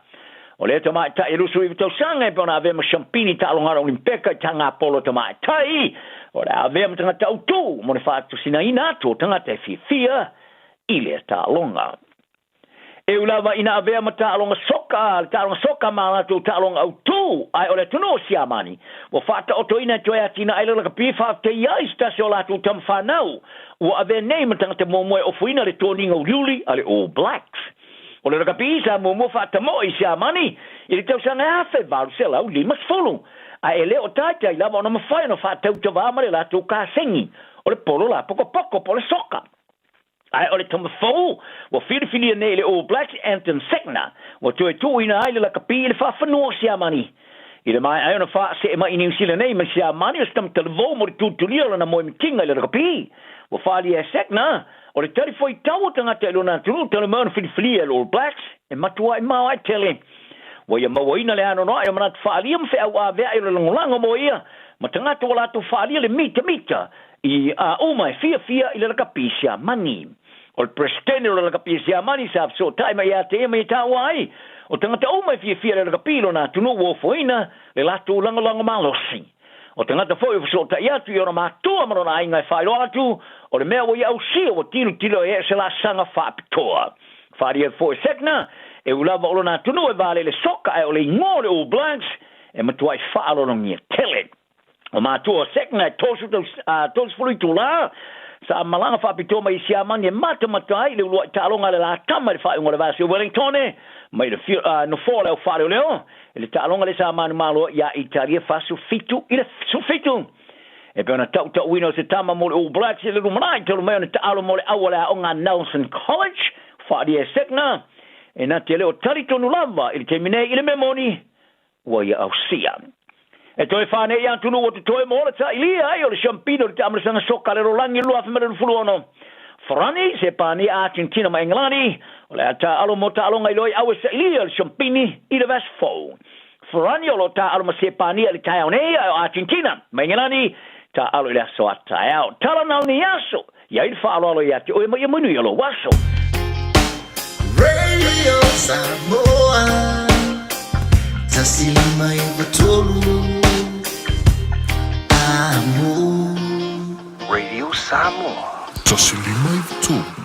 O lea tamaitai e 29 tausaga e pei ona avea ma siampini taaloga a le Olimpeka i tagapolo tamaitai, o le a avea ma tagata autū mo le faatusinaina atu o tagata e fiafia i lea taaloga. E ui lava ina avea ma taaloga soka, le taaloga soka ma a latou taaloga autū, ae o le atunuu o Siamani ua faataotoina e toe atinae le lakapi faafetai ai se tasi o latou tama fanau ua avea nei ma tagata muamua e ofoina le toniga uliuli a le All Blacks. O le lakapi sa muamua faatamoe i Siamani i le tausaga e 1850, ae e le o taitai lava ona mafai ona faatautavā ma le latou kasegi o le polo lapokopoko po o le soka. Ae o le tama fou ua filifilia nei e le All Blacks, Anton Segner, ua toe tuuina ai le lakapi i le faafanua o Siamani. I le maea ai ona faasee mai i Niu Sila nei mai Siamani o se tama talavou mo le tulitulia o lana moemitiga i le lakapi. Ua faaalia e Segner, o le talifuaitau o tagata i lona atunuu talu mai ona filifilia e le All Blacks e matuai maoae tele. Ua ia mauaina le anoanoai o manatu faaalia ma feauaveai o le lagolago mo ia ma tagata ua latou faaalia le mitamita i a uma e fiafia i le lakapi Siamani. O le Peresetene o le lakapi Siamani sa fesootai mai ia te ia ma ia taua ai, o tagata uma e fiafia i le lakapi i lona atunuu ua ofoina le latou lagolago malosi. O tagata foi ua fesootai atu i ona matua ma lona aiga e faailoa atu, o le mea ua ia ausia ua tilotilo e se laasaga faapitoa. Faaalia foi e Segner, E ui lava o lona atunuu e vale i le soka ae o le igoa o le All Blacks e matuai faalologia tele. O matua o Sekna e 30 itulā sa malaga faapitoa mai i Siamani e matamata ai i le uluai taaloga a le latama i le faaiuga o le vasi o Wellingtone mai le nofoa o le au faaleoleo i le taaloga lea sa manumalo ai ia Italia 47 i le 17. E pei ona tautauina o se tama mo le All Blacks i le lumanai talu mai ona taalo mo le au a le aoga a Nelson College, faaalia e Sekna e na te le o talitonu lava i le taimi nei i le mea moni ua ia ausia. E toe whānei i atunuu o te toe mo le tailia ai o le siampina o le taamilisaga soka a le lalolagi 2026. Farani, Sepania, Argentina ma Engelani, o le a taaalo mo taaloga i loa i au e sailia le siampini i le vasi fou. Farani o lo o taaalo ma Sepania i le taeao nei, ae o Argentina ma Engelani taaalo i le aso a taeao. Tala na o nei aso, i ai le faaaloalo ia te oe ma ia manuia lou aso. Radio Samoa 105.3 Amo. Radio Samoa. 153.